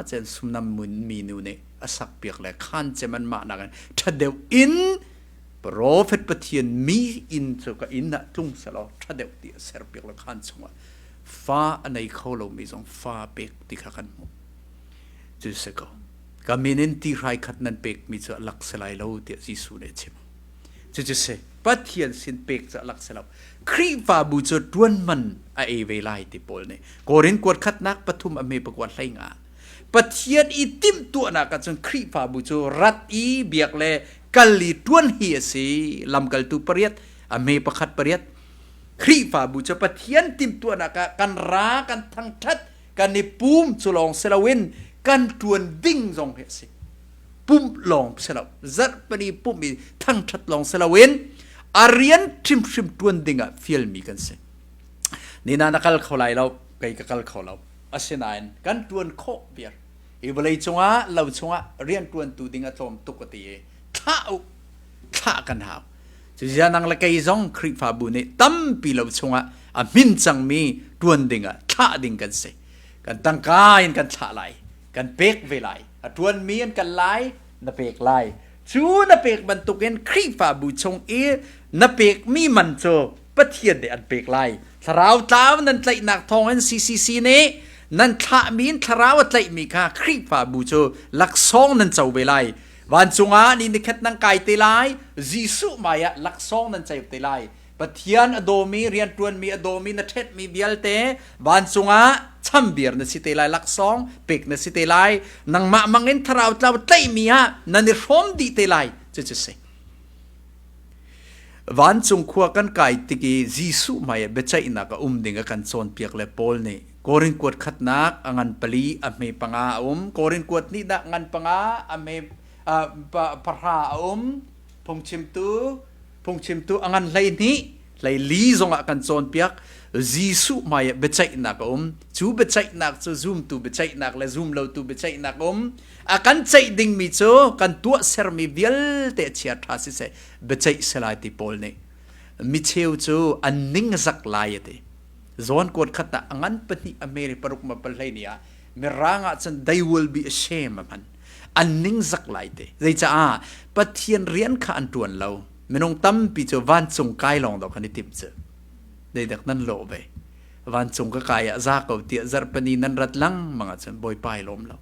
cen sumnam mi nu nih a sakpiak le khaan cem an mah nakin ṭha deuh in profet Pathian mi inn cu ka inn ah tlung selaw ṭha deuh ti a serpiak le khaan chungah fa a nei kho lomi zong fa pek ti kha kan hmuh. Cu si ko. Ka min in ti hrai khat nan pekmi cu a lak si lai lo tiah Jesuh nih a chim. Cucu si Pathian sin pek cu a lak si lo. Khrihfabu cu ṭuan man a ei ve lai ti Paul nih Korin kuat khatnak pathum a hme pakua hlei nga. Pathian i timhtuahnak ahcun Khrihfabu cu rat i biak le kal i ṭuan hi a si. Lamkaltu pariat a hme pakhat pariat. Khrihfabu cu Pathian timhtuahnak ah kan ra kan thangṭhat kan i pum cu lawng si loin kan ṭuan ding zong hi a si. Pumh lawng si lo zarhpini pumh i thangṭhat lawng si loin a rian hrimhrim ṭuan dingah fialmi kan si. Nina na kal kho lai lo, kei ka kal kho lo. Asinain kan ṭuan khawh viar. Hi vawlei cungah lo chungah rian ṭuantu ding a tlawm tuk a ti i thlah u, thlah kan hau. Cuziah nang le kei zong Khrihfabu nih tampi lo chungah a hmin cangmi ṭuan dingah thlah ding kan si. Kan tangka in kan thlah lai. Kan pek ve lai. A ṭuanmi an kal lai, na pek lai. Cu na pek bantukin Khrihfabu chung i na pekmi man cu Pathian nih an pek lai. Thlarau tlau nan tlaihnak thawngin CCC nih nan thlahmi in thlarau a tlaihmi kha Khrihfabu cu laksawng nan co ve lai. Vancung ah ni nikhat nan kai te lai, Jesuh hmai ah laksawng nan co te lai. Pathian a dawmi, rianṭuanmi a dawmi, na ṭhetmi vialte vancung ah chambir na si te lai, laksawng pek na si te lai. Nangmah mangin thlarau tlau tlaihmi ah nan i hrawm dih te lai. Cucu si. Vancung khua kan kai tik i Jesuh hmai ah biaceihnak a um ding a kan cawnpiak le Paul nih Korin kuat khatnak a ngan pali a hme panga a um. Korin kuat nih dah ngan panga a hme pahra a um. Phungchimtu Phungchimtu a ngan 12 hleili zongah kan cawnpiak. Jesuh hmai ah biaceihnak a um. Cu biaceihnak cu zumtu biaceihnak le zumlotu biaceihnak a um. A kan ceih dingmi cu kan tuahsermi vialte chia ṭha siseh biaceih si lai ti Paul nih. Micheu cu an ningzak lai a ti. Zawn kuat khat ah a ngan pahnih a hme paruk ma pal hlei ni ah mirang ah cun they will be ashamed a hman. An ningzak lai te. Zeicaah Pathian rian kha an ṭuan lo. Minung tampi cu vancung kai lawng dawh kan i timh cu. Zeidak nan lawh ve. Vancung ka kai ah za ko tiah zarhpini nan rat lengmang ahcun Bawipa ai lawm lo.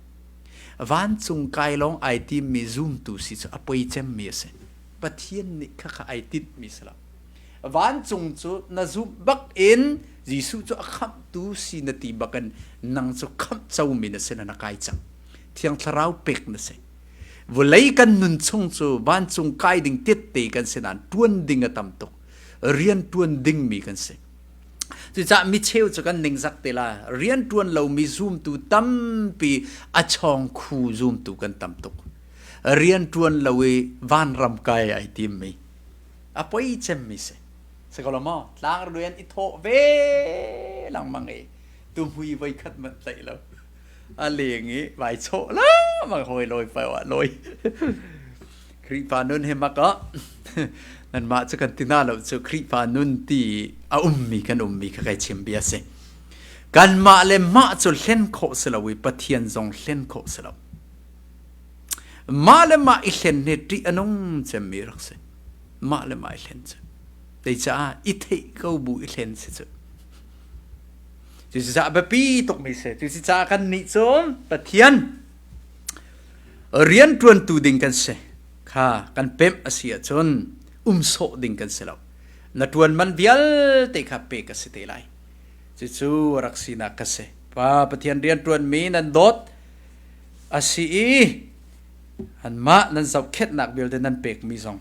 Vancung kai lawng ai timmi zumtu si cu a poi cemmi a si. Pathian nih khakha ai tinhmi si lo. Vancung cu na zumh bak in Jesuh cu a khamhtu si na ti bak in nang cu khamh comi na si na na kai cang. Thiang Thlarau pek na si. Vawlei kan nun chung cu vancung kai ding tette kan si nain ṭuan ding a tam tuk. Rian ṭuan dingmi kan si. Cucaah micheu cu kan ningzak te la. Rian ṭuan lomi zumtu tampi a chawng khu zumtu kan tam tuk. Rian ṭuan lo i vanram kai ai timmi. A poi cemmi si. Si ko lo maw? Tlang rian i thawh ve lengmang i tuhmui voi khat manh tlaih lo. A leng i vai chawh lengmang hawi lawi pai wa lawi. Khrihfa nun he mak ah nanmah cu kan ti na lo cu Khrihfa nun ti a ummi kan ummi kha kai chim bia si. Kanmah le mah cu hlen khawh si lo i Pathian zong hlen khawh si lo. Mah le mah i hlen hi ṭih a nung cemmi rak si. Mah le mah i hlen cu. Tei caah i theih ko bu i hlen si cu. Cucaah biapi tukmi si. Cucaah kan nih cu Pathian rian ṭuantu ding kan si. Kha kan pemh a si ahcun um sawh ding kan si lo. Na ṭuan man vialte kha pek a si te lai. Cucu rak sinak ka si. Pa Pathian rian ṭuanmi nan dawt a si i anmah nan zohkhenhnak vialte nan pekmi zong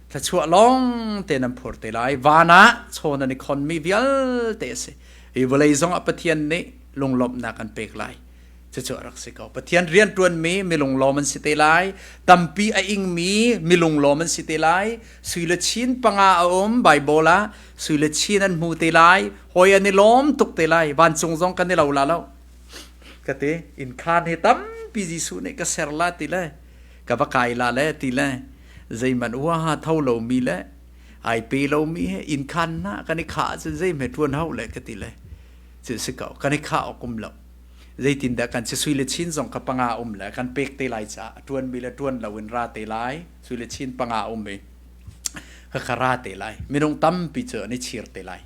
thluachuah lawng te nan phur te lai. Van ah chaw nan i khonmi vialte a si. Hi vawlei zong ah Pathian nih lunglawmhnak an pek lai. Cucu a rak si ko. Pathian rianṭuanmi milunglawm an si te lai. Tampi a ingmi milunglawm an si te lai. Sui le chin panga a um Bible ah sui le chin an hmu te lai. Hawi an i lawm tuk te lai. Vancung zong kan i lo la lo. Ka ti innkhaan hi tampi Jesuh nih ka ser la ti le ka va kai la le ti le zeihmanh uaha tho lomi le ai pe lomi he innkhaan na kan i khah ahcun zeihme ṭuan hau le ka ti le cu si ko kan i khah awk um lo zeitindah kan si sui le chin zong ka panga um le kan pek te lai caah ṭuanmi le ṭuan loin ra te lai sui le chin panga um i ka ka ra te lai minung tampi cu an i chir te lai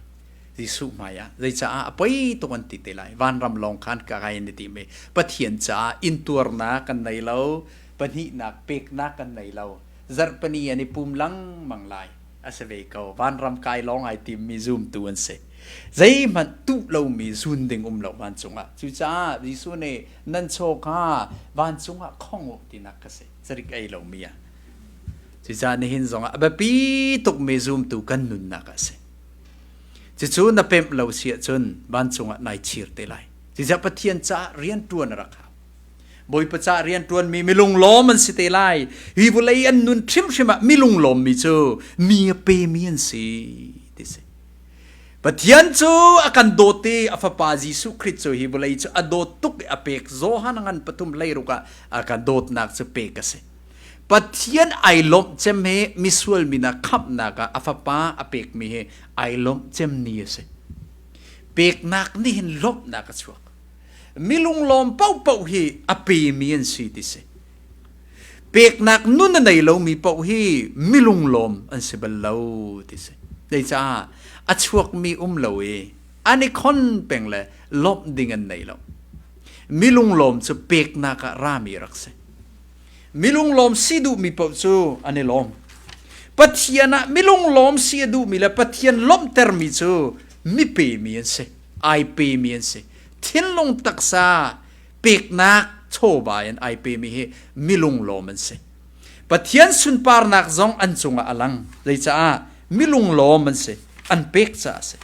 Jesuh hmai ah zeicaah a poi tuk an ti te lai vanram lawng khan ka kai an i ti mi Pathian caah intuarnak kan nei lo pahnihnak peknak kan nei lo zarhpani an i pum lengmang lai a si ve ko vanram kai lawng ai tim mi zumtu an si zeihmanh tuh lomi zun ding um lo vancung ah cucaah Jesuh nih nan chaw kha vancung ah khong u tinak ka si sarik ei lomi ah cucaah nihin zong ah a biapi tukmi zumtu kan nunnak a si Cucu na pemh lo si ahcun vancung ah nai chir te lai. Cucaah Pathian caah rianṭuan a rak hau. Bawipa caah rianṭuanmi milunglawm an si te lai. Hi vawlei an nun hrimhrim ah milunglawmmi cu mi a pemi an si ti si. Pathian cu a kan dawt i a fapa Jesuh Khrih cu hi vawlei cu a dawt tuk i a pek Johan ngan pathum hleiruk ah a kan dawtnak cu pek a si. Pathian ai lawmh cem hi misual mi hna khamhnak ah a fapa a pekmi hi ai lawmh cem ni a si. Peknak nih hin lawmhnak a chuak. Milunglawm paohpaoh hi a pemi an si ti si. Peknak nun a nei lomi paoh hi milunglawm an si bal lo ti si. Zeicah a chuakmi um lo i an i khon peng le lawmh ding an nei lo. Milunglawm cu peknak ah rami rak si. Milunglawm si duhmi paoh cu an i lawm. Pathian ah milunglawm si a duhmi le Pathian lawmhtermi cu mi pemi an si, ai pemi an si. Thinlung taksa peknak chawva in ai pemi hi milunglawm an si. Pathian sunparnak zong an cungah a lang. Zeicaah milunglawm an si, an pek caah a si.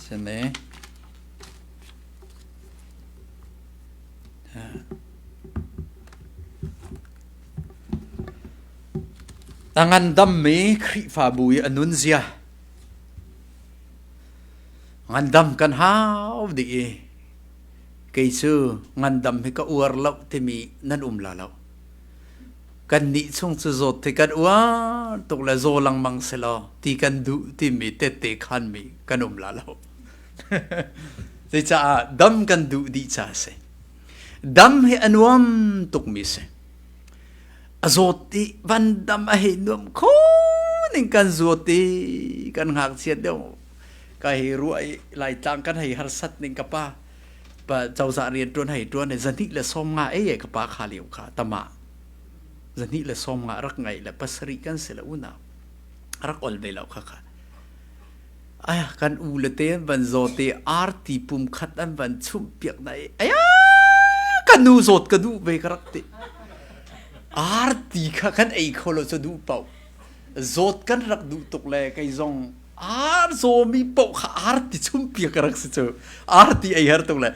Sene. A ngandammi Khrihfabu i a nunzia. Ngandam kan hau dih i kei cu ngandam hi ka uar lo timi nan um la lo. Kannih chung cu zawt hi kan uar tuk le zaw lengmang selaw ti kan duh timi tette khanmi kan um la lo. Zeicah dam kan duh dih ca a si. Dam hi a nuam tukmi si. A zawt i van dam a hei nuam kho ning kan zawt i kan ngakchiat deuh ka hei ruah i Laitlang kan hei harsat ning ka pa pa cozah rian ṭuan hei ṭuan i zahnih le 50 ei e ka pa kha lio kha tama 250 rak ngaih le pasarih kan si le unau rak ol ve lo kha kha Aya kan u le te an van zaw te arti pum khat an van chumh piak na i aya ka nu zawt ka duh ve ka rak ti. Arti kha kan ei kho lo cu duh paoh. Zawt kan rak duh tuk le kei zong ar zawmi paoh kha arti chumh piak ka rak si cu. Arti ei har tuk le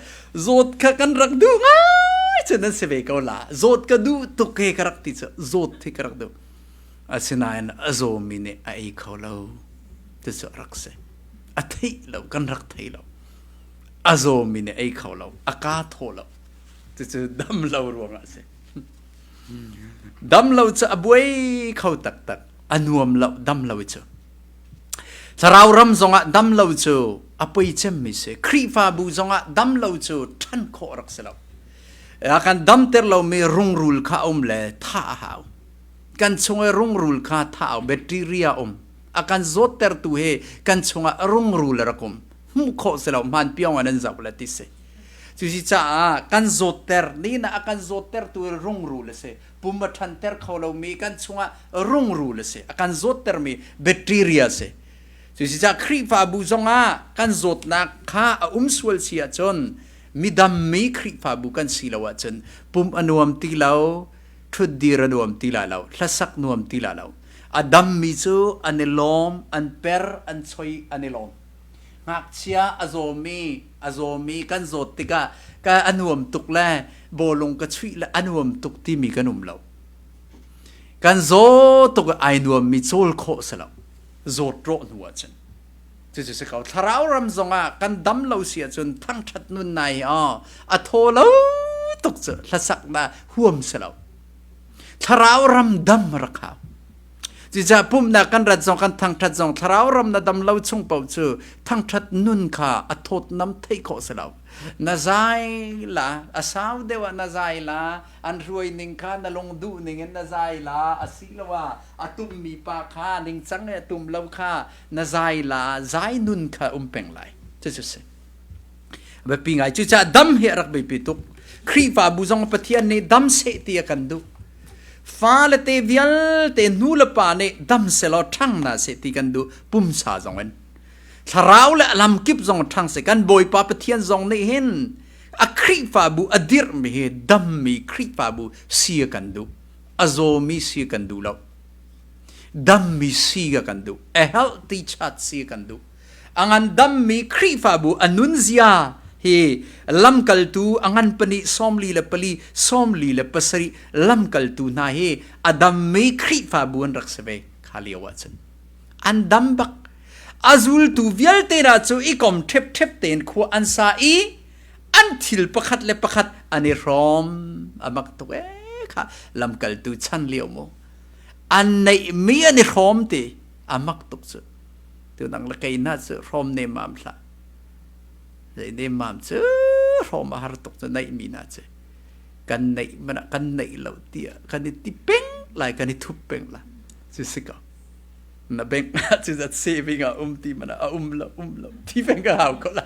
zawt kha kan rak duh ngai cu nan si ve ko la. Zawt ka duh tuk he ka rak ti cu zawt hi ka rak duh. Asinain a zawmi nih a ei kho lo. Cucu a rak si. A theih lo, kan rak thei lo. A zawmi nih ei kho lo, a kaa thaw lo. Cucu dam lo ruangah a si. Dam lo cu a buai kho taktak. A nuam lo, dam lo cu. Thlarau ram zongah dam lo cu a poi cemmi si. Khrihfabu zongah dam lo cu ṭhan khawh rak si lo. A kan damter lomi rungrul kha a um le thah a hau. Kan chung i rungrul kha thah a bacteria um. A kan zawttertu hi kan chungah rungrul a rak um. Hmuh khawh si lo hmaan piong in an zoh le ti si. Cusi caah kan zawtter ni na a kan zawttertu hi rungrul a si. Pum a ṭhanter kho lomi kan chungah rungrul a si. A kan zawttermi bacteria a si. Cusi caah Khrihfabu zongah kan zawtnak kha a um sual si ahcun midammi Khrihfabu kan si lo ahcun pum a nuam ti lo, ṭhutdir a nuam ti lai lo, hlasak nuam ti lai lo. A dammi cu an i lawm, an per, an choi, an i lawm. Ngakchia a zawmi, a zawmi kan zawt tikah ka a nuam tuk le bawlung ka chuih le a nuam tuk timi kan um lo. Kan zaw tuk ai nuammi cawl khawh si lo. Zawt rawh hnu ahcun. Cucu si ko. Thlarau ram zongah kan dam lo si ahcun thangṭhat nun nai hi a thaw lo tuk cu hlasak na huam si lo. Thlarau ram dam rak hau. Cucaah pumhnak kan rat zong kan thangṭhat zong thlarau ram na dam lo chung paoh cu thangṭhat nun kha a thawtnam theih khawh si lo. Na zai la, a sau deuh ah na zai la, an hruai ning kha na lung duh ning in na zai la, asiloah a tummi pa kha ningcang i a tum lo kha na zai la zai nun kha um peng lai cucu si biapi ngai cucaah dam hi a rak biapi tuk Khrihfabu zong Pathian nih dam seh ti a kan duh fale te vialte nu le pa nih dam selaw ṭhang na seh ti kan duh pumsa zong in thlarau le lam kip zong ṭhang seh kan Bawipa Pathian zong nih hin a Khrihfabu a dirhmi hi dammi Khrihfabu si a kan duh a zawmi si a kan duh lo Dammi si ka kan duh. A healthy chat si kan duh. A ngan dammi Khrihfabu a nunzia hi lamkaltu a ngan pahnih 44 47 lamkaltu hna hi a dammi Khrihfabu an rak si ve kha lio ahcun. An dam bak. A zultu vialte hna cu i kom ṭhepṭhep tein khua an sa i an thil pakhat le pakhat an i hrawm. A mak tuk ee kha lamkaltu chan lio mu. An neihmi an i hrawm ti a mak tuk cu. Tunang le kei hna cu hrawm nemmam hlah. Zei nemmam cu hrawm a har tuk cu neihmi hna cu. Kan neih man ah kan neih lo tiah kan i ti peng lai kan i thup peng lai. Cu si ko. Na bank ah cu zat saving ah um ti man ah a um lo um lo ti peng ka hau ko la.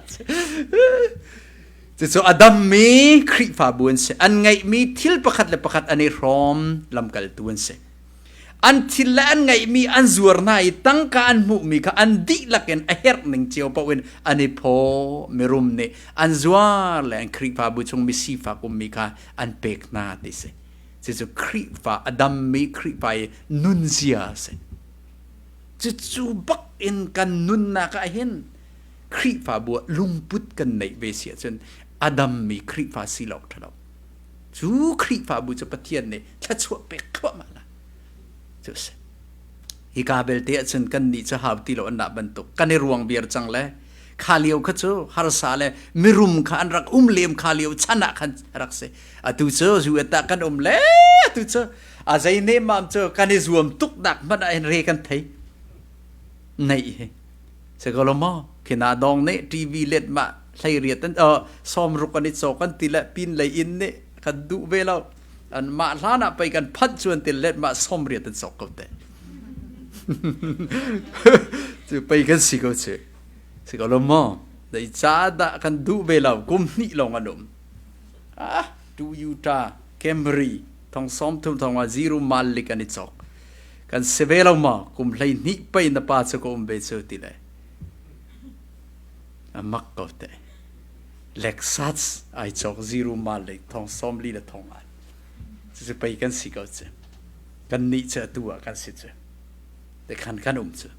Cucu a dammi Khrihfabu an si. An ngeihmi thil pakhat le pakhat an i hrawm lamkaltu an si. An thil le an ngeihmi an zuar hna i tangka an hmuhmi kha an dihlak in a herh ning cio paoh in an i phaw. Mirum nih an zuar le an Khrihfabu chung mi sifak ummi kha an pek hna ti si. Cucu Khrihfa a dammi Khrihfa i nunzia a si. Cucu bak in kan nunnak ah hin Khrihfabu ah lungput kan neih ve si ahcun a dammi Khrihfa si lo ṭha lo. Cu Khrihfabu cu Pathian nih thluachuah pek thluahmah la. Cu a si. Hika belte ahcun kan nih cu hau ti lo an dah bantuk kan i ruang viar cang le kha lio kha cu harsa le mirum kha an rak um lem kha lio chan ah khan rak si. Atu cu zu ta kan um le atu cu a zei nemam cu kan i zuam tuk nak hmanh ah hin re kan thei. Neih hi. Si ko lo maw? Khina dong nih TV let ma hlei riat an sawmruk an i cawk an ti le pin lei inn nih kan duh ve lo. An mah hlan ah pei kan phanh cu an ti let ma sawmriat an cawk ko te. Cu pei kan si ko cu. Si ko lo maw? Dei ca dah kan duh ve lo. Kum hnih lawng an um. Ah, Toyota Camry thong sawm thum thong ah zero mal lik an i cawk. Kan si ve lo maw? Kum 12 pei na pa cu ka um ve cu ti le. A mak ko te. Lexus ai cawk zero mal le thong sawm li le thong an. Cucu pei kan si ko cu. Kan nih cu atu ah kan si cu. Te khan kan um cu.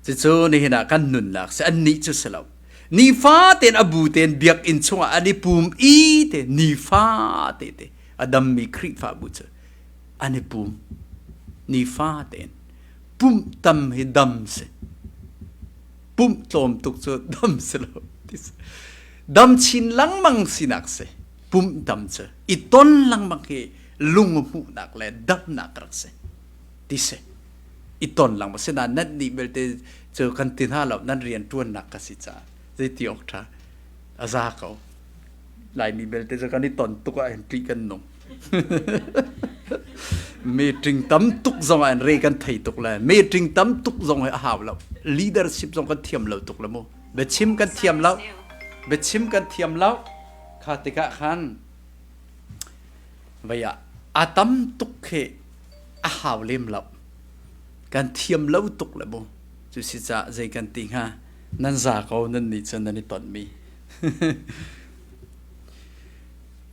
Cucu nihin ah kan nunnak si an nih cu si lo. Nifa tein a bu tein biakinn chungah an i pum i te nifa te te a dammi Khrihfabu cu an i pum. Nifa tein pumh tam hi dam si. Pumh tlawm tuk cu dam si lo. Dam chin lengmang sinak si. Pumh tam cu i ton lengmang hi lung hmuhnak le damnak rak si. Ti si. I ton lengmang si nain nan nih belte cu kan ti hna lo nan rian ṭuannak ka si caah zeiti awk ṭha a za ko. Laimi belte cu kan i ton tuk ah hin ṭih kan nung. Meeting tam tuk zong ah re kan thei tuk le meeting tam tuk zong hi a hau lo. Leadership zong kan thiam lo tuk le mu. Biachim kan thiam lo. Biachim kan thiam lo. Kha tikah khan vei ah a tam tuk khi a hau lem lo. Kan thiam lo tuk le mu. Cu si caah zei kan ti hnga? Nan za ko nan nih cun nan i tonmi.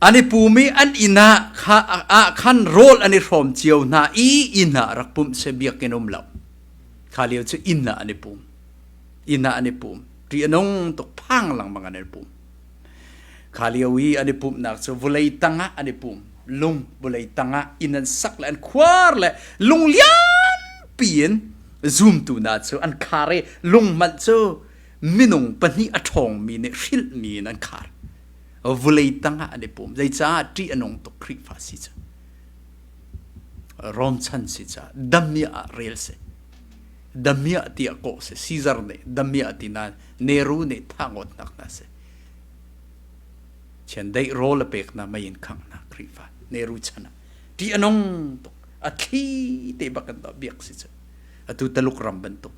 An i pum i an inn ah ah khan rawl an i hrawm cio hna i inn ah rak pumh seh biakinn um lo. Kha lio cu inn ah an i pum. Inn ah an i pum. Ṭih a nung tuk phang lengmang an i pum. Kha lio i an i pumhnak cu vawlei tang ah an i pum. Lung vawlei tang ah inn an sak le an khuar le lung lianpi in zumtu hna cu an khar i lung hmanh cu minung pahnih a ṭhawngmi nih hrilhmi in an khar. Vulei tangah an i pum. Zeicah ṭih a nung tuk Khrihfa si cu. Rom chan si caah damiah ah rel si. Damiah tiah kawh si. Caesar nih damiah ti nain Nehru nih thangawtnak hna si. Chiandeih rawl a pek hna mei in khangh hna Khrihfa Nehru chan ah. Ṭih a nung tuk. A thli te bak in biak si cu. Atu Taluk ram bantuk.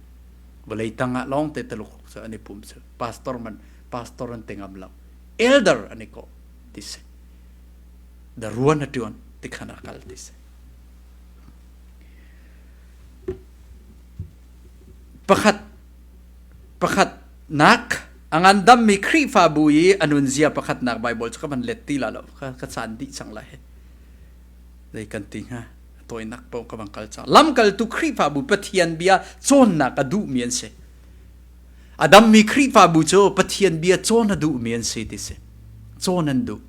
Vawlei tangah lawng te Taluk cu an i pum cu. Pastor man pastor an te ngam lo. Elder an i kawh ti si. Da ruan a ṭuan ti khan a kal ti si. Pakhat pakhat nak a ngandammi Khrihfabu i a nunzia pakhatnak Bible cu ka van let ti la lo ka caan dih cang lai. Zei kan ti hnga? Tawinak paoh ka van kal cang. Lamkaltu Khrihfabu Pathian bia cawnnak a duhmi an si. A dammi Khrihfabu cu Pathian bia cawn a duhmi an si ti si. Cawn an duh.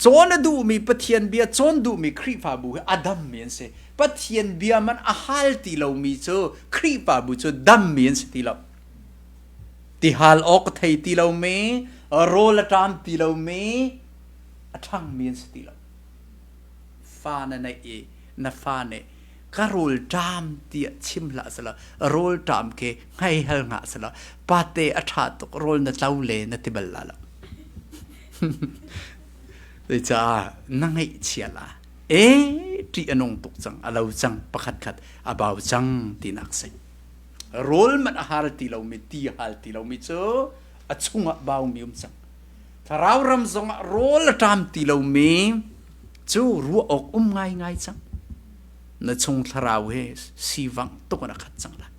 Cawn a duhmi Pathian bia cawn duhmi Khrihfabu hi a dammi an si. Pathian bia man a hal ti lomi cu Khrihfabu cu dammi an si ti lo. Tihal awk thei ti lomi, rawl a ṭam ti lomi, a ṭhangmi an si ti lo. Fa na neih i na fa nih ka rawlṭam tiah chim hlah selaw rawlṭam khi hngai hal hngah selaw pate a ṭha tuk rawl na tlo le na ti bal la lo. Zeicah na ngaihchia la e ṭih a nung tuk cang a lo cang pakhat khat a bau cang tinak si. Rawl man a har ti lomi ti hal ti lomi cu a chungah baumi um cang. Thlarau ram zongah rawl a ṭam ti lomi cu ruah awk um ngaingai cang. Na chung thlarau he sivangh tuk in a khat cang lai.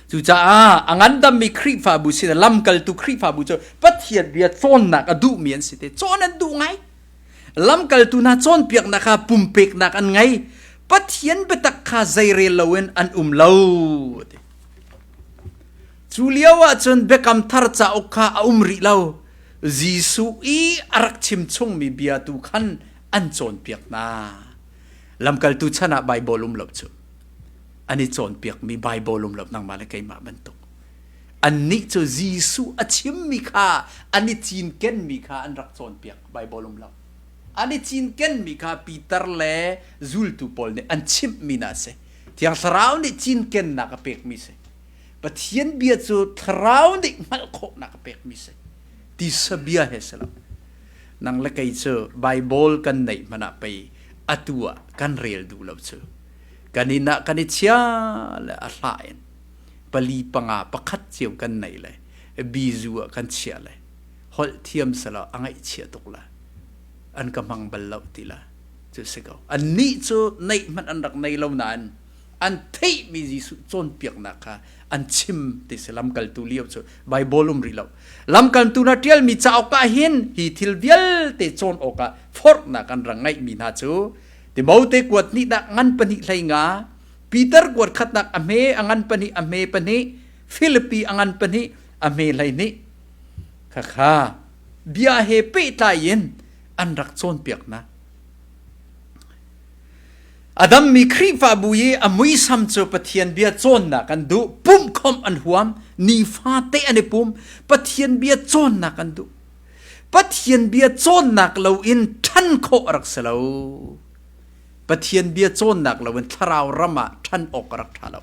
Cucaah a ngandammi Khrihfabu sin lamkaltu Khrihfabu cu Pathian bia cawnnak a duhmi an si te. Cawn an duh ngai. Lamkaltu hna cawnpiaknak kha pumpeknak an ngei. Pathian biatak kha zeirel loin an um lo. Cu lio ahcun Biakam Thar cauk kha a um rih lo. Jesuh i a rak chim chungmi bia tu khan an cawnpiak hna. Lamkaltu chan ah Baibal um lo cu. An i cawnpiakmi Baibal um lo nangmah le keimah bantuk. Annih cu Jesuh a chimmi kha an i cinkenmi kha an rak cawnpiak Baibal um lo. An i cinkenmi kha Peter le zultu pawl nih an chimhmi hna a si. Thiang Thlarau nih cinkennak a pekmi si. Pathian bia cu Thlarau nih hngalh khawhnak a pekmi si. Tisa bia he si lo. Nang le kei cu Baibal kan neih hmanh ah pei atu ah kan rel duh lo cu. Kan inn ah kan i chia le a hlah in pali panga pakhat cio kan nei le bizu ah kan chiah le holh thiam selaw a ngaihchia tuk la an ka hmang bal lo ti la cu si ko annih cu neih hmanh an rak nei lo nain an theihmi Jesuh cawnpiaknak kha an chim ti si lamkaltu lio cu Bible um rih lo lamkaltu na ṭialmi cauk ah hin hi thil vialte cawn awkah forhnak an rak ngeihmi hna cu Timote kuat nih dah ngan pahnih hlei nga, Peter kuat khatnak a hme a ngan pahnih a hme pahnih, Filipi a ngan pahnih a hme 12. Khakha bia he pehtlai in an rak cawnpiak hna. A dammi Khrihfabu i a muisam cu Pathian bia cawnnak an duh, pumhkhawmh an huam, nifate an i pum, Pathian bia cawnnak an duh. Pathian bia cawnnak loin ṭhan khawh a rak si lo. Pathian bia cawnnak loin thlarau ram ah ṭhan awk a rak ṭha lo.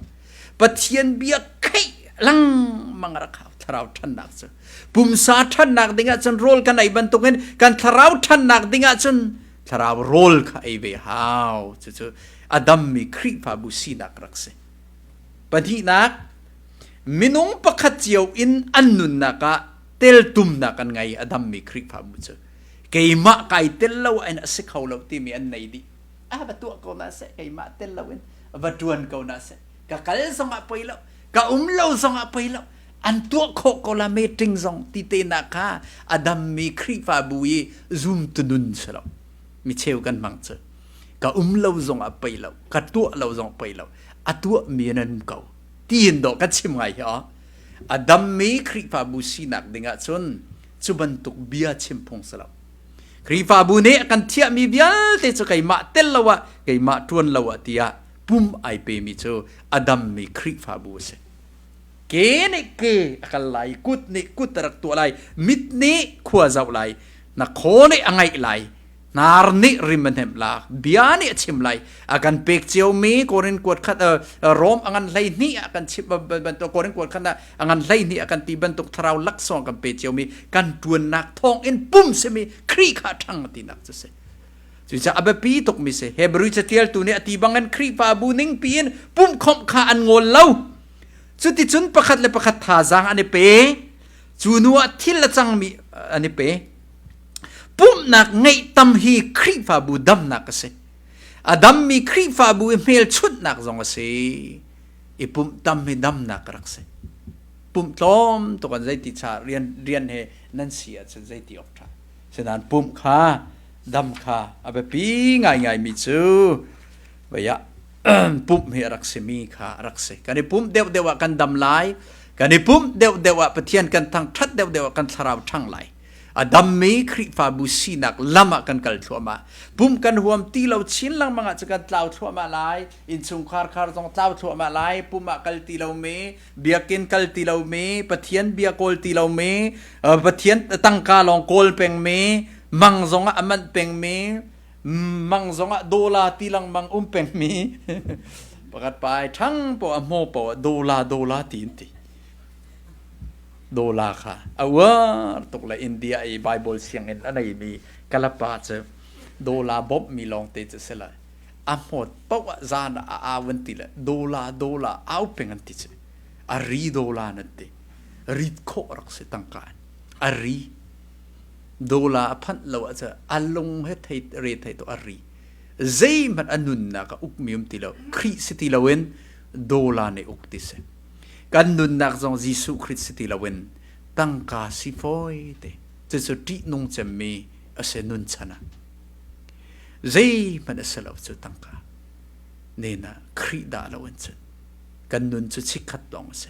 Pathian bia kheih lengmang a rak hau thlarau ṭhannak cu. Pumsa ṭhannak ding ahcun rawl kan ei bantukin kan thlarau ṭhannak ding ahcun thlarau rawl kha ei ve hau. Cucu a dammi Khrihfabu sinak rak si. Pahnihnak, minung pakhat cio in an nunnak ah teltumnak an ngei a dammi Khrihfabu cu keimah kai tel lo in a si kho lo timi an nei dih. A va tuah ko na seh keimah tel lo in va tuan ko na seh ka kal zong ah poi lo ka um lo zong ah poi lo an tuah khawh ko la meeting zong ti te na kha a dammi Khrihfabu i zum tu nun si lo mi cheu kan hmang cu ka um lo zong ah poi lo ka tuah lo zong poi lo a tuah mi nan ko tiin dawh ka chim ngai hi a dammi Khrihfabu sinak ding ahcun cu bantuk bia chim phung si lo. Khrihfabu nih a kan thiahmi vialte cu keimah tel lo ah keimah ṭuan lo ah tiah pum ai pemi cu a dammi Khrihfabu a si. Ke nih ke a kal lai, kut nih kut a rak tuah lai, mit nih khua zoh lai, na khaw nih a ngaih lai, hnar nih rim a hnemh la bia nih a chim lai a kan pek ciomi Korin kuat khat Rom a ngan 12 ah kan chim bantuk Korin kuat khat ah a ngan 12 a kan ti bantuk thlarau laksawng kan pe ciomi kan tuannak thawng in pum simi Khrih kha ṭhang tinak cu si cucaah a biapi tukmi si Hebrew catialtu nih a ti bangin Khrihfabu ning piin pumhkhawmh kha an ngawl lo cuticun pakhat le pakhat thazaang an i pe cu hnu ah thil a cangmi an i pe Pumhnak ngeih tam hi Khrihfabu damnak a si. A dammi Khrihfabu i hmelchunhnak zong a si. I pumh tam hi damnak a rak si. Pumh tlawm tuk an zeiti cha rian rian he nan si ahcun zeiti awk ṭha. Sinain pumh kha dam kha a biapi ngaingaimi cu vei ah pumh hi a rak simi kha a rak si. Kan i pumh deuhdeuh ah kan dam lai. Kan i pumh deuhdeuh ah Pathian kan thangṭhat deuhdeuh ah kan thlarau ṭhang lai. A dammi Khrihfabu sinak lam ah kan kal thluahmah. Pumh kan huam ti lo chin lengmang ah cu kan tlau thluahmah lai. Innchungkhar khar zong tlau thluahmah lai. Pumh ah kal ti lomi, biakinn kal ti lomi, Pathian bia kawl ti lomi, Pathian tangka lawng kawl pengmi, mang zong ah a manh pengmi, mang zong ah dola ti lengmang um pengmi pakhat pa ai ṭhang poah a hmaw poah dola dola ti in ti. Dola kha a uar tuk le India i Bible sianginn a neimi kalapa cu dola bawmhmi lawngte cu si lai. A hmawt paoh ah zan ah a au an ti le dola dola au peng an ti cu. A ri dola nan ti. Rit khawh rak si tangka in. A ri. Dola a phanh lo ahcun a lung he thei re thei to a ri. Zeihmanh a nunnak a ukmi um ti lo. Khrih si ti loin dola nih uk ti si. Kan nunnak zong Jesuh Khrih si ti loin tangka si fawi te. Cucu ṭihnung cemmi a si nun chan ah. Zeihmanh a si lo cu tangka. Nen ah Khrih dah lo in cun kan nun cu chikkhat lawng a si.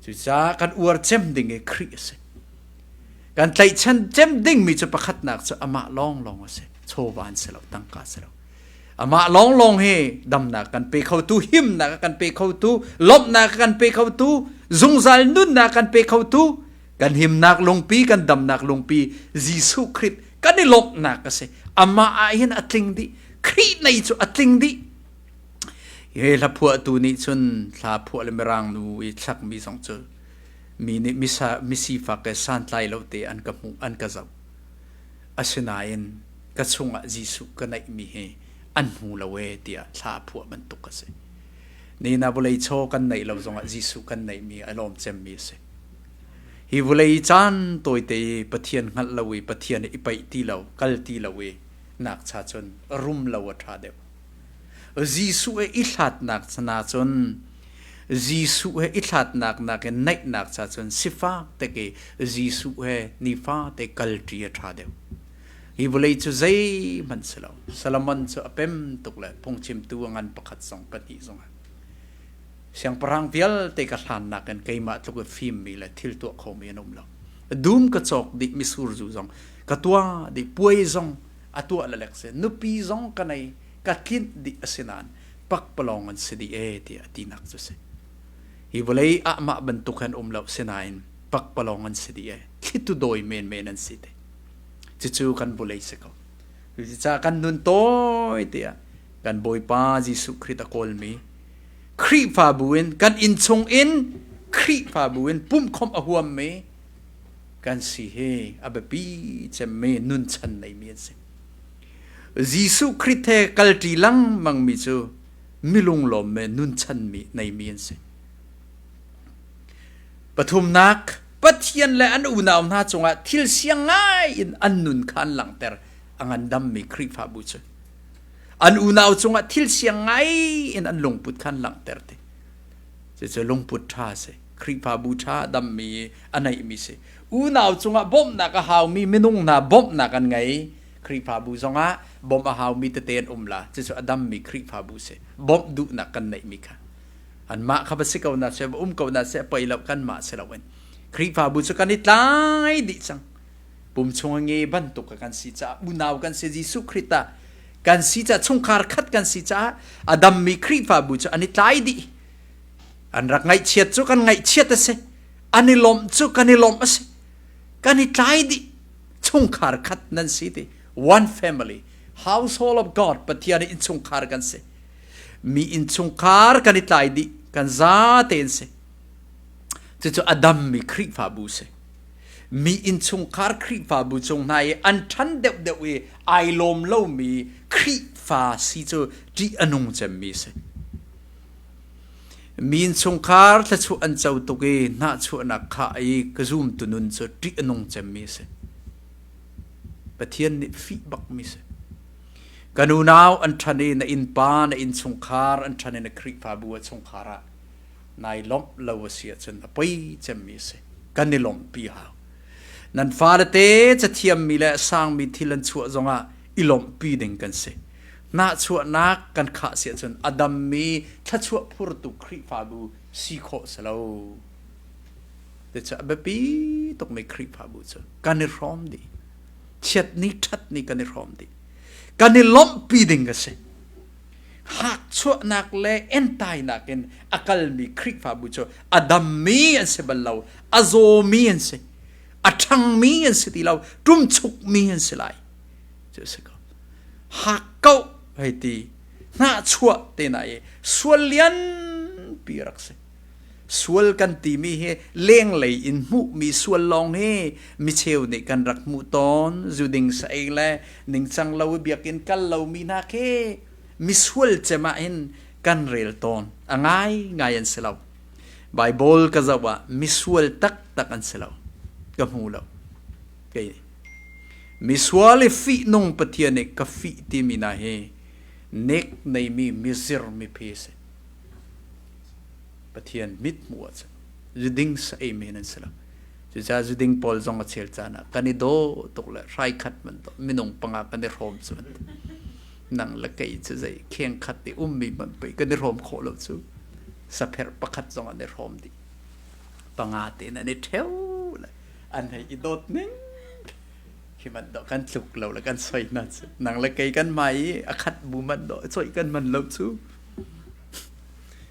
Cucaah kan uar cem ding i Khrih a si. Kan tlaihchan cem dingmi cu pakhatnak cu amah lawnglawng a si. Chawva an si lo, tangka si lo. Amah lawnglawng hi damnak kan pe khotu, himnak kan pe khotu, lawmhnak kan pe khotu, zungzal nunnak kan pe khotu, kan himnak lungpi, kan damnak lungpi Jesuh Khrih kan i lawmhnak a si. Amah ah hin a tling dih. Khrih nei cu a tling dih. Hi hla phuahtu nih cun hla phuah le mirang nu i thlakmi zong cu mi nih misa misifak le santlai lo te an ka hmuh an ka zoh. Asinain ka chungah Jesuh ka neihmi hi an hmu lo ee tiah thla phuah bantuk a si. Nina vawlei chaw kan neih lo zongah Jesuh kan neihmi a lawm cemmi a si. Hi vawlei caan tawite i Pathian hngalh lo i Pathian i paih ti lo, kal ti lo i nak cha cun rum lo a ṭha deuh. Jesuh he i hlatnak na cun Jesuh he i hlatnak nakin naihnak cha cun sifak tek i Jesuh he nifate kalṭi a ṭha deuh. Hi vawlei cu zeihmanh si lo. Solomon cu a pem tuk le phungchimtu a ngan pakhat zong pahnih zong ah. Siangpahrang vialte ka hlannak in keimah tluk i fimmi le thil tuah khomi an um lo. Dum ka cawk dih misur zu zong ka tuah dih puai zong a tuah lalek si nupi zong ka nei ka tlinh dih a si nain pakpalawng an si dih ee tiah a tinak cu si. Hi vawlei ah mah bantuk han um lo sinain pakpalawng an si dih ee thlitu dawi menmen an si te. Cucu kan vawlei si ko. Cucaah kan nun tawi tiah kan Bawipa Jesuh Khrih a kawlmi Khrihfabu in kan innchung in Khrihfabu in pumhkhawmh a huammi kan si hi a biapi cemmi nunchan neimi an si. Jesuh Khrih he kalṭi lengmangmi cu milunglawm me nunchan mi neimi an si. Pathumnak, Pathian le an unau hna cungah thil siang ngai in an nun kha an langhter a ngandammi Khrihfabu cu. An unau cungah thil siang ngai in an lungput kha an langhter te. Cucu lungput ṭha a si. Khrihfabu ṭha a dammi a neihmi si. Unau cungah bawmhnak a haumi minung hna bawmhnak an ngei. Khrihfabu zongah bawmh a haumi tete an um la. Cucu a dammi Khrihfabu si. Bawmh duhnak kan neihmi kha. Anmah kha va si ko na seh, va um ko na seh, poi lo kanmah si loin. Khrihfabu cu kan i tlai dih cang. Pum chung a nge bantuk kan si caah unau kan si Jesuh Khrih tah kan si caah chungkhar khat kan si caah a dammi Khrihfabu cu an i tlai dih. An rak ngaihchiat cu kan ngaihchiat a si. An i lawmh cu kan i lawmh a si. Kan i tlai dih. Chungkhar khat nan si ti. One family. Household of God Pathian i innchungkhar kan si. Mi innchungkhar kan i tlai dih. Kan za tein si. Cucu a dammi Khrihfabu si. Mi innchungkhar Khrihfabu cung hna i an ṭhan deuhdeuh i ai lawm lomi Khrihfa si cu ṭih a nung cemmi si. Mi innchungkhar thluachuah an co tuk i hnahchuahnak khah i ka zumtu nun cu ṭih a nung cemmi a si. Pathian nih fih bakmi si. Kan unau an ṭhan i na innpa, na innchungkhar an ṭhan i na Khrihfabu a chungkhar ah nai lawmh lo a si ahcun a poi cemmi a si. Kan i lawmhpi hau. Nan fale te cathiammi le sangmi thil an chuah zongah i lawmhpi ding kan si. Hnahchuahnak kan khah si ahcun a dammi thluachuah phurtu Khrihfabu si khawh si lo. Cucu a biapi tukmi Khrihfabu cu kan i hrawm dih. Chiat ni ṭhat ni kan i hrawm dih. Kan i lawmhpi ding a si. Hakchuahnak le entainak in a kalmi Khrihfabu cu a dammi an si bal lo, a zawmi an si, a ṭhangmi an si ti lo, ṭumchukmi an si lai. Cu a si ko. Hakkauh hei ti, hnahchuah te na i sual lianpi rak si. Sual kan timi hi lenglei in hmuhmi sual lawng hi micheu nih kan rak hmuh tawn. Zuding saei le ningcang lo i biakinn kal lomi hna khi misual cem ah hin kan rel tawn. A ngaingai an si lo. Bible ka zoh ah misual taktak an si lo. Ka hmu lo. Kei. Misual i fihnung Pathian nih ka fih timi hna hi nek neimi mizir miphi si. Pathian mit hmuh ahcun zuding sa ei men an si lo. Cucaah zuding pawl zong a chel caan ah kan i daw tuk le hrai khat man to minung panga kan i hrawm cu an ti. Nang le kei cu zei kheng khat i ummi man pei kan i hrawm khawh lo cu. Sapherh pakhat zong an i hrawm dih. Panga tein an i ṭheu le an hei i dawt ning khi man dawh kan tluk lo le kan soi hna cu. Nang le kei kan mai i a khat bu man dawh coih kan man lo cu.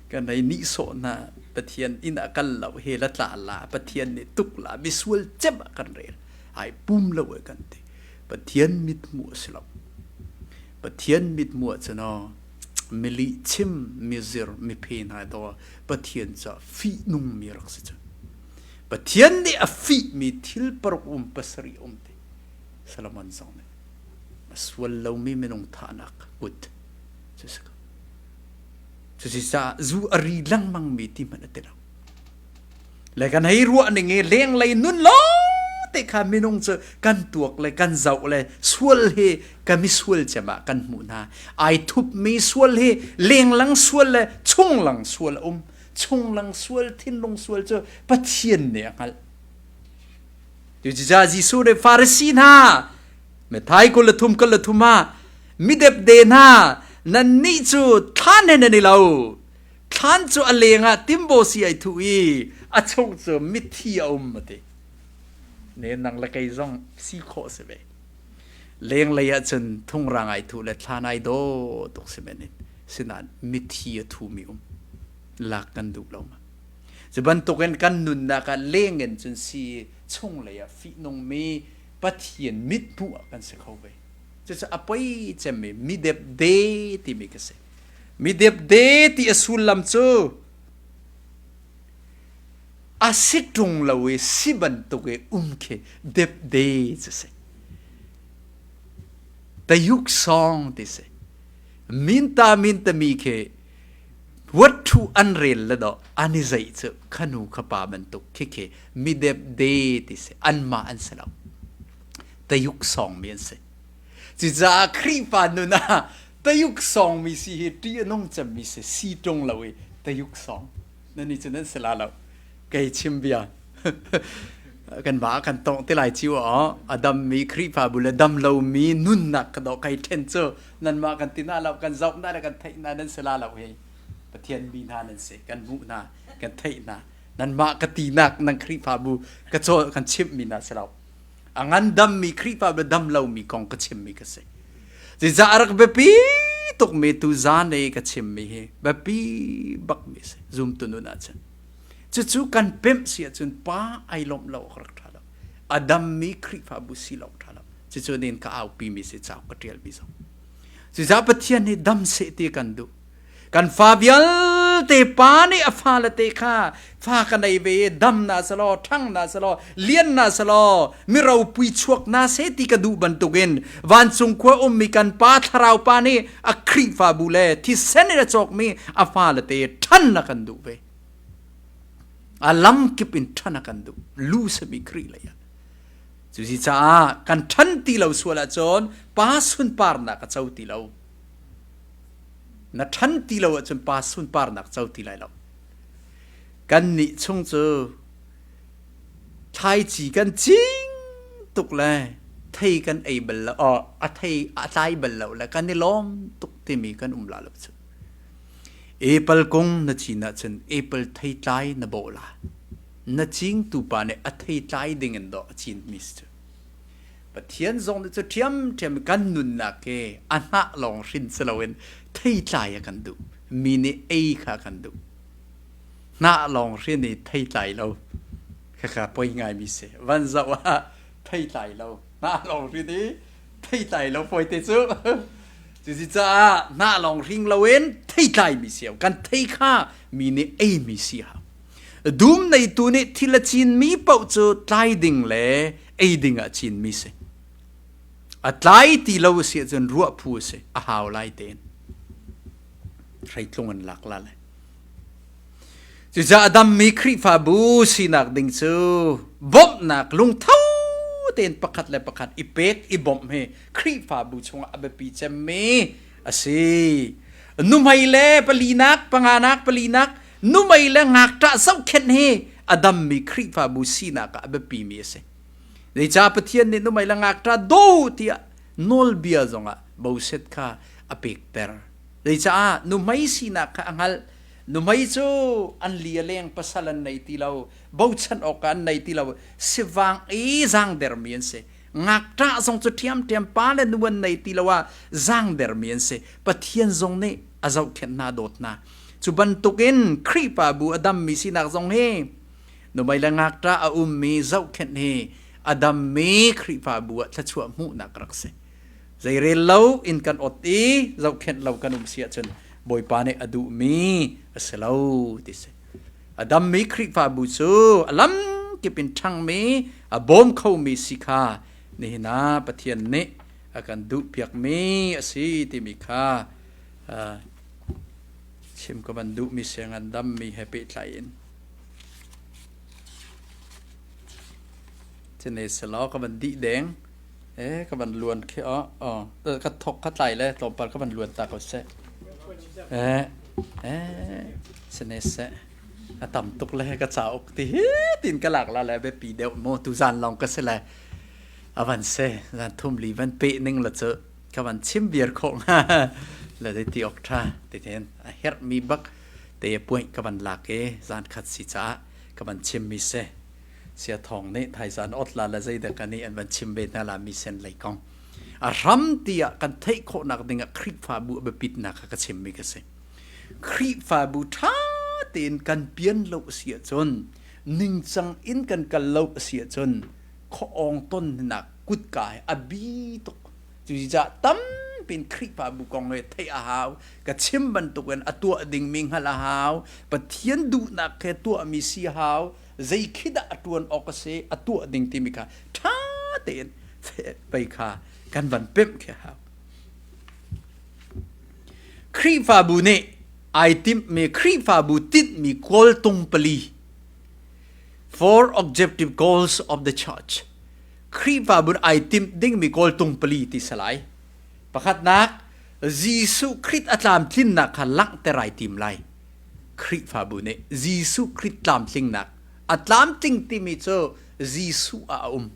Kan hei nihsawh hna. Pathian inn ah kal lo he la tla la Pathian nih tuk la misual cem ah kan rel ai pum lo e kan ti. Pathian mithmuh a si lo. Pathian mithmuh ah cun aw milih chim mizir miphe hna do Pathian ca fihnung mi rak si cu. Pathian nih a fihmi thil paruk um pasarih um ti Solomon zong nih a sual lomi minung thahnak kut cu si ko. Cusicaah zu a ri lengmang mi ti hmanh a ti lo. Le kan hei ruah ning i lenglei nun lawng te kha minung cu kan tuak le kan zoh le sual hi ka misual cem ah kan hmuh hna. Ai thupmi sual hi lenglang sual le chunglang sual a um. Chunglang sual, thinlung sual cu Pathian nih a hngalh. Cucaah Jesuh nih Farasi hna, Matthai 23 23 ah midepde hna nannih cu thlan he nan i lo. Thlan cu a leng ah timbo si ai thuh i a chung cu mithi a um a ti. Ne nang le kei zong si khawh si ve. Lenglei ah cun thungrang ai thuh le thlan ai daw tuk si men in sinain mithi a thumi um lak kan duh lo ma. Cu bantukin kan nunnak ah leng in cun si chunglei ah fihnungmi Pathian mithmuh ah kan si kho ve. Cucu a poi cemmi midepde timi ka si. Midepde ti a sullam cu a si ṭung lo i si bantuk i um khi depde cu si. Tayuk song ti si. Minta mintami khi Watṭhu an rel le dawh an i zeih cu khanu khapa bantuk khikhi midepde ti si anmah an si lo. Tayuk sawngmi an si. Cucaah Khrihfa nun ah tayuk sawngmi si hi ṭih a nung cemmi si si ṭung lo i tayuk sawng. Nan i cu nan si la lo. Kei chim bia. kan ba kan tong te lai chiu aw a dammi Khrihfabu le dam lomi nunnak ka dawh kai ṭhen cu nanmah kan ti na lo kan zoh na le kan theih na nan si la lo hi Pathian mi hna nan si kan hmuh hna kan theih hna nanmah ka tinak nan Khrihfabu ka cawl kan chimhmi hna si lo a ngandammi Khrihfabu dam lomi kong ka chimmi ka si Ziza a rak biapi tukmi tu zan i ka chimmi hi biapi bakmi si zumtu nun ahcun cucu kan pemh si ahcun pa ai lawmh lo awk rak ṭha lo a dammi Khrihfabu si lo ṭha lo cucu nin ka aupi mi si cauk ka ṭial mi zong cucaah Pathian nih dam seh ti kan duh kan fa vialte pa nih a fale te kha fa ka nei ve i dam na selaw ṭhang na selaw lian na selaw mi ropui chuak na se ti ka duh bantukin vancung khua ummi kan pa thlarau pa nih a Khrihfabu le thisen in a cawkmi a fale te ṭhan na kan duh ve a lam kip in ṭhan a kan duh lu sami Khrih lei ah Cusi caah kan ṭhan ti lo sual ahcun pa sunparnak a co ti lo. Na ṭhan ti lo ahcun pa sunparnak co ti lai lo. Kan nih chung cu thlaici kan cing tuk le thei kan ei bal lo, a thei a tlai bal lo le kan i lawm tuk timi kan um la lo cu. Apple kung na cin ahcun apple thei tlai na bawh la. Na cingtu pa nih a theitlai ding in dawh a cinmi si cu. Pathian zong nih cu ṭhiamṭhiam kan nunnak hi a hnah lawng hrin si loin theitlai a kan duh. Mi nih ei kha a kan duh. Hnah lawng hrin i theitlai lo khakha poi ngaimi si. Van zoh ah theitlai lo. Hnah lawng hrin i theitlai lo poi te cu. Cucaah hnah lawng hring loin theitlai mi si kan thei kha mi nih ei mi si hau. Dum neitu nih thil a cinmi paoh cu tlai ding le ei ding ah cinmi si. A tlai ti lo a si ahcun ruah phu a si, a hau lai tein. Hreitlung an lak la lai. Cucaah a dammi Khrihfabu sinak ding cu bawmhnak lungtho tein pakhat le pakhat i pek i bawmh hi Khrihfabu chungah a biapi cemmi a si. Nuhmei le palinak, panganak, palinak, nuhmei le ngakṭah zohkhenh hi a dammi Khrihfabu sinak ah a biapimi a si. Zeicah Pathian nih nuhmei le ngakṭah do tiah nawlbia zongah boset kha a pekter. Zeicah nuhmei sinak kha a hngalh. Nuhmei cu an li a leng pasal an nei ti lo, bochan awk an nei ti lo, sivang i zaangdermi an si. Ngakṭah zong cu ṭhiamṭhiam pa le nu an nei ti lo ah zaangdermi an si. Pathian zong nih a zohkhenh hna, dawt hna. Cu bantukin Khrihfabu a dammi sinak zong hi nuhmei le ngakṭah a ummi zohkhenh hi a dammi Khrihfabu ah thluachuah hmuhnak rak si. Zeirel lo in kan ot i zohkhenh lo kan um si ahcun Bawipa nih a duhmi a si lo ti si. A dammi Khrihfabu cu a lam kip in ṭhangmi, a bawm khomi si kha nihin ah Pathian nih a kan duhpiakmi a si timi kha chim ka van duhmi si ngan dammi he pehtlai in. Cine selaw ka van dih deng. E ka van luan khi o ka thok ka tlai le tlawmpal ka van luan ta ko seh. E e sene seh a tam tuk le ka cauk ti hi tin ka lak la le biapi deuh mu tu zan long ka si le a van se zan thum li van pe ning la cu ka van chim viar khawh nga le dei ti ok tha ti ten a herh mi bak te point ka van lak e zan khat si caah ka van chim mi se Sia Thawng nih thaizan ot la le zeidah kan i an van chim ve hna la mi sen lei kong. A hram ti ah kan theih khawhnak ding ah Khrihfabu a biapitnak kha ka chimmi ka si. Khrihfabu ṭha tein kan pian lo a si ahcun ningcang in kan kal lo a si ahcun khuaawng tonnak kutka hi a bi tuk. Cucaah tampi in Khrihfabu kong hi theih a hau. Ka chim bantukin a tuah dingmi hngalh a hau. Pathian duhnak he tuahmi si a hau. Zei khi dah a ṭuan awk a si, a tuah ding timi kha ṭha tein pei kha kan van pemh khi a hau. Khrihfabu nih ai timhmi Khrihfabu tinhmi kawltung pali Four objective goals of the church Khrihfabu ai timh dingmi kawltung pali ti salai. Pakhatnak, Jesuh Khrih a tlamtlinnak kha langhter ai tim lai. Khrihfabu nih Jesuh Khrih tlamtlingnak a tlamtling timi cu Jesuh ah a um.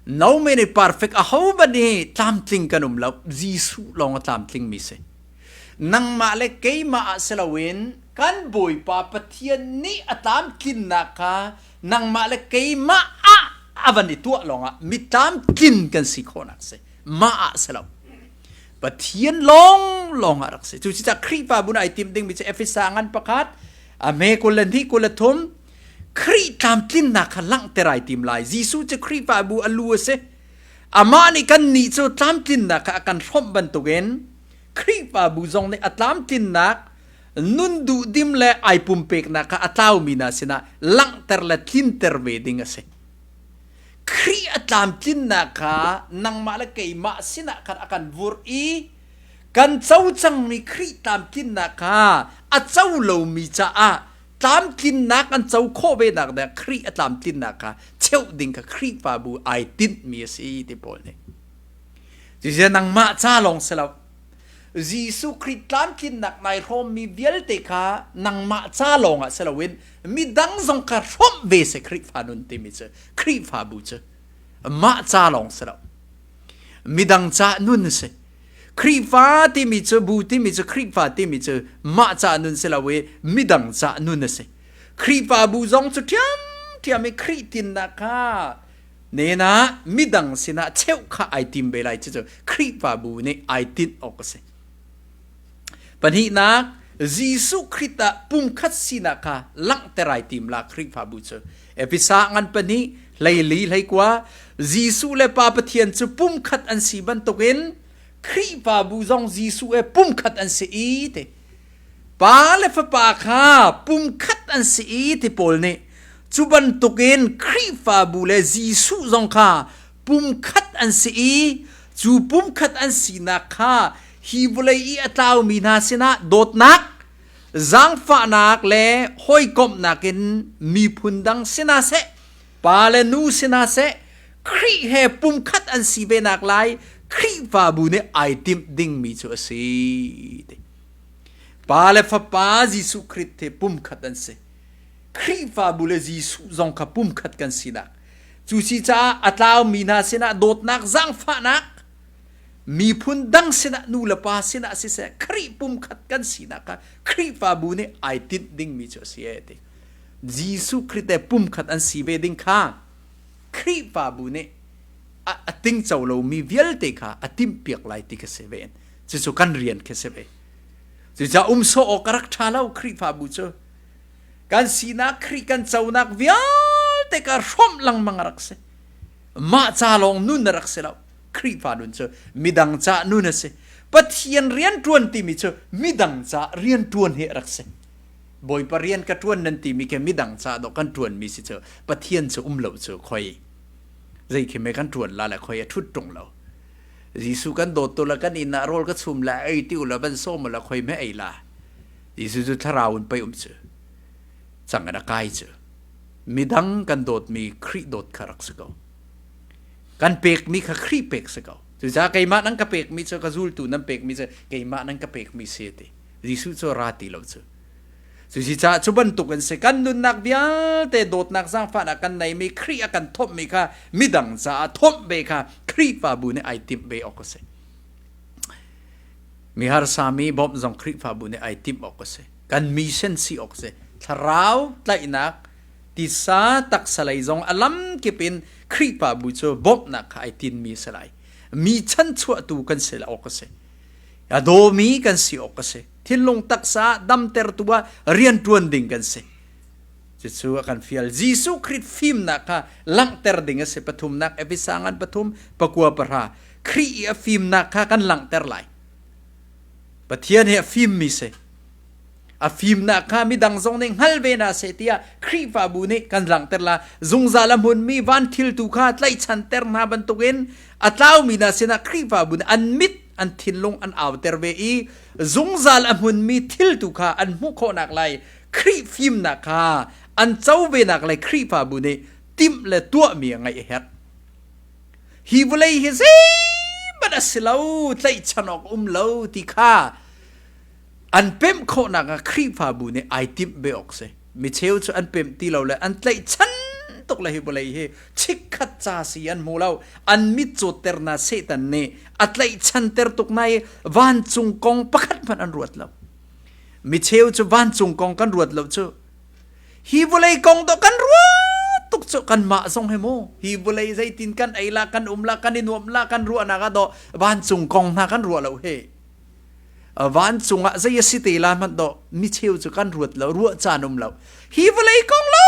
No many perfect a ho ban hi tlamtling kan um lo. Jesuh lawng a tlamtling mi si. Nangmah le keimah ah si loin kan Bawipa Pathian nih a tlamtlinnak kha nangmah le keimah ah a van i tuah lawngah mi tlamtlin kan si khawhnak si. Mah ah si lo. Pathian lawng lawng ah rak si. Cucaah Khrihfabu nih ai timh dingmi cu Efesa ngan pakhat, a hme 22 23 Khrih tlamtlinnak kha langhter ai tim lai. Jesuh cu Khrihfabu a lu a si. Amah nih kannih cu tlamtlinnak kha a kan hrawmh bantukin Khrihfabu zong nih a tlamtlinnak nun duhdim le ai pumpeknak kha a tlaumi hna sinah langhter le tlinter ve ding a si. Khrih a tlamtlinnak kha nangmah le keimah sinah khan a kan vurh i kan co cangmi Khrih tlamtlinnak kha a co lomi caah tlamtlinnak an co khawh ve nak ding Khrih a tlamtlinnak kha cheuh ding kha Khrihfabu ai tinhmi a si ti Paul nih. Cucu nangmah ca lawng si lo. Jesuh Khrih tlamtlinnak nai hrawmmi vialte kha nangmah ca lawngah si loin midang zong kha hrawmh ve seh Khrihfa nun timi cu Khrihfabu cu mah ca lawng si lo midang ca nun si Khrihfa timi cu bu timi cu Khrihfa timi cu mah ca nun si lo i midang ca nun a si Khrihfabu zong cu ṭhiamṭhiam i Khrih tinnak kha Nena midang sinah cheuh kha ai tim ve lai cucu Khrihfabu nih ai tinh awk a si. Pahnihnak, Jesuh Khrih ah pumkhat sinak kha langhter ai tim la Khrihfabu cu. Efesa ngan pahnih, 14 21 Jesuh le Pa Pathian cu pumkhat an si bantukin Khrihfabu zong Jesuh he pumkhat an si i ti. Pa le Fapa kha pumkhat an si i ti Paul nih cu bantukin Khrihfabu le Jesuh zong kha pumkhat an si i cu pumkhat an sinak kha hi vawlei i a tlaumi hna sinah dawtnak, zaangfahnak le hawikomhnak in miphun dang sinah seh, pa le nu sinah seh, Khrih he pumkhat an si ve nak lai Khrihfabu nih ai timh dingmi cu a si. Pa le Fapa Jesuh Khrih he pumkhat an si. Khrihfabu le Jesuh zong kha pumkhat kan sinak. Cu si caah a tlaumi hna sinah dawtnak zaangfahnak miphun dang sinah nu le pa sinah siseh Khrih pumkhat kan sinak kha Khrihfabu nih ai tinh dingmi cu a si e ti. Jesuh Khrih te pumkhat an si ve ding kha Khrihfabu nih a tingco lomi vialte kha a timhpiak lai ti kha si ve. Cucu kan rian khi si ve. Cucaah um sawh awk a rak ṭha lo Khrihfabu cu. Kan sinak Khrih kan conak vialte kha hrawmh lengmang a rak si. Mah ca lawng nun a rak si lo. Khrihfa nun cu midang ca nun a si. Pathian rian ṭuan timi cu midang ca rian ṭuan hi a rak si. Bawipa rian ka ṭuan nan timi khi midang ca dawh kan ṭuanmi si cu Pathian cu um lo cu khoi zei khi me kan ṭuan la le khoi a ṭhut ṭung lo. Jesuh kan dawt tu le kan inn ah rawl ka chum le ei ti u la van sawm u la khoi me ei la. Jesuh cu thlarau in pei um cu. Cang in a kai cu. Midang kan dawtmi Khrih dawt kha rak si ko. Kan pekmi kha Khrih pek si ko. Cucaah keimah nan ka pekmi cu ka zultu nan pekmi cu keimah nan ka pekmi si ti. Jesuh cu ra ti lo cu. Cucaah cu bantuk in si kan nunnak vialte dawtnak zaangfahnak kan neimi Khrih a kan thomhmi kha midang caah thomh ve kha Khrihfabu nih ai timh ve awk a si. Mi harsa mi bawmh zong Khrihfabu nih ai timh awk a si. Kan mission si awk a si. Thlarau tlaihnak tisa taksa lei zong a lam kip in Khrihfabu cu bawmhnak kha ai tinmi a si lai. Mi chanchuahtu kan si awk a si. A dawmi kan si awk a si. Thinlung taksa damtertu ah rianṭuan ding kan si. Cucu a kan fial. Jesuh Khrih fimnak kha langhter ding a si. Pathumnak Efesa ngan pathum pakua pahra. Khrih i a fimnak kha kan langhter lai. Pathian hi a fimmi si. A fimnak kha midang zong nih hngal ve hna seh tiah Khrihfabu nih kan langhter la. Zungzal a hmunmi van thiltu kha tlaihchanter hna bantukin a tlaumi hna sinah Khrihfabu nih an mit an thinlung an auter ve i zungzal a hmunmi thil tu kha an hmuh khawhnak lai Khrih fimnak kha an co venak lai Khrihfabu nih timh le tuahmi a ngeih a herh. Hi vawlei hi zeihmanh a si lo, tlaihchan awk um lo ti kha an pemh khawhnak ah Khrihfabu nih ai timh ve awk si. Micheu cu an pemh ti lo le an tlaihchan tuk le hi vawlei hi chikkhat ca si an hmu lo. An mit cawtter na Satan nih a tlaihchanter tuk na i vancung kong pakhat hmanh an ruat lo. Micheu cu vancung kong kan ruat lo cu. Hi vawlei kong dawh kan ruat tuk cu kanmah zong he mu. Hi vawlei zeitin kan ei la, kan um la, kan i nuam la, kan ruahnak ah dawh vancung kong hna kan ruah lo he. Vancung ah zei a si te la hmanh dawh micheu cu kan ruat lo, ruah caan um lo. Hi vawlei kong lo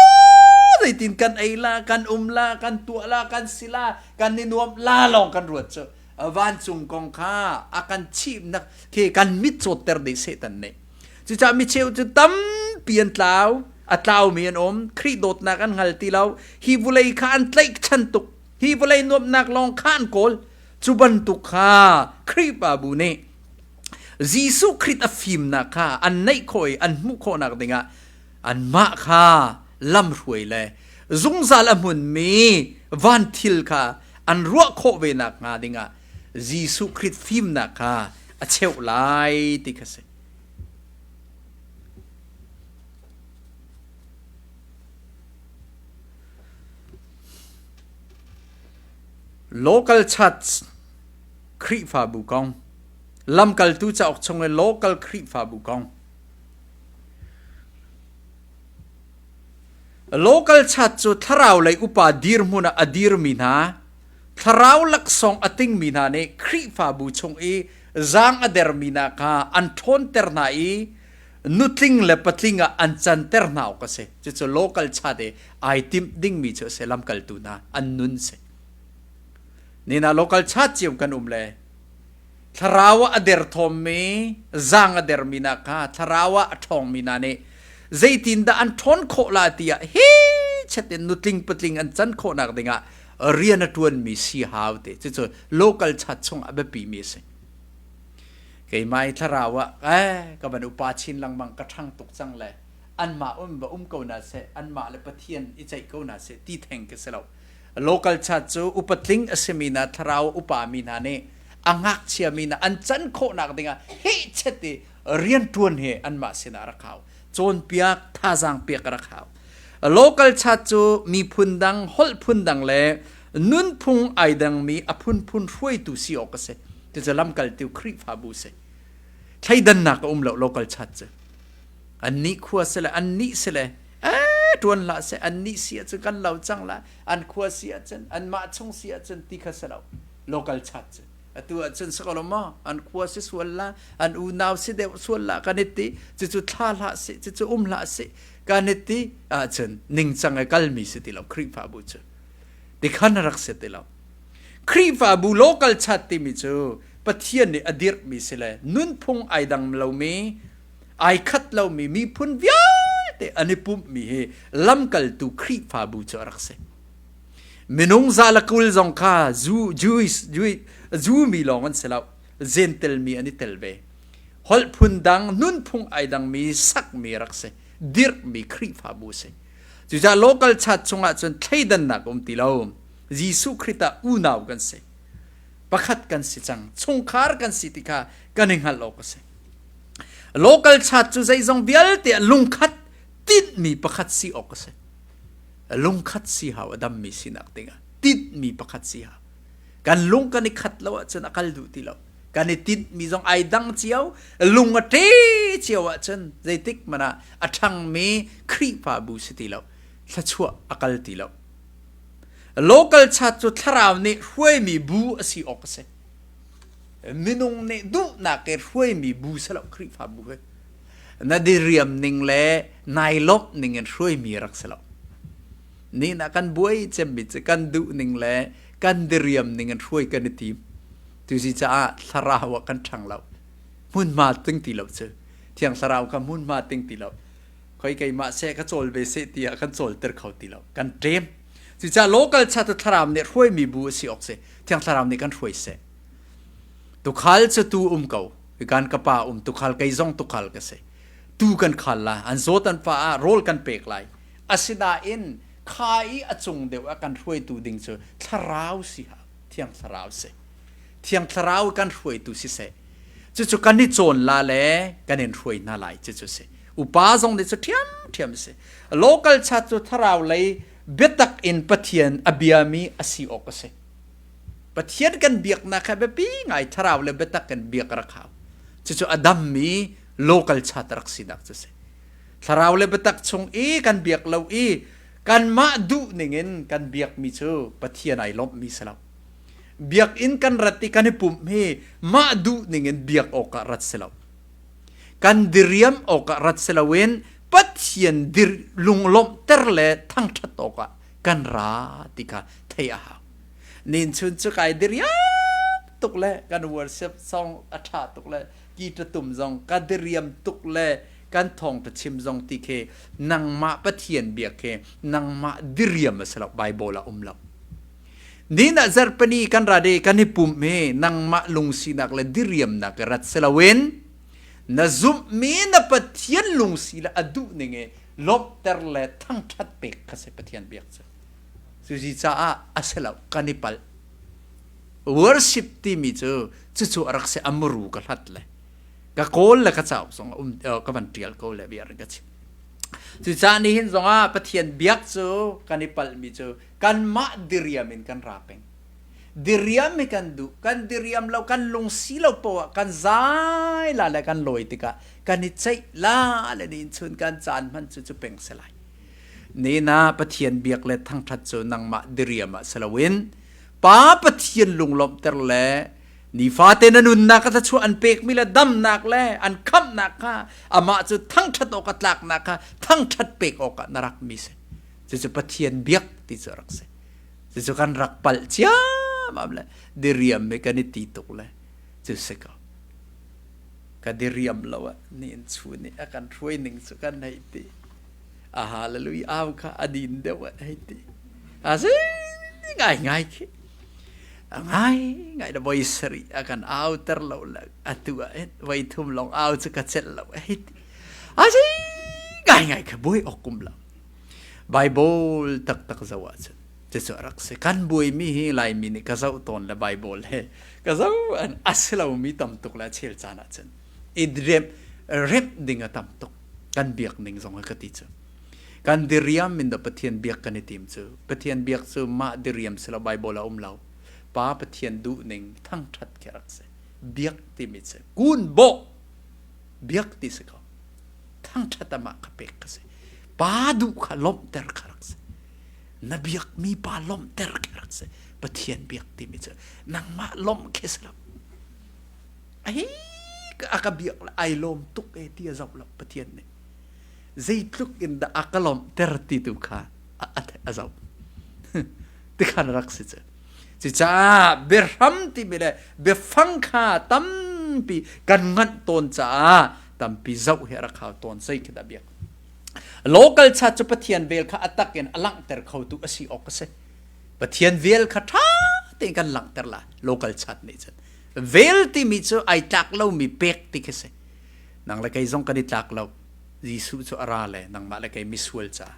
zeitin kan ei la, kan um la, kan tuah la, kan si la, kan i nuam la lawng kan ruat cu. Vancung kong kha a kan chimnak khi kan mit cawtter dih Satan nih. Cucaah micheu cu tampi an tlau, a tlaumi an um, Khrih dawtnak an hngal ti lo, hi vawlei kha an tlaihchan tuk, hi vawlei nuamhnak lawng kha an kawl. Cu bantuk kha Khrihfabu nih Jesuh Khrih a fimnak kha an neih khawh i an hmuh khawhnak dingah anmah kha lamhruai le zungzal a hmunmi van thil kha an ruah khawh ve nakhnga dingah Jesuh Khrih fimnak kha a cheuh lai ti kha si. Local Church Khrihfabu kong Lamkaltu cauk chung i local Khrihfabu kong Local Church cu thlarau lei upa dirhmun ah a dirmi hna thlarau laksawng a tingmi hna nih Khrihfabu chung i zaang a dermi hna kha an ṭhawnter hna i nutling le patling ah an canter hna awk a si. Cucu local church i ai timh dingmi cu a si lamkaltu hna an nun si. Nina local church cio kan um le thlarau ah a derthawmmi zaang a dermi hna kha thlarau ah a ṭhawngmi hna nih zeitindah an ṭhawn khawh la tiah hi chet in nutling patling an can khawhnak dingah rian a ṭuanmi si hau te cucu local church chung a biapimi a si. Keimah i thlarau ah eh ka van upa chin lengmang ka ṭhang tuk cang le anmah um va um ko na seh anmah le Pathian i ceih ko na seh ti theng ka si lo. Local church cu upatling a simi hna thlarau upa mi hna nih a ngakchia mi hna an can khawhnak dingah hehchet i rianṭuan he anmah sinah rak hau. Cawnpiak, thazaang pek a rak hau. Local church cu miphun dang, holh phun dang le nunphung ai dangmi a phunphun hruaitu si awk a si. Cucu lamkaltu Khrihfabu si. Thleidannak a um lo local church cu. Annih khua si le annih si le ee ṭuan hlah seh annih si ahcun kan lo cang la an khua si ahcun anmah chung si ahcun ti kha si lo local church cu atu ahcun si ko lo maw an khua si sual la an unau si deuh sual la kan i ti cucu thla hlah sih cucu um hlah sih kan i ti ahcun ningcang i kalmi si ti lo Khrihfabu cu tikhan rak si ti lo Khrihfabu local church timi cu Pathian nih a dirhmi si le nunphung ai dang lomi ai khat lomi miphun vialte an i pumhmi hi lamkaltu Khrihfabu cu a rak si. Minung 120 zong kha Jew, Jewish, Jew mi lawng an si lo, Gentel mi an i tel ve. Holh phun dang, nunphung ai dangmi sakmi rak si, dirhmi Khrihfabu si. Cucaah local church chungah cun thleidannak um ti lo. Jesuh Khrih ah unau kan si. Pakhat kan si cang. Chungkhar kan si ti kha kan i hngalh awk a si. Local church cu zeizong vialte ah lungkhat tinhmi pakhat si awk a si. Lungkhat si hau a dammi sinak dingah tinhmi pakhat si hau. Kan lung kan i khat lo ahcun a kal duh ti lo. Kan i tinhmi zong ai dang cio, lung a ṭe cio ahcun zeitik hmanh ah a ṭhangmi Khrihfabu si ti lo. Thluachuah a kal ti lo. Local church cu thlarau nih hruaimi bu a si awk a si. Minung nih duhnak i hruaimi bu si lo Khrihfabu hi. Na diriam ning le nai lawmh ning in hruaimi rak si lo. Ni na kan buai cemmi cu kan duh ning le kan diriam ning in hruai kan i tim. Tuzi caah thlarau ah kan ṭhang lo. Hmunhma ting ti lo cu. Thiang thlarau kha hmunhma ting ti lo. Khoi keimah seh ka cawl ve seh tiah kan cawlter kho ti lo. Kan ṭem. Cucaah local chat cu thlarau nih hruaimi bu a si awk si. Thiang thlarau nih kan hruai seh. Tukhal cu tu um ko. Kan ka pa um tukhal kei zong tukhal ka si. Tu kan khal la. An zawt an fa ah rawl kan pek lai. Asinain kha i a cung deuh a kan hruaitu ding cu thlarau si ha. Thiang thlarau si. Thiang thlarau kan hruaitu siseh. Cucu kan i cawn la le kan in hruai hna lai cucu si. Upa zong nih cu ṭhiamṭhiam si. Local chat cu thlarau lei biatak in Pathian a biami a si awk a si. Pathian kan biaknak kha biapi ngai thlarau le biatak in biak rak hau. Cucu a dammi local chat rak sinak cu si. Thlarau le biatak chung i kan biak lo i kanmah duh ningin kan biakmi cu Pathian ai lawmhmi si lo. Biakinn kan rat i kan i pumh hi mah duh ningin biak awkah rat si lo. Kan diriam awkah rat si loin Pathian dir lunglawmhter le thangṭhat awkah kan ra ti kha theih a hau. Nin chun cu kai diriam tuk le kan worship song a ṭha tuk le guitar tum zong ka diriam tuk le kan thawngṭha chim zong ti khi nangmah Pathian biak khi nangmah diriam a si lo Bible ah um lo. Nin ah zarhpini kan ra i kan i pumh hi nangmah lungsinak le diriamnak i rat si loin na zumhmi na Pathian lungsi le a duh ning i lawmhter le thangṭhat pek kha si Pathian biak cu. Cuzi caah a si lo kan i palh. Worship timi cu cucu a rak si a muru ka hlat le ka kawl le ka cauk zong um ka van ṭial ko le bia ka chim. Cucaah nihin zongah Pathian biak cu kan i palhmi cu kanmah diriam in kan ra peng. Diriam hi kan duh, kan diriam lo, kan lungsi lo poah kan zai la le kan lawi tikah kan i ceih la le ni chun kan caan hman cu cu peng si lai. Ni na Pathian biak le thangthat cu nangmah diriam ah si loin Pa Pathian lunglawmhter le nifate na nunnak a thluachuah an pekmi le damnak le an khamhnak kha amah cu thangthat awk a tlaknak kha thangthat pek awkah na rak mi si. Cucu Pathian biak ti cu a rak si. Cucu kan rak palh ciammam le diriam mi kan i ti tuk le cu si ko. Ka diriam lo ah ni in chu nih a kan hruai ning cu kan hei ti. A hallelujah au kha a din deuh ah hei ti. A si ngai ngai khi. A ngai ngai le voi sarih a kan au ter lo le atu ah hin voi thum long au cu ka celh lo hei ti. A si ngai ngai kha buai awk um lo. Bible taktak zoh ahcun. Cucu a rak si. Kan buaimi hi Laimi nih ka zoh tawn le Bible he ka zoh an a si lomi tam tuk le a chel caan ahcun i remh remh ding a tam tuk. Kan biak ning zong hi ka ti cu. Kan diriam in dah Pathian biak kan i tim cu. Pathian biak cu mah diriam si lo Bible a um lo. Pa Pathian duh ning thangṭhat khi a rak si. Biak timi cu kun bawh biak ti si ko. Thangṭhat amah kha pek ka si. Pa duh kha lawmhter kha rak si. Na biakmi pa lawmhter khi rak si. Pathian biak timi cu nangmah lawmh khi si lo. Ai a ka biak le ai lawm tuk e ti a zoh lo Pathian nih. Zeitluk in dah a ka lawmhter ti tu kha a zoh. Tikhan rak si cu. Cucaah biahram timi le biafang kha tampi kan nganh tawn caah tampi zoh hi a rak hau tawn. Zei khi dah biak? Local chat cu Pathian vel kha a tak in a langhter khotu a si awk a si. Pathian vel kha ṭha tein kan langhter la local chat nih cun. Vel timi cu ai tlak lomi pek ti khi si. Nang le kei zong kan i tlak lo. Jesuh cu a ra le nangmah le kei misual caah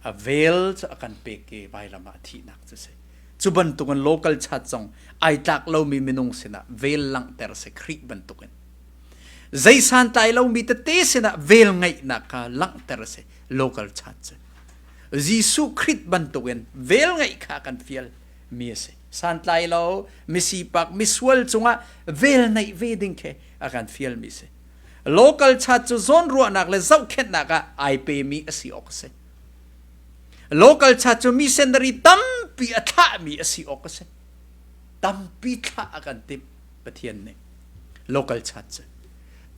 a vel cu a kan pek i vailam ah thihnak cu si. Cu bantukin local chat zong ai tlak lomi minung sinah vel langhter si Khrih bantukin. Zei santlai lomi tete sinah vel ngeihnak kha langhter a si local chat cu. Jesuh Khrih bantukin vel ngeih kha kan fial mi a si. Santlai lo, misipak, misual cungah vel neih ve ding khi a kan fial mi si. Local chat cu zawnruahnak le zohkhenhnak ah ai pemi a si awk a si. Local chat cu missionary tampi a thlahmi a si awk a si. Tampi thlah a kan timh Pathian nih. Local chat cu.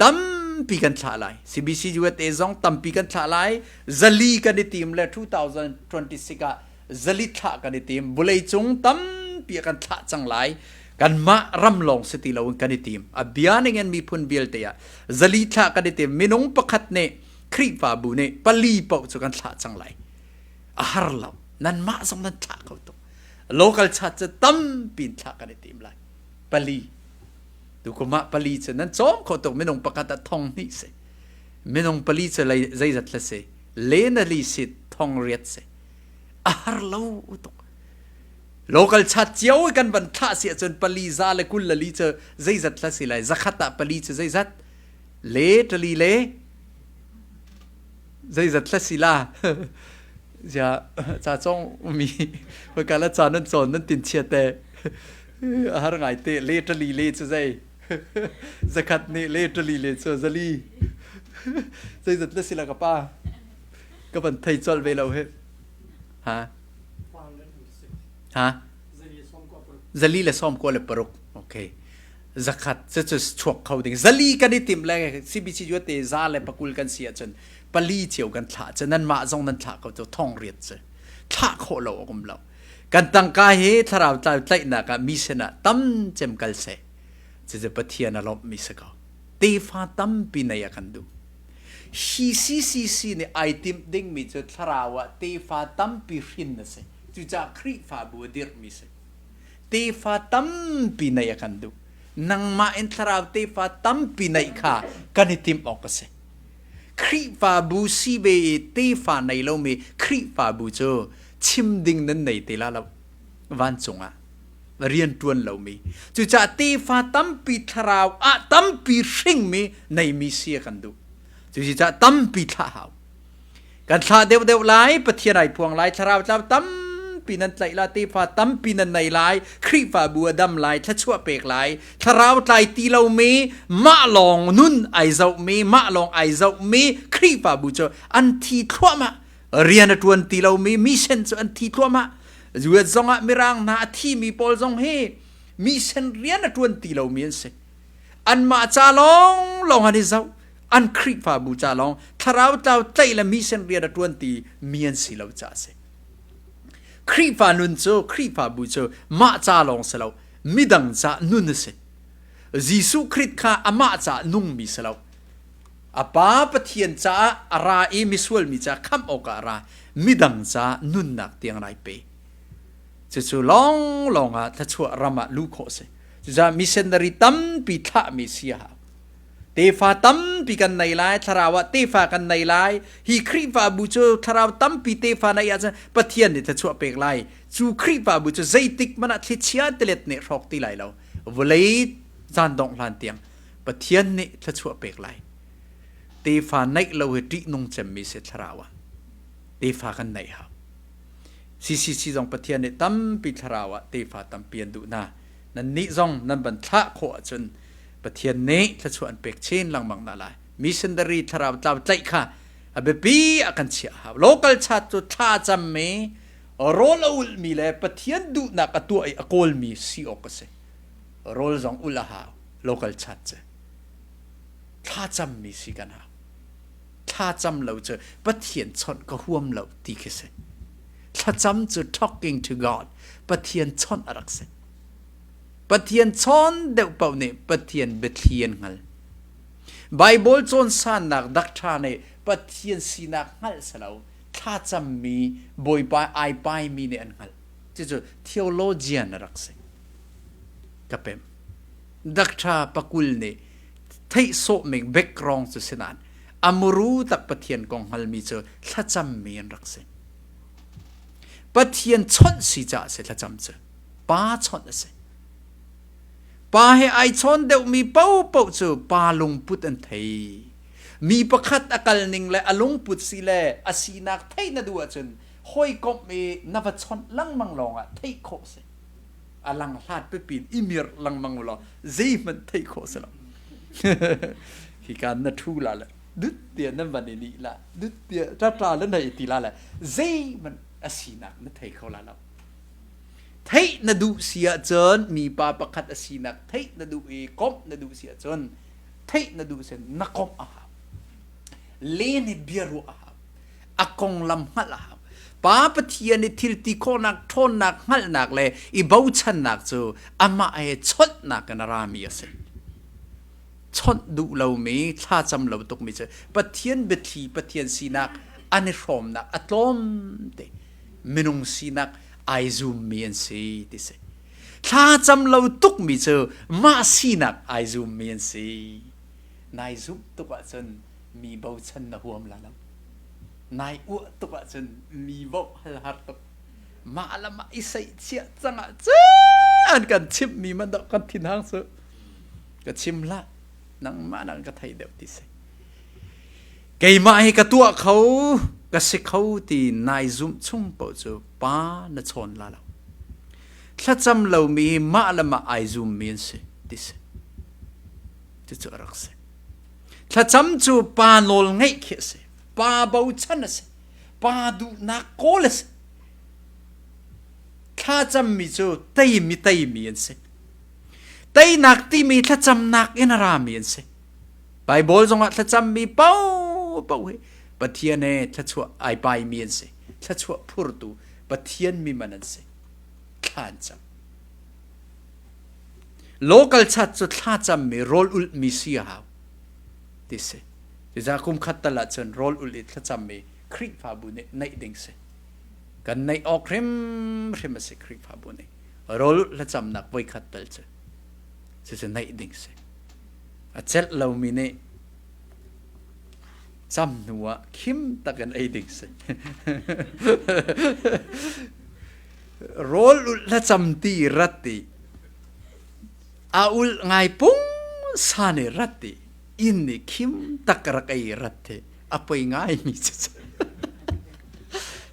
Tampi kan thlah lai. CBC USA zong tampi kan thlah lai. Zali kan i tim le 2026 ah zali thlah kan i tim. Vawleicung tampi a kan thlah cang lai. Kanmah ram lawng si ti loin kan i tim. A bia ning in miphun vialte ah zali thlah kan i tim. Minung pakhat nih Khrihfabu nih pali paoh cu kan thlah cang lai. A har lo. Nanmah zong nan thlah kho tuk. Local chat cu tampi in thlah kan i tim lai. Pali. Tukum ah pali cu nan cawm kho tuk. Minung pakhat ah thong hnih si. Minung pali cu zeizat hla si. Lenali si thong riat si. A har lo tuk. Local chat cio i kan van thlah si ahcun pali za le 20 le li cu zeizat hla si lai zakhat ah pali cu zeizat le tali le zeizat hla si la zia ca cong mi hoi la ca nan cawn nan tin chia te a har ngai te le tali le cu zei zakhat nih le tali le cu zali zeizat la si la ka pa ka van thei colh ve lo he ha Ha? 426. Okay. Zakhat cu cu chuak kho ding. Zali kan i timh le CBC cu te za le pakul kan si ahcun pali cio kan thlah cu nanmah zong nan thlah ko cu thong riat cu. Thlah khawh lo a um lo. Kan tangka hi thlarau tlau tlaihnak ah mi sinah tam cem kal seh. Cucu Pathian a lawmhmi si ko. Tefa tampi nei a kan duh. Hi CCC nih ai timh dingmi cu thlarau ah tefa tampi hrin a si. Cucaah Khrihfabu a dirhmi si. Tefa tampi neih a kan duh. Nangmah in thlarau tefa tampi neih kha kan i timh awk a si. Khrihfabu si ve i tefa nei lomi Khrihfabu cu chim ding nan nei te la lo vancung ah rian ṭuan lomi. Cucaah tefa tampi thlarau ah tampi hringmi neimi si a kan duh. Cucaah tampi thlah hau. Kan thlah deuhdeuh lai, Pathian ai phuang lai, thlarau tlau tampi nan tlaih la, tefa tampi nan nei lai, Khrihfabu a dam lai, thluachuah pek lai, thlarau tlai ti lomi, mah lawng nun ai zohmi, mah lawng ai zohmi Khrihfabu cu an thi thluahmah. Rian a ṭuan ti lomi mission cu an thi thluahmah. US zongah Mirang hna a thimi pawl zong hi mission rian a ṭuan ti lomi an si. Anmah ca lawnglawng an i zoh. An Khrihfabu ca lawng thlarau tlau tlaih le mission rian a ṭuan ti mi an si lo caah a si. Khrihfa nun cu Khrihfabu cu mah ca lawng si lo, midang ca nun a si. Jesuh Khrih kha amah caah nungmi si lo. A Pa Pathian caah a ra i misual mi caah khamh awkah a ra. Midang caah nunnak tiang rai pe. Cucu lawnglawng ah thluachuah ram ah luh khawh a si. Cucaah missionary tampi thlahmi si a hau. Tefa tampi kan nei lai, thlarau ah tefa kan nei lai. Hi Khrihfabu cu thlarau tampi tefa nei ahcun Pathian nih thluachuah pek lai. Cu Khrihfabu cu zeitik hmanh ah thlichia tilet nih hrawk ti lai lo. Vawlei caan dongh hlan tiang Pathian nih thluachuah pek lai. Tefa neih lo hi ṭihnung cemmi si thlarau ah. Tefa kan neih hau. CCC zong Pathian nih tampi thlarau ah tefa tampi an duh hna. Nannih zong nan van thlah khawh ahcun Pathian nih thluachuah an pek chin lengmang hna lai. Missionary thlarau tlau tlaih kha a biapi ah kan chiah hau. Local church cu thla cammi, rawl a ulhmi le Pathian duhnak a tuah i a kawlmi si awk a si. Rawl zong ulh a hau. Local church cu. Thla cammi si kan hau. Thla cam lo cu Pathian chawnh ka huam lo ti khi si. Thlacam cu talking to God, Pathian chawnh a rak si. Pathian chawn deuh paoh nih Pathian biathli an hngal. Baibal cawnsannak dakṭha nih Pathian sinak hngalh si lo, thlacammi Bawipa ai paimi nih an hngalh. Cucu theologian a rak si. Ka pem. Dakṭha pakul nih theih sawhming background cu si nain a muru tak Pathian kong hngalmi cu thlacammi an rak si. Pathian chawnh si caah si thlacam cu. Pa chawnh a si. Pa he ai chawn deuhmi paohpaoh cu pa lungput an thei. Mi pakhat a kal ning le a lungput si le a sinak theih na duh ahcun hawikomh i na va chawnh lengmang lawngah theih khawh si. A lang hlat pipi in i mirh lengmang law zeihmanh theih khawh si lo. Hika na ṭhu la le dut tiah nan van i nih la dut tiah ṭaṭa le na i ti la le zeihmanh a sinak na thei kho la lo. Theih na duh si ahcun mipa pakhat a sinak theih na duh i komh na duh si ahcun theih na duh sin na komh a hau. Len hi bia ruah a hau. A konglam hngalh a hau. Pa Pathian i thil ti khawhnak ṭhawnnak hngalhnak le i bochannak cu amah he chawnhnak in a rami a si. Chawnh duh lomi, thlacam lo tukmi cu Pathian biathli, Pathian sinak an i hrawmnak a tlawm te. Minung sinak ai zummi an si ti si. Thlacam lo tukmi cu mah sinak ai zummi an si. Nai zumh tuk ahcun mi bochan na huam la lo. Nai uah tuk ahcun mi voh hal har tuk. Mah le mah i seihchiah cang ahcun kan chimhmi man dawh kan thinhang su. Ka chim hlah. Nangmah nang ka thei deuh ti si. Keimah hi ka tuah kho, ka si kho ti nai zumh chung paoh cu pa na chawn la lo. Thlacam lomi hi mah le mah ai zummi an si ti si. Cucu a rak si. Thlacam cu pa nawl ngeih khi a si. Pa bochan a si. Pa duhnak kawl a si. Thlacammi cu teimi teimi an si. Teinak timi thlacamnak in a rami an si. Baibal zongah thlacammi paohpaoh hi Pathian he thluachuah ai paimi an si. Thluachuah phurtu Pathian mi man an si. Thla an cam. Local chat cu thla cammi rawl ulhmi si a hau ti si. Cucaah kum khat tal ahcun rawl ulh i thlacammi Khrihfabu nih neih ding si. Kan neih awk hrimhrim a si Khrihfabu nih. Rawl ulh thlacamnak voikhat tal cu. Cucu neih ding si. A celh lomi nih cam hnu ah khim takin ei ding si. Rawl ulh thlacam ti rat i a ulh ngai pung sa nih rat i inn nih khim tak rak ei rat hi a poi ngai mi cu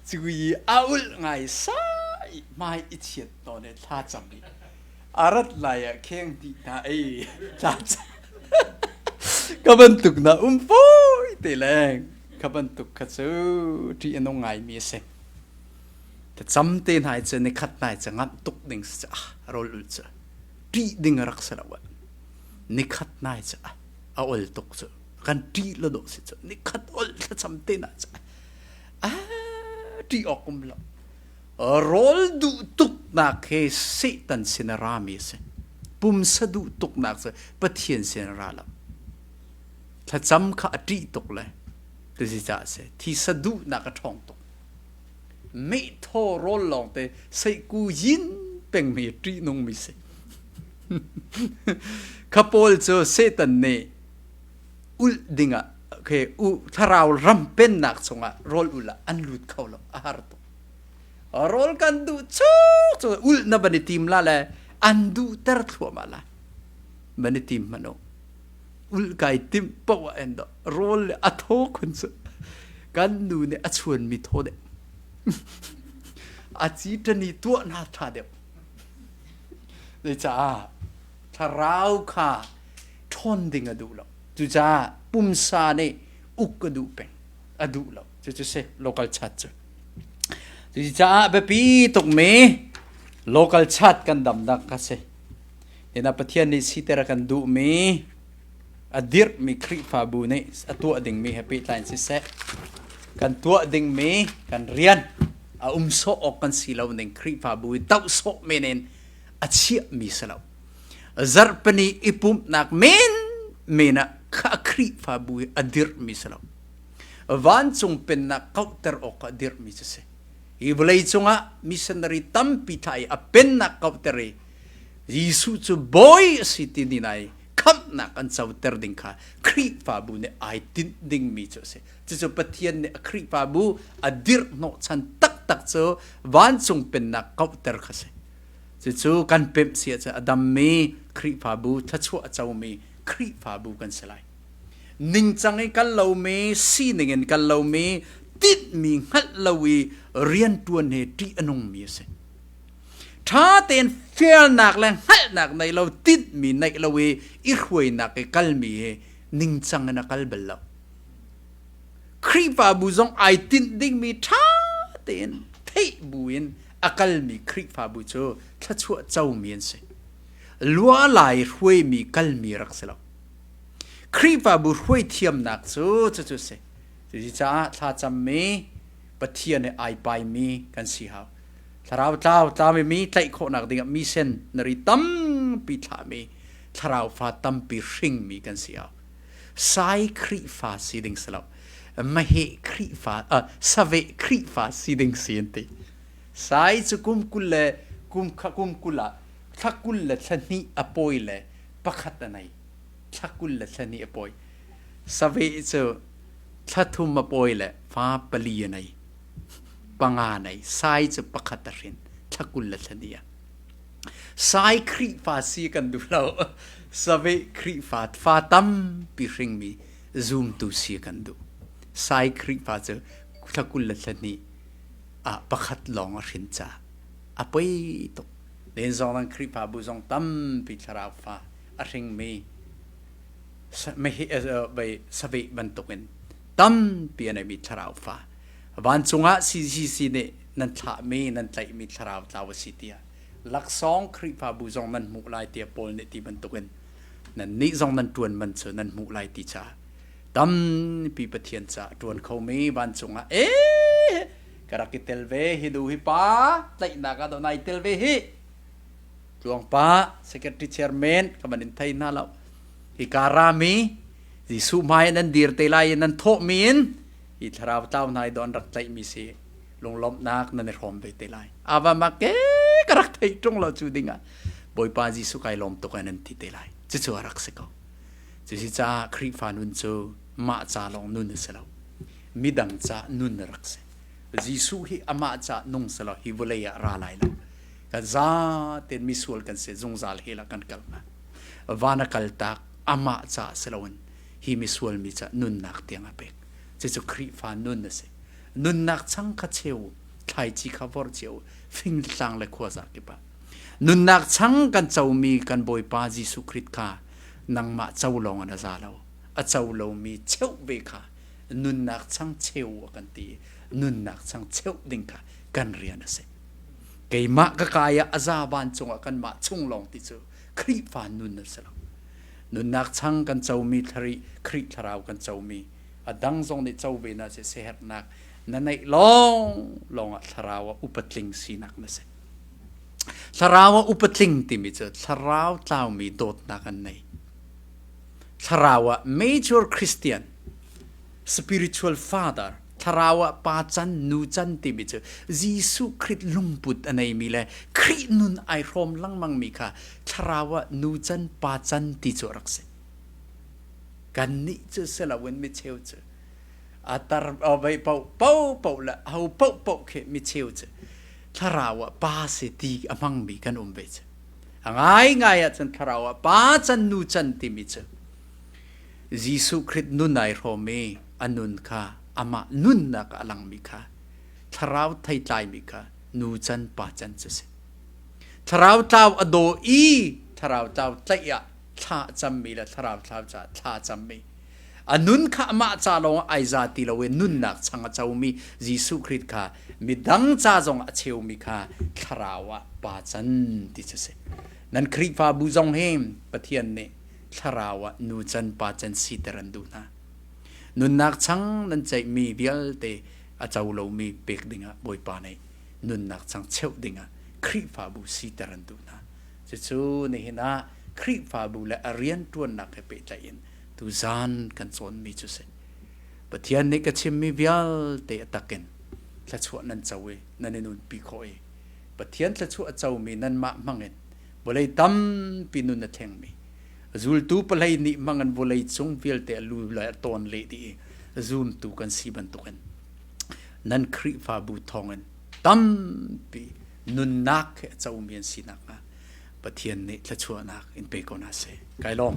cu i a ulh ngai sa i hmai i chiat tawn i thla cam i A rat lai ah kheng dih hna ei ka bantuk na um fawi te leng ka bantuk kha cu ṭih a nung ngaimi a si. Ta cam te hna cu ni khat nai cu ngamh tuk ding si ah rawl ul cu ṭih ding a rak si lo ni khat nai cu a ol tuk cu kan ṭih lo dawh si cu ni khat ol thlacam te na cu a ṭih awk um lo. Rawl duh tuknak he Satan sin a rami a si. Pumsa duh tuknak cu Pathian sin a ra lo. Thlacam kha a ṭih tuk le tizi caah a si. Thisa duhnak a ṭhawng tuk. Meithaw rawl lawngte seihku yin pengmi ṭihnungmi si. Kha pawl cu Satan nih Ulh dingah okay, u thlarau ram pennak chungah rawl ulh ah an lut kho lo a har tuk. Rawl kan duh chuk cu ulh na ban i tim la le an duh ter thluahmah la. Ban i tim hmanh u. Ulh kai timh poah ah en do rawl le a thaw khun cu kan nu nih a chuan mi thaw deuh. A ci ṭani tuah na ṭha deuh. Zeicah thlarau kha ṭhawn ding a duh lo. Cucaah pumsa nih uk a duh peng. A duh lo. Cucu si local chat cu. Cucaah biapi tukmi local chat kan damnak kha si. Tina Pathian nih siter a kan duhmi a dirhmi Khrihfabu nih a tuah dingmi he pehtlai in siseh kan tuah dingmi kan rian a um sawh awk kan si lo ning Khrihfabu i doh sawh men in a chiahmi si lo. Zarhpini i pumhnak men men ah kha Khrihfabu i a dirhmi si lo. Vancung pennak kauhter awk ah dirhmi cu si. Hi vawlei cungah missionary tampi thlah i a pennak kauhter i Jesuh cu bawi a si ti ni nai khamhnak an coter ding kha Khrihfabu nih ai tinh dingmi cu a si. Cucu Pathian nih a Khrihfabu a dirh hnawhchan taktak cu vancung pennak kauhter kha si. Cucu kan pemh si ahcun a dammi Khrihfabu, thluachuah a comi Khrihfabu kan si lai. Ningcang i kal lomi, sining in kal lomi, tinhmi hngalh lo i rianṭuan he ṭih a nungmi a si. Ṭha tein fialnak le hngalhnak nei lo, tinhmi neih lo i i hruainak i kalmi hi ningcang in a kal bal lo. Khrihfabu zong ai tinh dingmi ṭha tein theih buin a kalmi Khrihfabu cu thluachuah comi an si. Lua lai hruaimi kalmi rak si lo. Khrihfabu hruai thiamnak cu cucu si. Cucaah thlacammi Pathian he ai paimi kan si hau. Thlarau tlau tlami mi tlaih khawhnak dingah misen nari tampi thlahmi thlarau fa tampi hringmi kan si hau. Sai Khrihfa si ding si lo. Maheh Khrihfa, saveh Khrihfa si ding si an ti. Sai cu kum 20 le kum kha kum 20 ah thla 22 a pawi le pakhat a nei. Thla 22 a pawi. Saveh cu thla thum a pawi le fa pali a nei. Panga nei. Sai cu pakhat a hrin. Thla 22 ah. Sai Khrihfa si kan duh lo. Saveh Khrihfa fa tampi hringmi zumtu si kan duh. Sai Khrihfa cu thla 22 ah pakhat lawng a hrin caah a poi tuk. Len zong nan Khrihfabu zong tampi thlarau fa a hringmi saveh bantukin tampi a neimi thlarau fa vancung ah CCC nih nan thlahmi nan tlaihmi thlarau tlau a si tiah laksawng Khrihfabu zong nan hmuh lai tiah Paul nih ti bantukin nan nih zong nan ṭuan man cu nan hmuh lai ti caah tampi Pathian caah ṭuan khomi vancung ah e ka rak i tel ve hi nu hi pa tlaihnak ah nai tel ve hi tluang pa secretary chairman ka van in thei hna lo hi ka rami Jesuh hmai nan dir te lai i nan thawhmi in hi thlarau tlau hna i don rak tlaihmi si lunglawmhnak nan i hrawm ve te lai ava ma ke ka rak thei ṭung lo cu dingah Bawipa Jesuh kai lawm tuk nan ti te lai cucu a rak si ko cusi caah Khrihfa nun cu mah ca lawng nun a si lo midang ca nun a rak si Jesuh hi amah ca nung si lo hi vawlei ah ra lai lo kan za ten misual kan si zungzal he la kan kal hnga van a kal tak amah ca si loin hi misual mi ca nunnak tiang a pek cucu Khrihfa nun a si nunnak chang kha cheu thlaici kha vor cio fingtlang le khuaza kip ah nunnak chang kan comi kan Bawipa Jesuh Khrist kha nangmah co lawng in a za lo a co lomi cheuh ve kha nunnak chang cheu a kan ti nunnak chang cheuh ding kha kan rian a si keimah ka kai ah a za vancung ah kanmah chung lawng ti cu Khrihfa nun a si lo nunnak chang kan comi thlari Khrih thlarau kan comi a dang zong nih co ve na si siaherhnak na neih lawng lawng ah thlarau ah upatling sinak na si thlarau ah upatling timi cu thlarau tlaumi dawtnak an nei thlarau ah mature Christian spiritual father thlarau ah pa can nu can timi cu Jesuh Khrih lungput a neimi le Khrih nun ai hrawm lengmang mi kha thlarau ah nu can pa can ti cu a rak si. Kannih cu si loin micheu cu a tar vei paoh paoh le ho paoh paoh khi micheu cu thlarau ah pa si ti a hmangmi kan um ve cu. A ngaingai ahcun thlarau ah pa can nu can timi cu Jesuh Khrih nun ai hrawm i a nun kha amah nunnak a langmi kha thlarau theitlaimi kha nu can pa can cu si. Thlarau tlau a daw i thlarau tlau tlaih ah thla a cammi le thlarau thlau caah thla a cammi a nun kha amah ca lawng ai za ti lo i nunnak chang a comi Jesuh Khrih kha midang ca zong a cheumi kha thlarau ah pa can ti cu si. Nan Khrihfabu zong hi Pathian nih thlarau ah nu can pa can siter an duh hna. Nunnak chang nan ceihmi vialte a co lomi pek dingah Bawipa nih nunnak chang cheuh dingah Khrihfabu siter an duh hna. Cucu nihin ah Khrihfabu le a rianṭuannak he pehtlaih in tuzan kan cawnmi cu si. Pathian nih ka chimmi vialte a takin thluachuah nan co i nan i nunpi khawh i Pathian thluachuah a comi nanmah hmangin vawlei tampi nun a thlengmi zultu palei nih hmangin vawlei cung vialte a lu le a tawn leh dih i zumtu kan si bantukin nan Khrihfabu thawngin tampi nunnak he a comi an si nakhnga Pathian nih thluachuahnak in pe ko hna seh. Kai lawm.